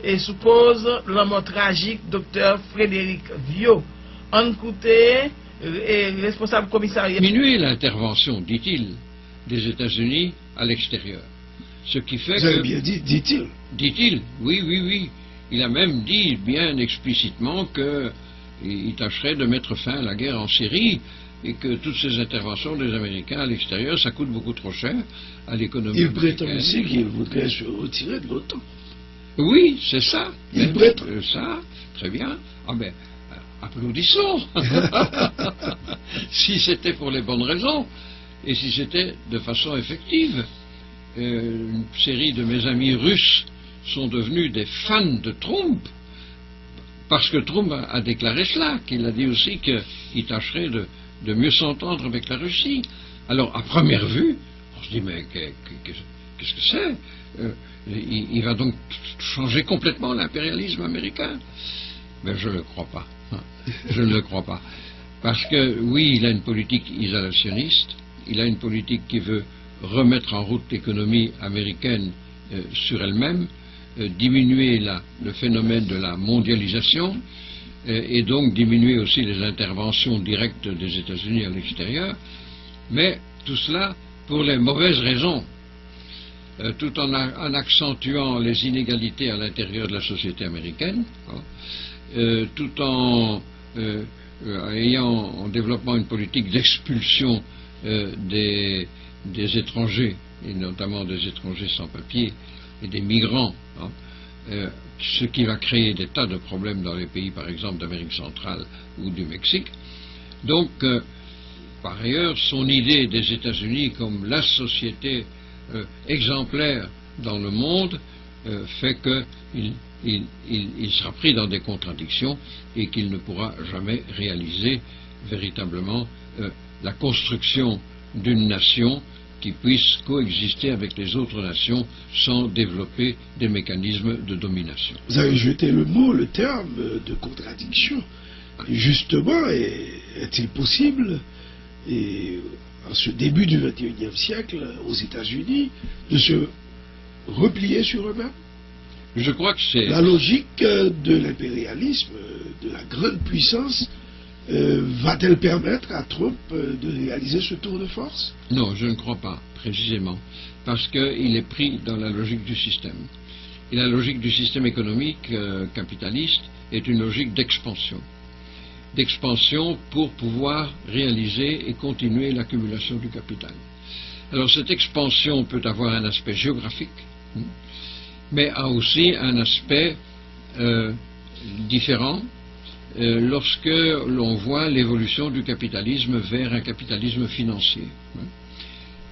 e sou koz lanmò trajik Doktè Frédéric Viau. Ann koute e, responsab komisarya. Diminuer l'intervention, dit-il, des États-Unis à l'extérieur. Ce qui fait Vous avez que, bien dit, dit-il. Dit-il, oui, oui, oui. Il a même dit bien explicitement que il tâcherait de mettre fin à la guerre en Syrie et que toutes ces interventions des Américains à l'extérieur, ça coûte beaucoup trop cher à l'économie américaine. Il prétend aussi qu'il voudrait se retirer de l'OTAN. Oui, c'est ça. Il prétend. Euh, ça, très bien. Ah ben, euh, applaudissons. Si c'était pour les bonnes raisons, et si c'était de façon effective, euh, une série de mes amis russes sont devenus des fans de Trump, parce que Trump a, a déclaré cela, qu'il a dit aussi qu'il tâcherait de, de mieux s'entendre avec la Russie. Alors, à première vue, on se dit, mais que- que- que- qu'est-ce que c'est ? Euh, il, il va donc changer complètement l'impérialisme américain. Mais je ne le crois pas. Je ne le crois pas. Parce que, oui, il a une politique isolationniste, il a une politique qui veut remettre en route l'économie américaine, euh, sur elle-même, euh, diminuer la- le phénomène de la mondialisation, euh, et donc diminuer aussi les interventions directes des États-Unis à l'extérieur. Mais tout cela pour les mauvaises raisons, euh, tout en, a- en accentuant les inégalités à l'intérieur de la société américaine, hein, euh, tout en, euh, euh, ayant, en développant une politique d'expulsion, euh, des, des étrangers, et notamment des étrangers sans papiers et des migrants, hein, euh, ce qui va créer des tas de problèmes dans les pays, par exemple, d'Amérique centrale ou du Mexique. Donc, euh, par ailleurs, son idée des États-Unis comme la société, euh, exemplaire dans le monde, euh, fait que il, il- il- il sera pris dans des contradictions et qu'il ne pourra jamais réaliser véritablement euh, la construction d'une nation qui puisse coexister avec les autres nations sans développer des mécanismes de domination. Vous avez jeté le mot, le terme de contradiction. Justement, est-il possible, et en ce début du vingt et unième siècle, aux États-Unis, de se replier sur eux-mêmes? Je crois que c'est... La logique, euh, de l'impérialisme, euh, de la grande puissance, euh, va-t-elle permettre à Trump, euh, de réaliser ce tour de force? Non, je ne crois pas, précisément, parce qu'il est pris dans la logique du système. Et la logique du système économique, euh, capitaliste est une logique d'expansion. D'expansion pour pouvoir réaliser et continuer l'accumulation du capital. Alors cette expansion peut avoir un aspect géographique, hmm, mais a aussi un aspect, euh, différent, euh, lorsque l'on voit l'évolution du capitalisme vers un capitalisme financier.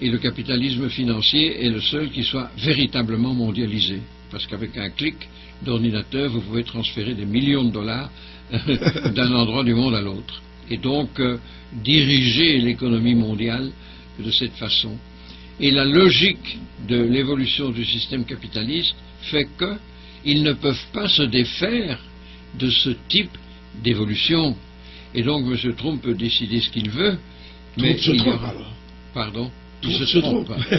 Et le capitalisme financier est le seul qui soit véritablement mondialisé, parce qu'avec un clic d'ordinateur, vous pouvez transférer des millions de dollars d'un endroit du monde à l'autre. Et donc, euh, diriger l'économie mondiale de cette façon. Et la logique de l'évolution du système capitaliste fait que ils ne peuvent pas se défaire de ce type d'évolution. Et donc, M. Trump peut décider ce qu'il veut, mais Trump se il y trompe, aura... alors. Pardon? Il Trump se se trompe. trompe. Oui,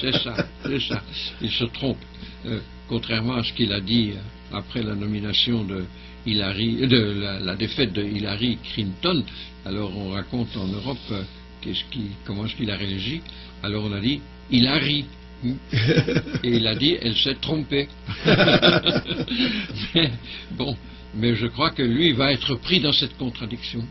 c'est ça, c'est ça. Il se trompe. Euh, contrairement à ce qu'il a dit, euh, après la nomination de Hillary, euh, de la, la défaite de Hillary Clinton. Alors, on raconte en Europe, euh, qu'est-ce qui, comment est-ce qu'il a réagi. Alors, on a dit, il a ri. Hmm. Et il a dit, elle s'est trompée. Mais, bon, mais je crois que lui va être pris dans cette contradiction.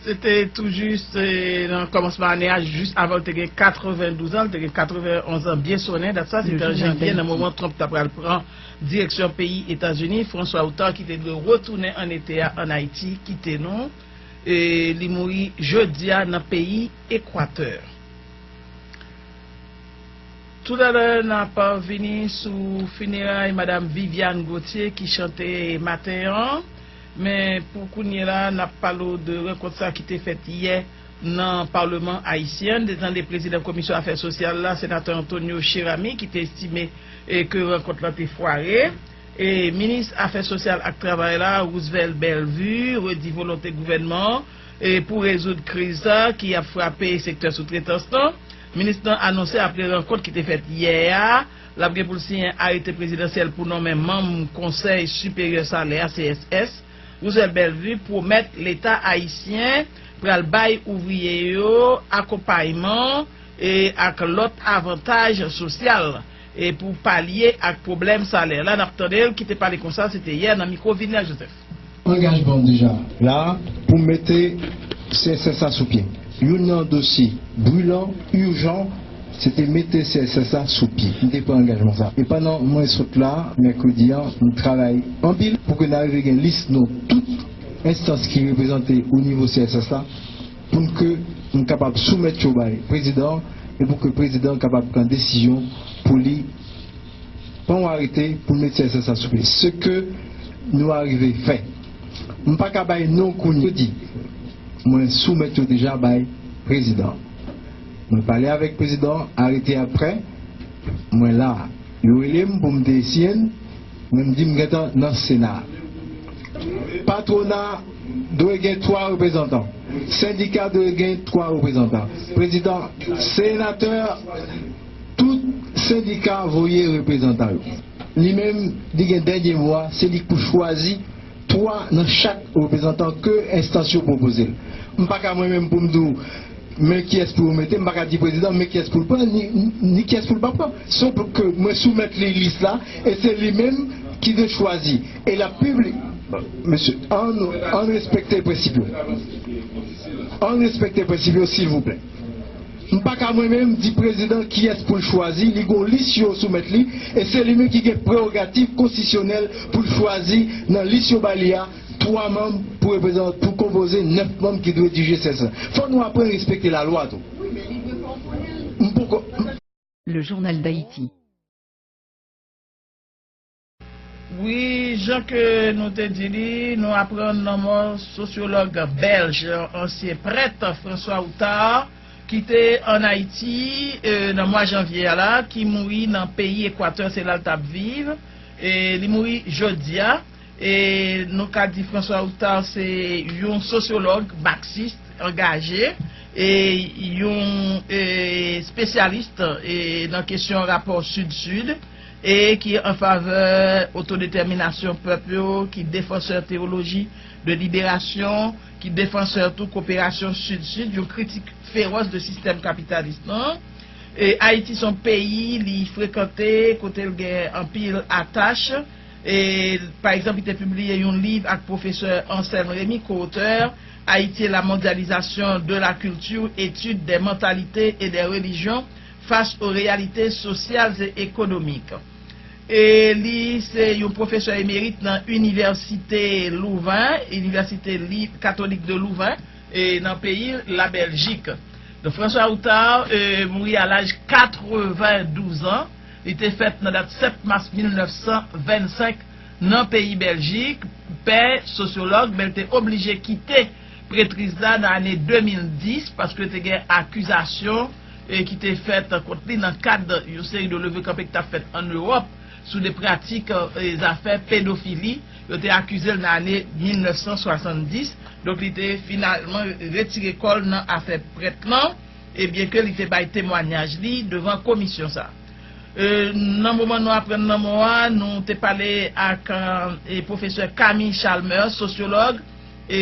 Se te tou jis, eh, nan kòmansman ane a, jis avan l te gen katrevendouz an, l te gen katrevenonz an byen sonnen, dat sa, se te an janvye, nan moman Trump ta pral pran direksyon peyi Etazini, François Houtart, ki te dwe retounen an ete a ann Ayiti, kite nou. E li mouri jodi a nan peyi Ekwatè. Toutalè, n ap vini sou fineray Madam Viviane Gauthier ki chante maten an. Men pou kounye la, n ap pale w de rankont sa ki te fèt yè nan Paleman ayisyen. N te tande prezidan Komisyon Afè Sosyal la, Senatè Antonio Cheramy, ki te estime, eh, ke rankont lan te fware. E minis afè sosyal ak travay la, Roosevelt Bellevue, redi volonte gouvènman an, e pou rezoud kriz sa ki ap frape sektè soutretans lan. Minis lan anonse apre rankont ki te fèt yè a, l ap gen pou l siyen arete prezidansyèl pou nonmen manm Konsèy Siperyè Salè a, C S S. Roosevelt Bellevue pwomèt Leta ayisyen pral bay ouvriye yo akonpayman e ak lòt avantaj sosyal e pou palye ak pwoblèm salè la. N ap tande l ki te pale konsa, se te yè nan mikwo Vilner Joseph. Angajman m deja la pou m mete C S S la sou pye. Youn nan dosye brilan, ijan, se te mete C S S la sou pye. M te pran angajman sa. E pandan mwen sot la, mèkredi an, m travay anpil pou ke n arive gen lis non tout enstans ki reprezante o nivo C S S la, pou n ke m kapab soumèt yo bay prezidan an, e pou ke prezidan an kapab pran desizyon pou li pran yon arete pou l met C S S la sou pye. Se ke nou arive fè. M pa ka bay non kounye a. Mwen soumèt yo deja bay prezidan an. Mwen pale avèk prezidan an, arete a prè, mwen la. Yo rele m pou m te siyen l, mwen m di m gentan nan Sena. Patwona dwe gen twa reprezantan. Sendika dwe gen twa reprezantan. Prezidan, senatè, tout sendika voye reprezantan yo. Li menm, li gen dènye mo a, se li k pou chwazi twa nan chak reprezantan ke enstans yo pwopoze l. M pa ka mwen menm pou m di w, men kiyès pou yo mete, m pa ka di prezidan, men kiyès pou l pran, ni, ni kiyès pou l pa pran. Se pou ke mwen soumèt li lis la, e se li menm ki dwe chwazi. E l ap pibli-, mesye, ann, ann respekte prensip yo. Ann respekte prensip yo, silvouplè. M pa ka mwen menm di prezidan kiyès pou l chwazi, li gon lis yo soumèt li, e se li menm ki gen prewogativ konstitisyonèl pou l chwazi nan lis yo ba li a, twa manm pou reprezante, pou konpoze nèf manm ki dwe dirije C S S. Fò nou aprann respekte lalwa tou. M poko. Le Journal d'Haïti. Wi, jan ke nou te di li, nou aprann lanmò sosyològ bèlj, ansyen prèt François Outard, ki te ann Ayiti, e, nan mwa janvye a la, ki mouri nan peyi Ekwatè, se la l t ap viv. E li mouri jodi a. E nou ka di François Outard se yon sosyològ maksis angaje, e yon, e, espesyalis, e, nan kesyon rapò Sid-Sid, e ki an favè otodetèminasyon pèp yo, ki defansè teyoloji de liberasyon, ki defansè tou koperasyon Sid-Sid, yon kritik fewòs de sistèm kapitalis lan. E Ayiti se yon peyi li frekante, kote l gen anpil atach. E, pa egzanp, li te pibliye yon liv ak pwofesè Anselme Remy, ko-otè, Haïti et la mondialisation de la culture, étude des mentalités et des religions face aux réalités sociales et économiques. E li se yon pwofesè emerit nan Inivèsite Louvain, Inivèsite Li-, Katolik de Louvain, e nan peyi Labèljik. Donk, François Outard, e, mouri a laj katrevendouz an. Li te fèt nan dat sèt mas mil nèf san vennsenk nan peyi Bèljik. Pè, sosyològ, men l te oblije kite pretriz la nan ane de mil dis paske te gen akizasyon, e, ki te fèt kont li nan kad yon seri de leve kanpe ki t ap fèt ann Ewòp sou de pratik, e, zafè pedofili. Yo te akize l nan ane mil nèf san swasanndis. Donk, li te finalman retire kò l nan afè prèt lan, e byenke li te bay temwanyaj li devan komisyon sa a. E, nan moman nou aprann lanmò a, nou te pale ak, e, pwofesè Camille Chalmers, sosyològ, e,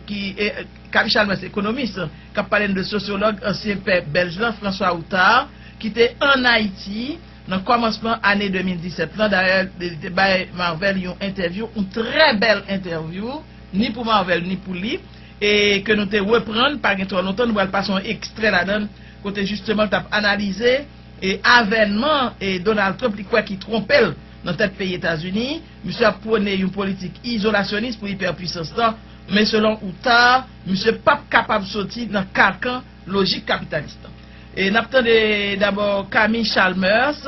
ki, e, Camille Chalmers, ekonomis, k ap pale n de sosyològ, ansyen pè bèlj lan, François Outard, ki te ann Ayiti nan kòmansman ane de mil disèt lan. Dayè, li te bay Marvel yon entèvyou, yon trè bèl entèvyou, ni pou Marvel, ni pou li, e ke nou te reprann, pa gen twò lontan, nou pral pase yon ekstrè ladan l, kote jisteman l t ap analize, e, avènman, e, Donald Trump, li kwè ki twonpe l nan tèt peyi Etazini. Misye ap pwone yon politik izolasyonis pou ipèpwisans lan, men selon Outard, misye p ap kapab soti nan kakan lojik kapitalis lan. E n ap tande dabò Camille Chalmers,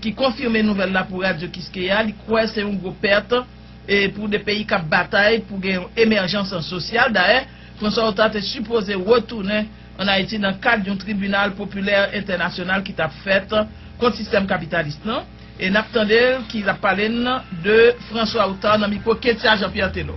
ki konfime nouvèl la pou Radyo Kiskeya, li kwè se yon gwo pèt, e, pou de peyi k ap batay pou gen yon emèjans sosyal. Dayè, François Outard te sipoze retounen ann Ayiti nan kad yon tribinal popilè entènasyonal ki t ap fèt kont sistèm kapitalis lan. E n ap tande l ki l ap pale n de François Outard nan mikwo Ketia Jean Pierre Tello.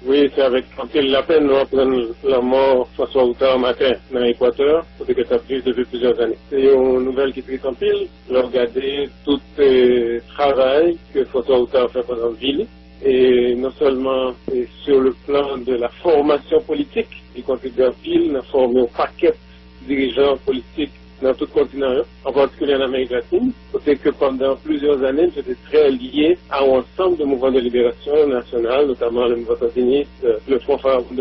Wi, se avèk anpil lapenn nou aprann lanmò François Outard maten nan Ekwatè, kote ke l t ap viv depi plizyè ane. Se yon nouvèl ki tris anpil, lè w gade tout, e, travay ke François Outard fè pandan vi li. E non sèlman, e, sur le plan de la formation politique, li kontribye anpil nan fòme yon pakèt dirijan politik nan tout kontinan yo, an patikilye ann Amerik Latin, kote ke pandan plizyè ane, misye te trè lye a yon ansanm de mouvman de liberasyon nasyonal, notaman le mouvman sandinist, le Front Vagabond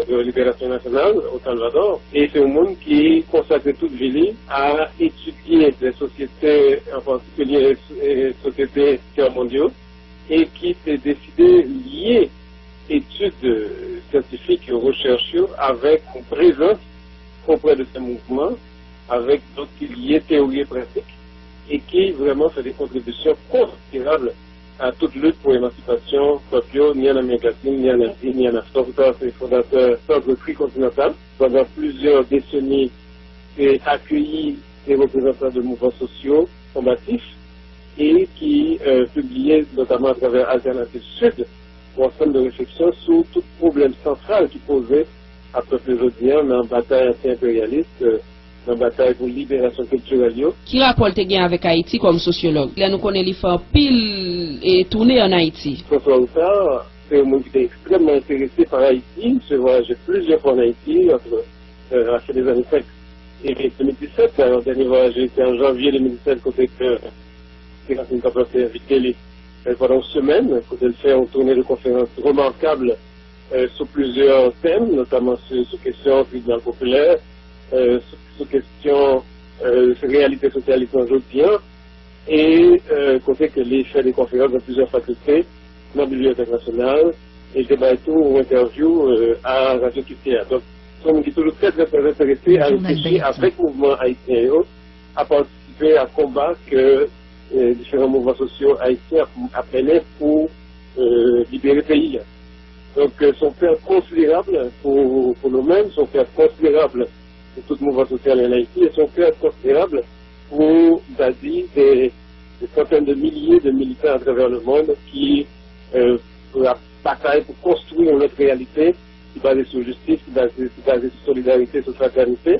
de Liberasyon Nasyonal, o Salvador. E se yon moun ki konsakre tout vi li a etidye de sosyete, an patikilye, e, sosyete tè mondyal, e ki te deside lye etid, e, syantifik yo, rechèch yo, avèk yon prezans oprè de se mouvman, avèk donk ki lye teyori e pratik, e ki vrèman fè de kontribisyon konsiderab a tout lit pou emansipasyon pèp yo, ni ann Amerik Latin, ni ann Azi, ni ann Afrik. Sa se fondatè Sant Tri Kontinantal. Pandan plizyè deseni, te akeyi de reprezantan de mouvman sosyo konbatif e ki, e, pibliye, notaman atravè Altènativ Sid, yon ansanm de refleksyon sou tout pwoblèm santral ki poze a pèp yo jodi a nan batay anti-enperyalis, e, nan batay pou liberasyon kiltirèl yo. Ki rapò l te gen avèk Ayiti kòm sosyològ, lè nou konnen li fè anpil, e, toune ann Ayiti? François Outard se yon moun ki te ekstrèmman enterese pa Ayiti, misye vwayaje plizyè fwa ann Ayiti, ant, e, la fin des années cinq e de mil disèt. Dayè, dènye vwayaj li se an janvye de mil disèt, kote ke Seraphine Kaplan te envite li, e, pandan yon semèn, kote l fè yon toune de konferans remakab, e, sou plizyè tèm, notaman sou, sou kesyon tribinal popilè, e, sou, sou kesyon, e, reyalite sosyalism lan jodi a, e, e, kote ke li fè de konferans nan plizyè fakilte nan Bibliyotèk Nasyonal, e li te bay tou yon entèvyou, e, a Radyo Kiskeya. Donk, se yon moun ki toujou trè, trè, trè enterese a reflechi avèk mouvman ayisyen yo, a patisipe a konba ke eh, diferan mouvman sosyo ayisyen ap, ap mennen pou, eh, libere peyi a. Donk, eh, se yon pèt konsiderab pou, pou nou menm, se yon pèt konsiderab pou tout mouvman sosyal ann Ayiti, e se yon pèt konsiderab pou, m ta di, de, de santèn de milye de militan atravè lemonn ki, eh, ap batay pou konstwi yon lòt reyalite ki baze sou jistis, ki baze, ki baze sou solidarite, sou fratènite.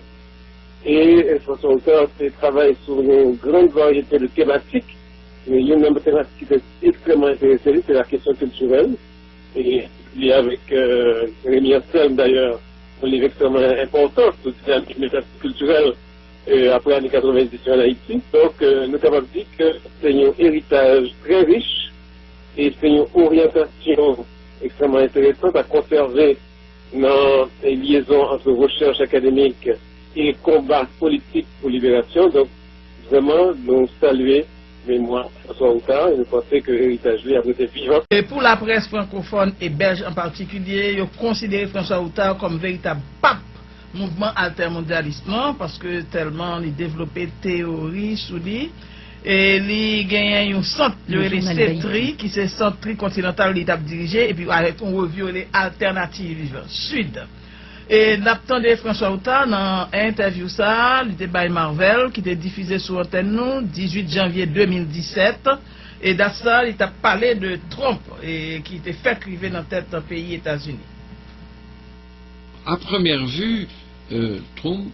E, eh, François Houthard te travay sou yon gran varyete de tematik. E youn nan tematik ki te ekstrèmman enterese li, se la kesyon kiltirèl. E li avèk, eh, Rémy Anselme, dayè, yon liv ekstrèmman enpòtan sou dinamik kiltirèl, eh, apre ane katrevenndis yo ann Ayiti. Donk, eh, nou kapab di ke se yon eritaj trè rich e se yon oryantasyon ekstrèmman enteresan a konsève nan, eh, lyezon ant rechèch akademik e konba politik pou liberasyon. Donk, vrèman, nou salye memwa François Houthard e nou panse ke eritaj li ap rete vivan. E pou laprès frankofòn e bèlj an patikilye, yo konsidere François Houthard kòm veritab pap mouvman altèmondyalis lan, paske tèlman li devlope teyori sou li. E li genyen yon sant, yo rele CETRI, ki se sant trikontinantal li t ap dirije, epi avèk yon revi yo rele Altènativ Sid. E n ap tande François Houthard nan entèvyou sa a, li te bay Marvel, ki te difize sou antèn nou, dizuit janvye de mil disèt. E dat sa a, li t ap pale de Trump, e ki te fèk rive nan tèt peyi Etazini. À première vue, euh, Trump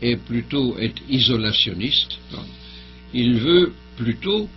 est plutôt est isolationniste. Il veut plutôt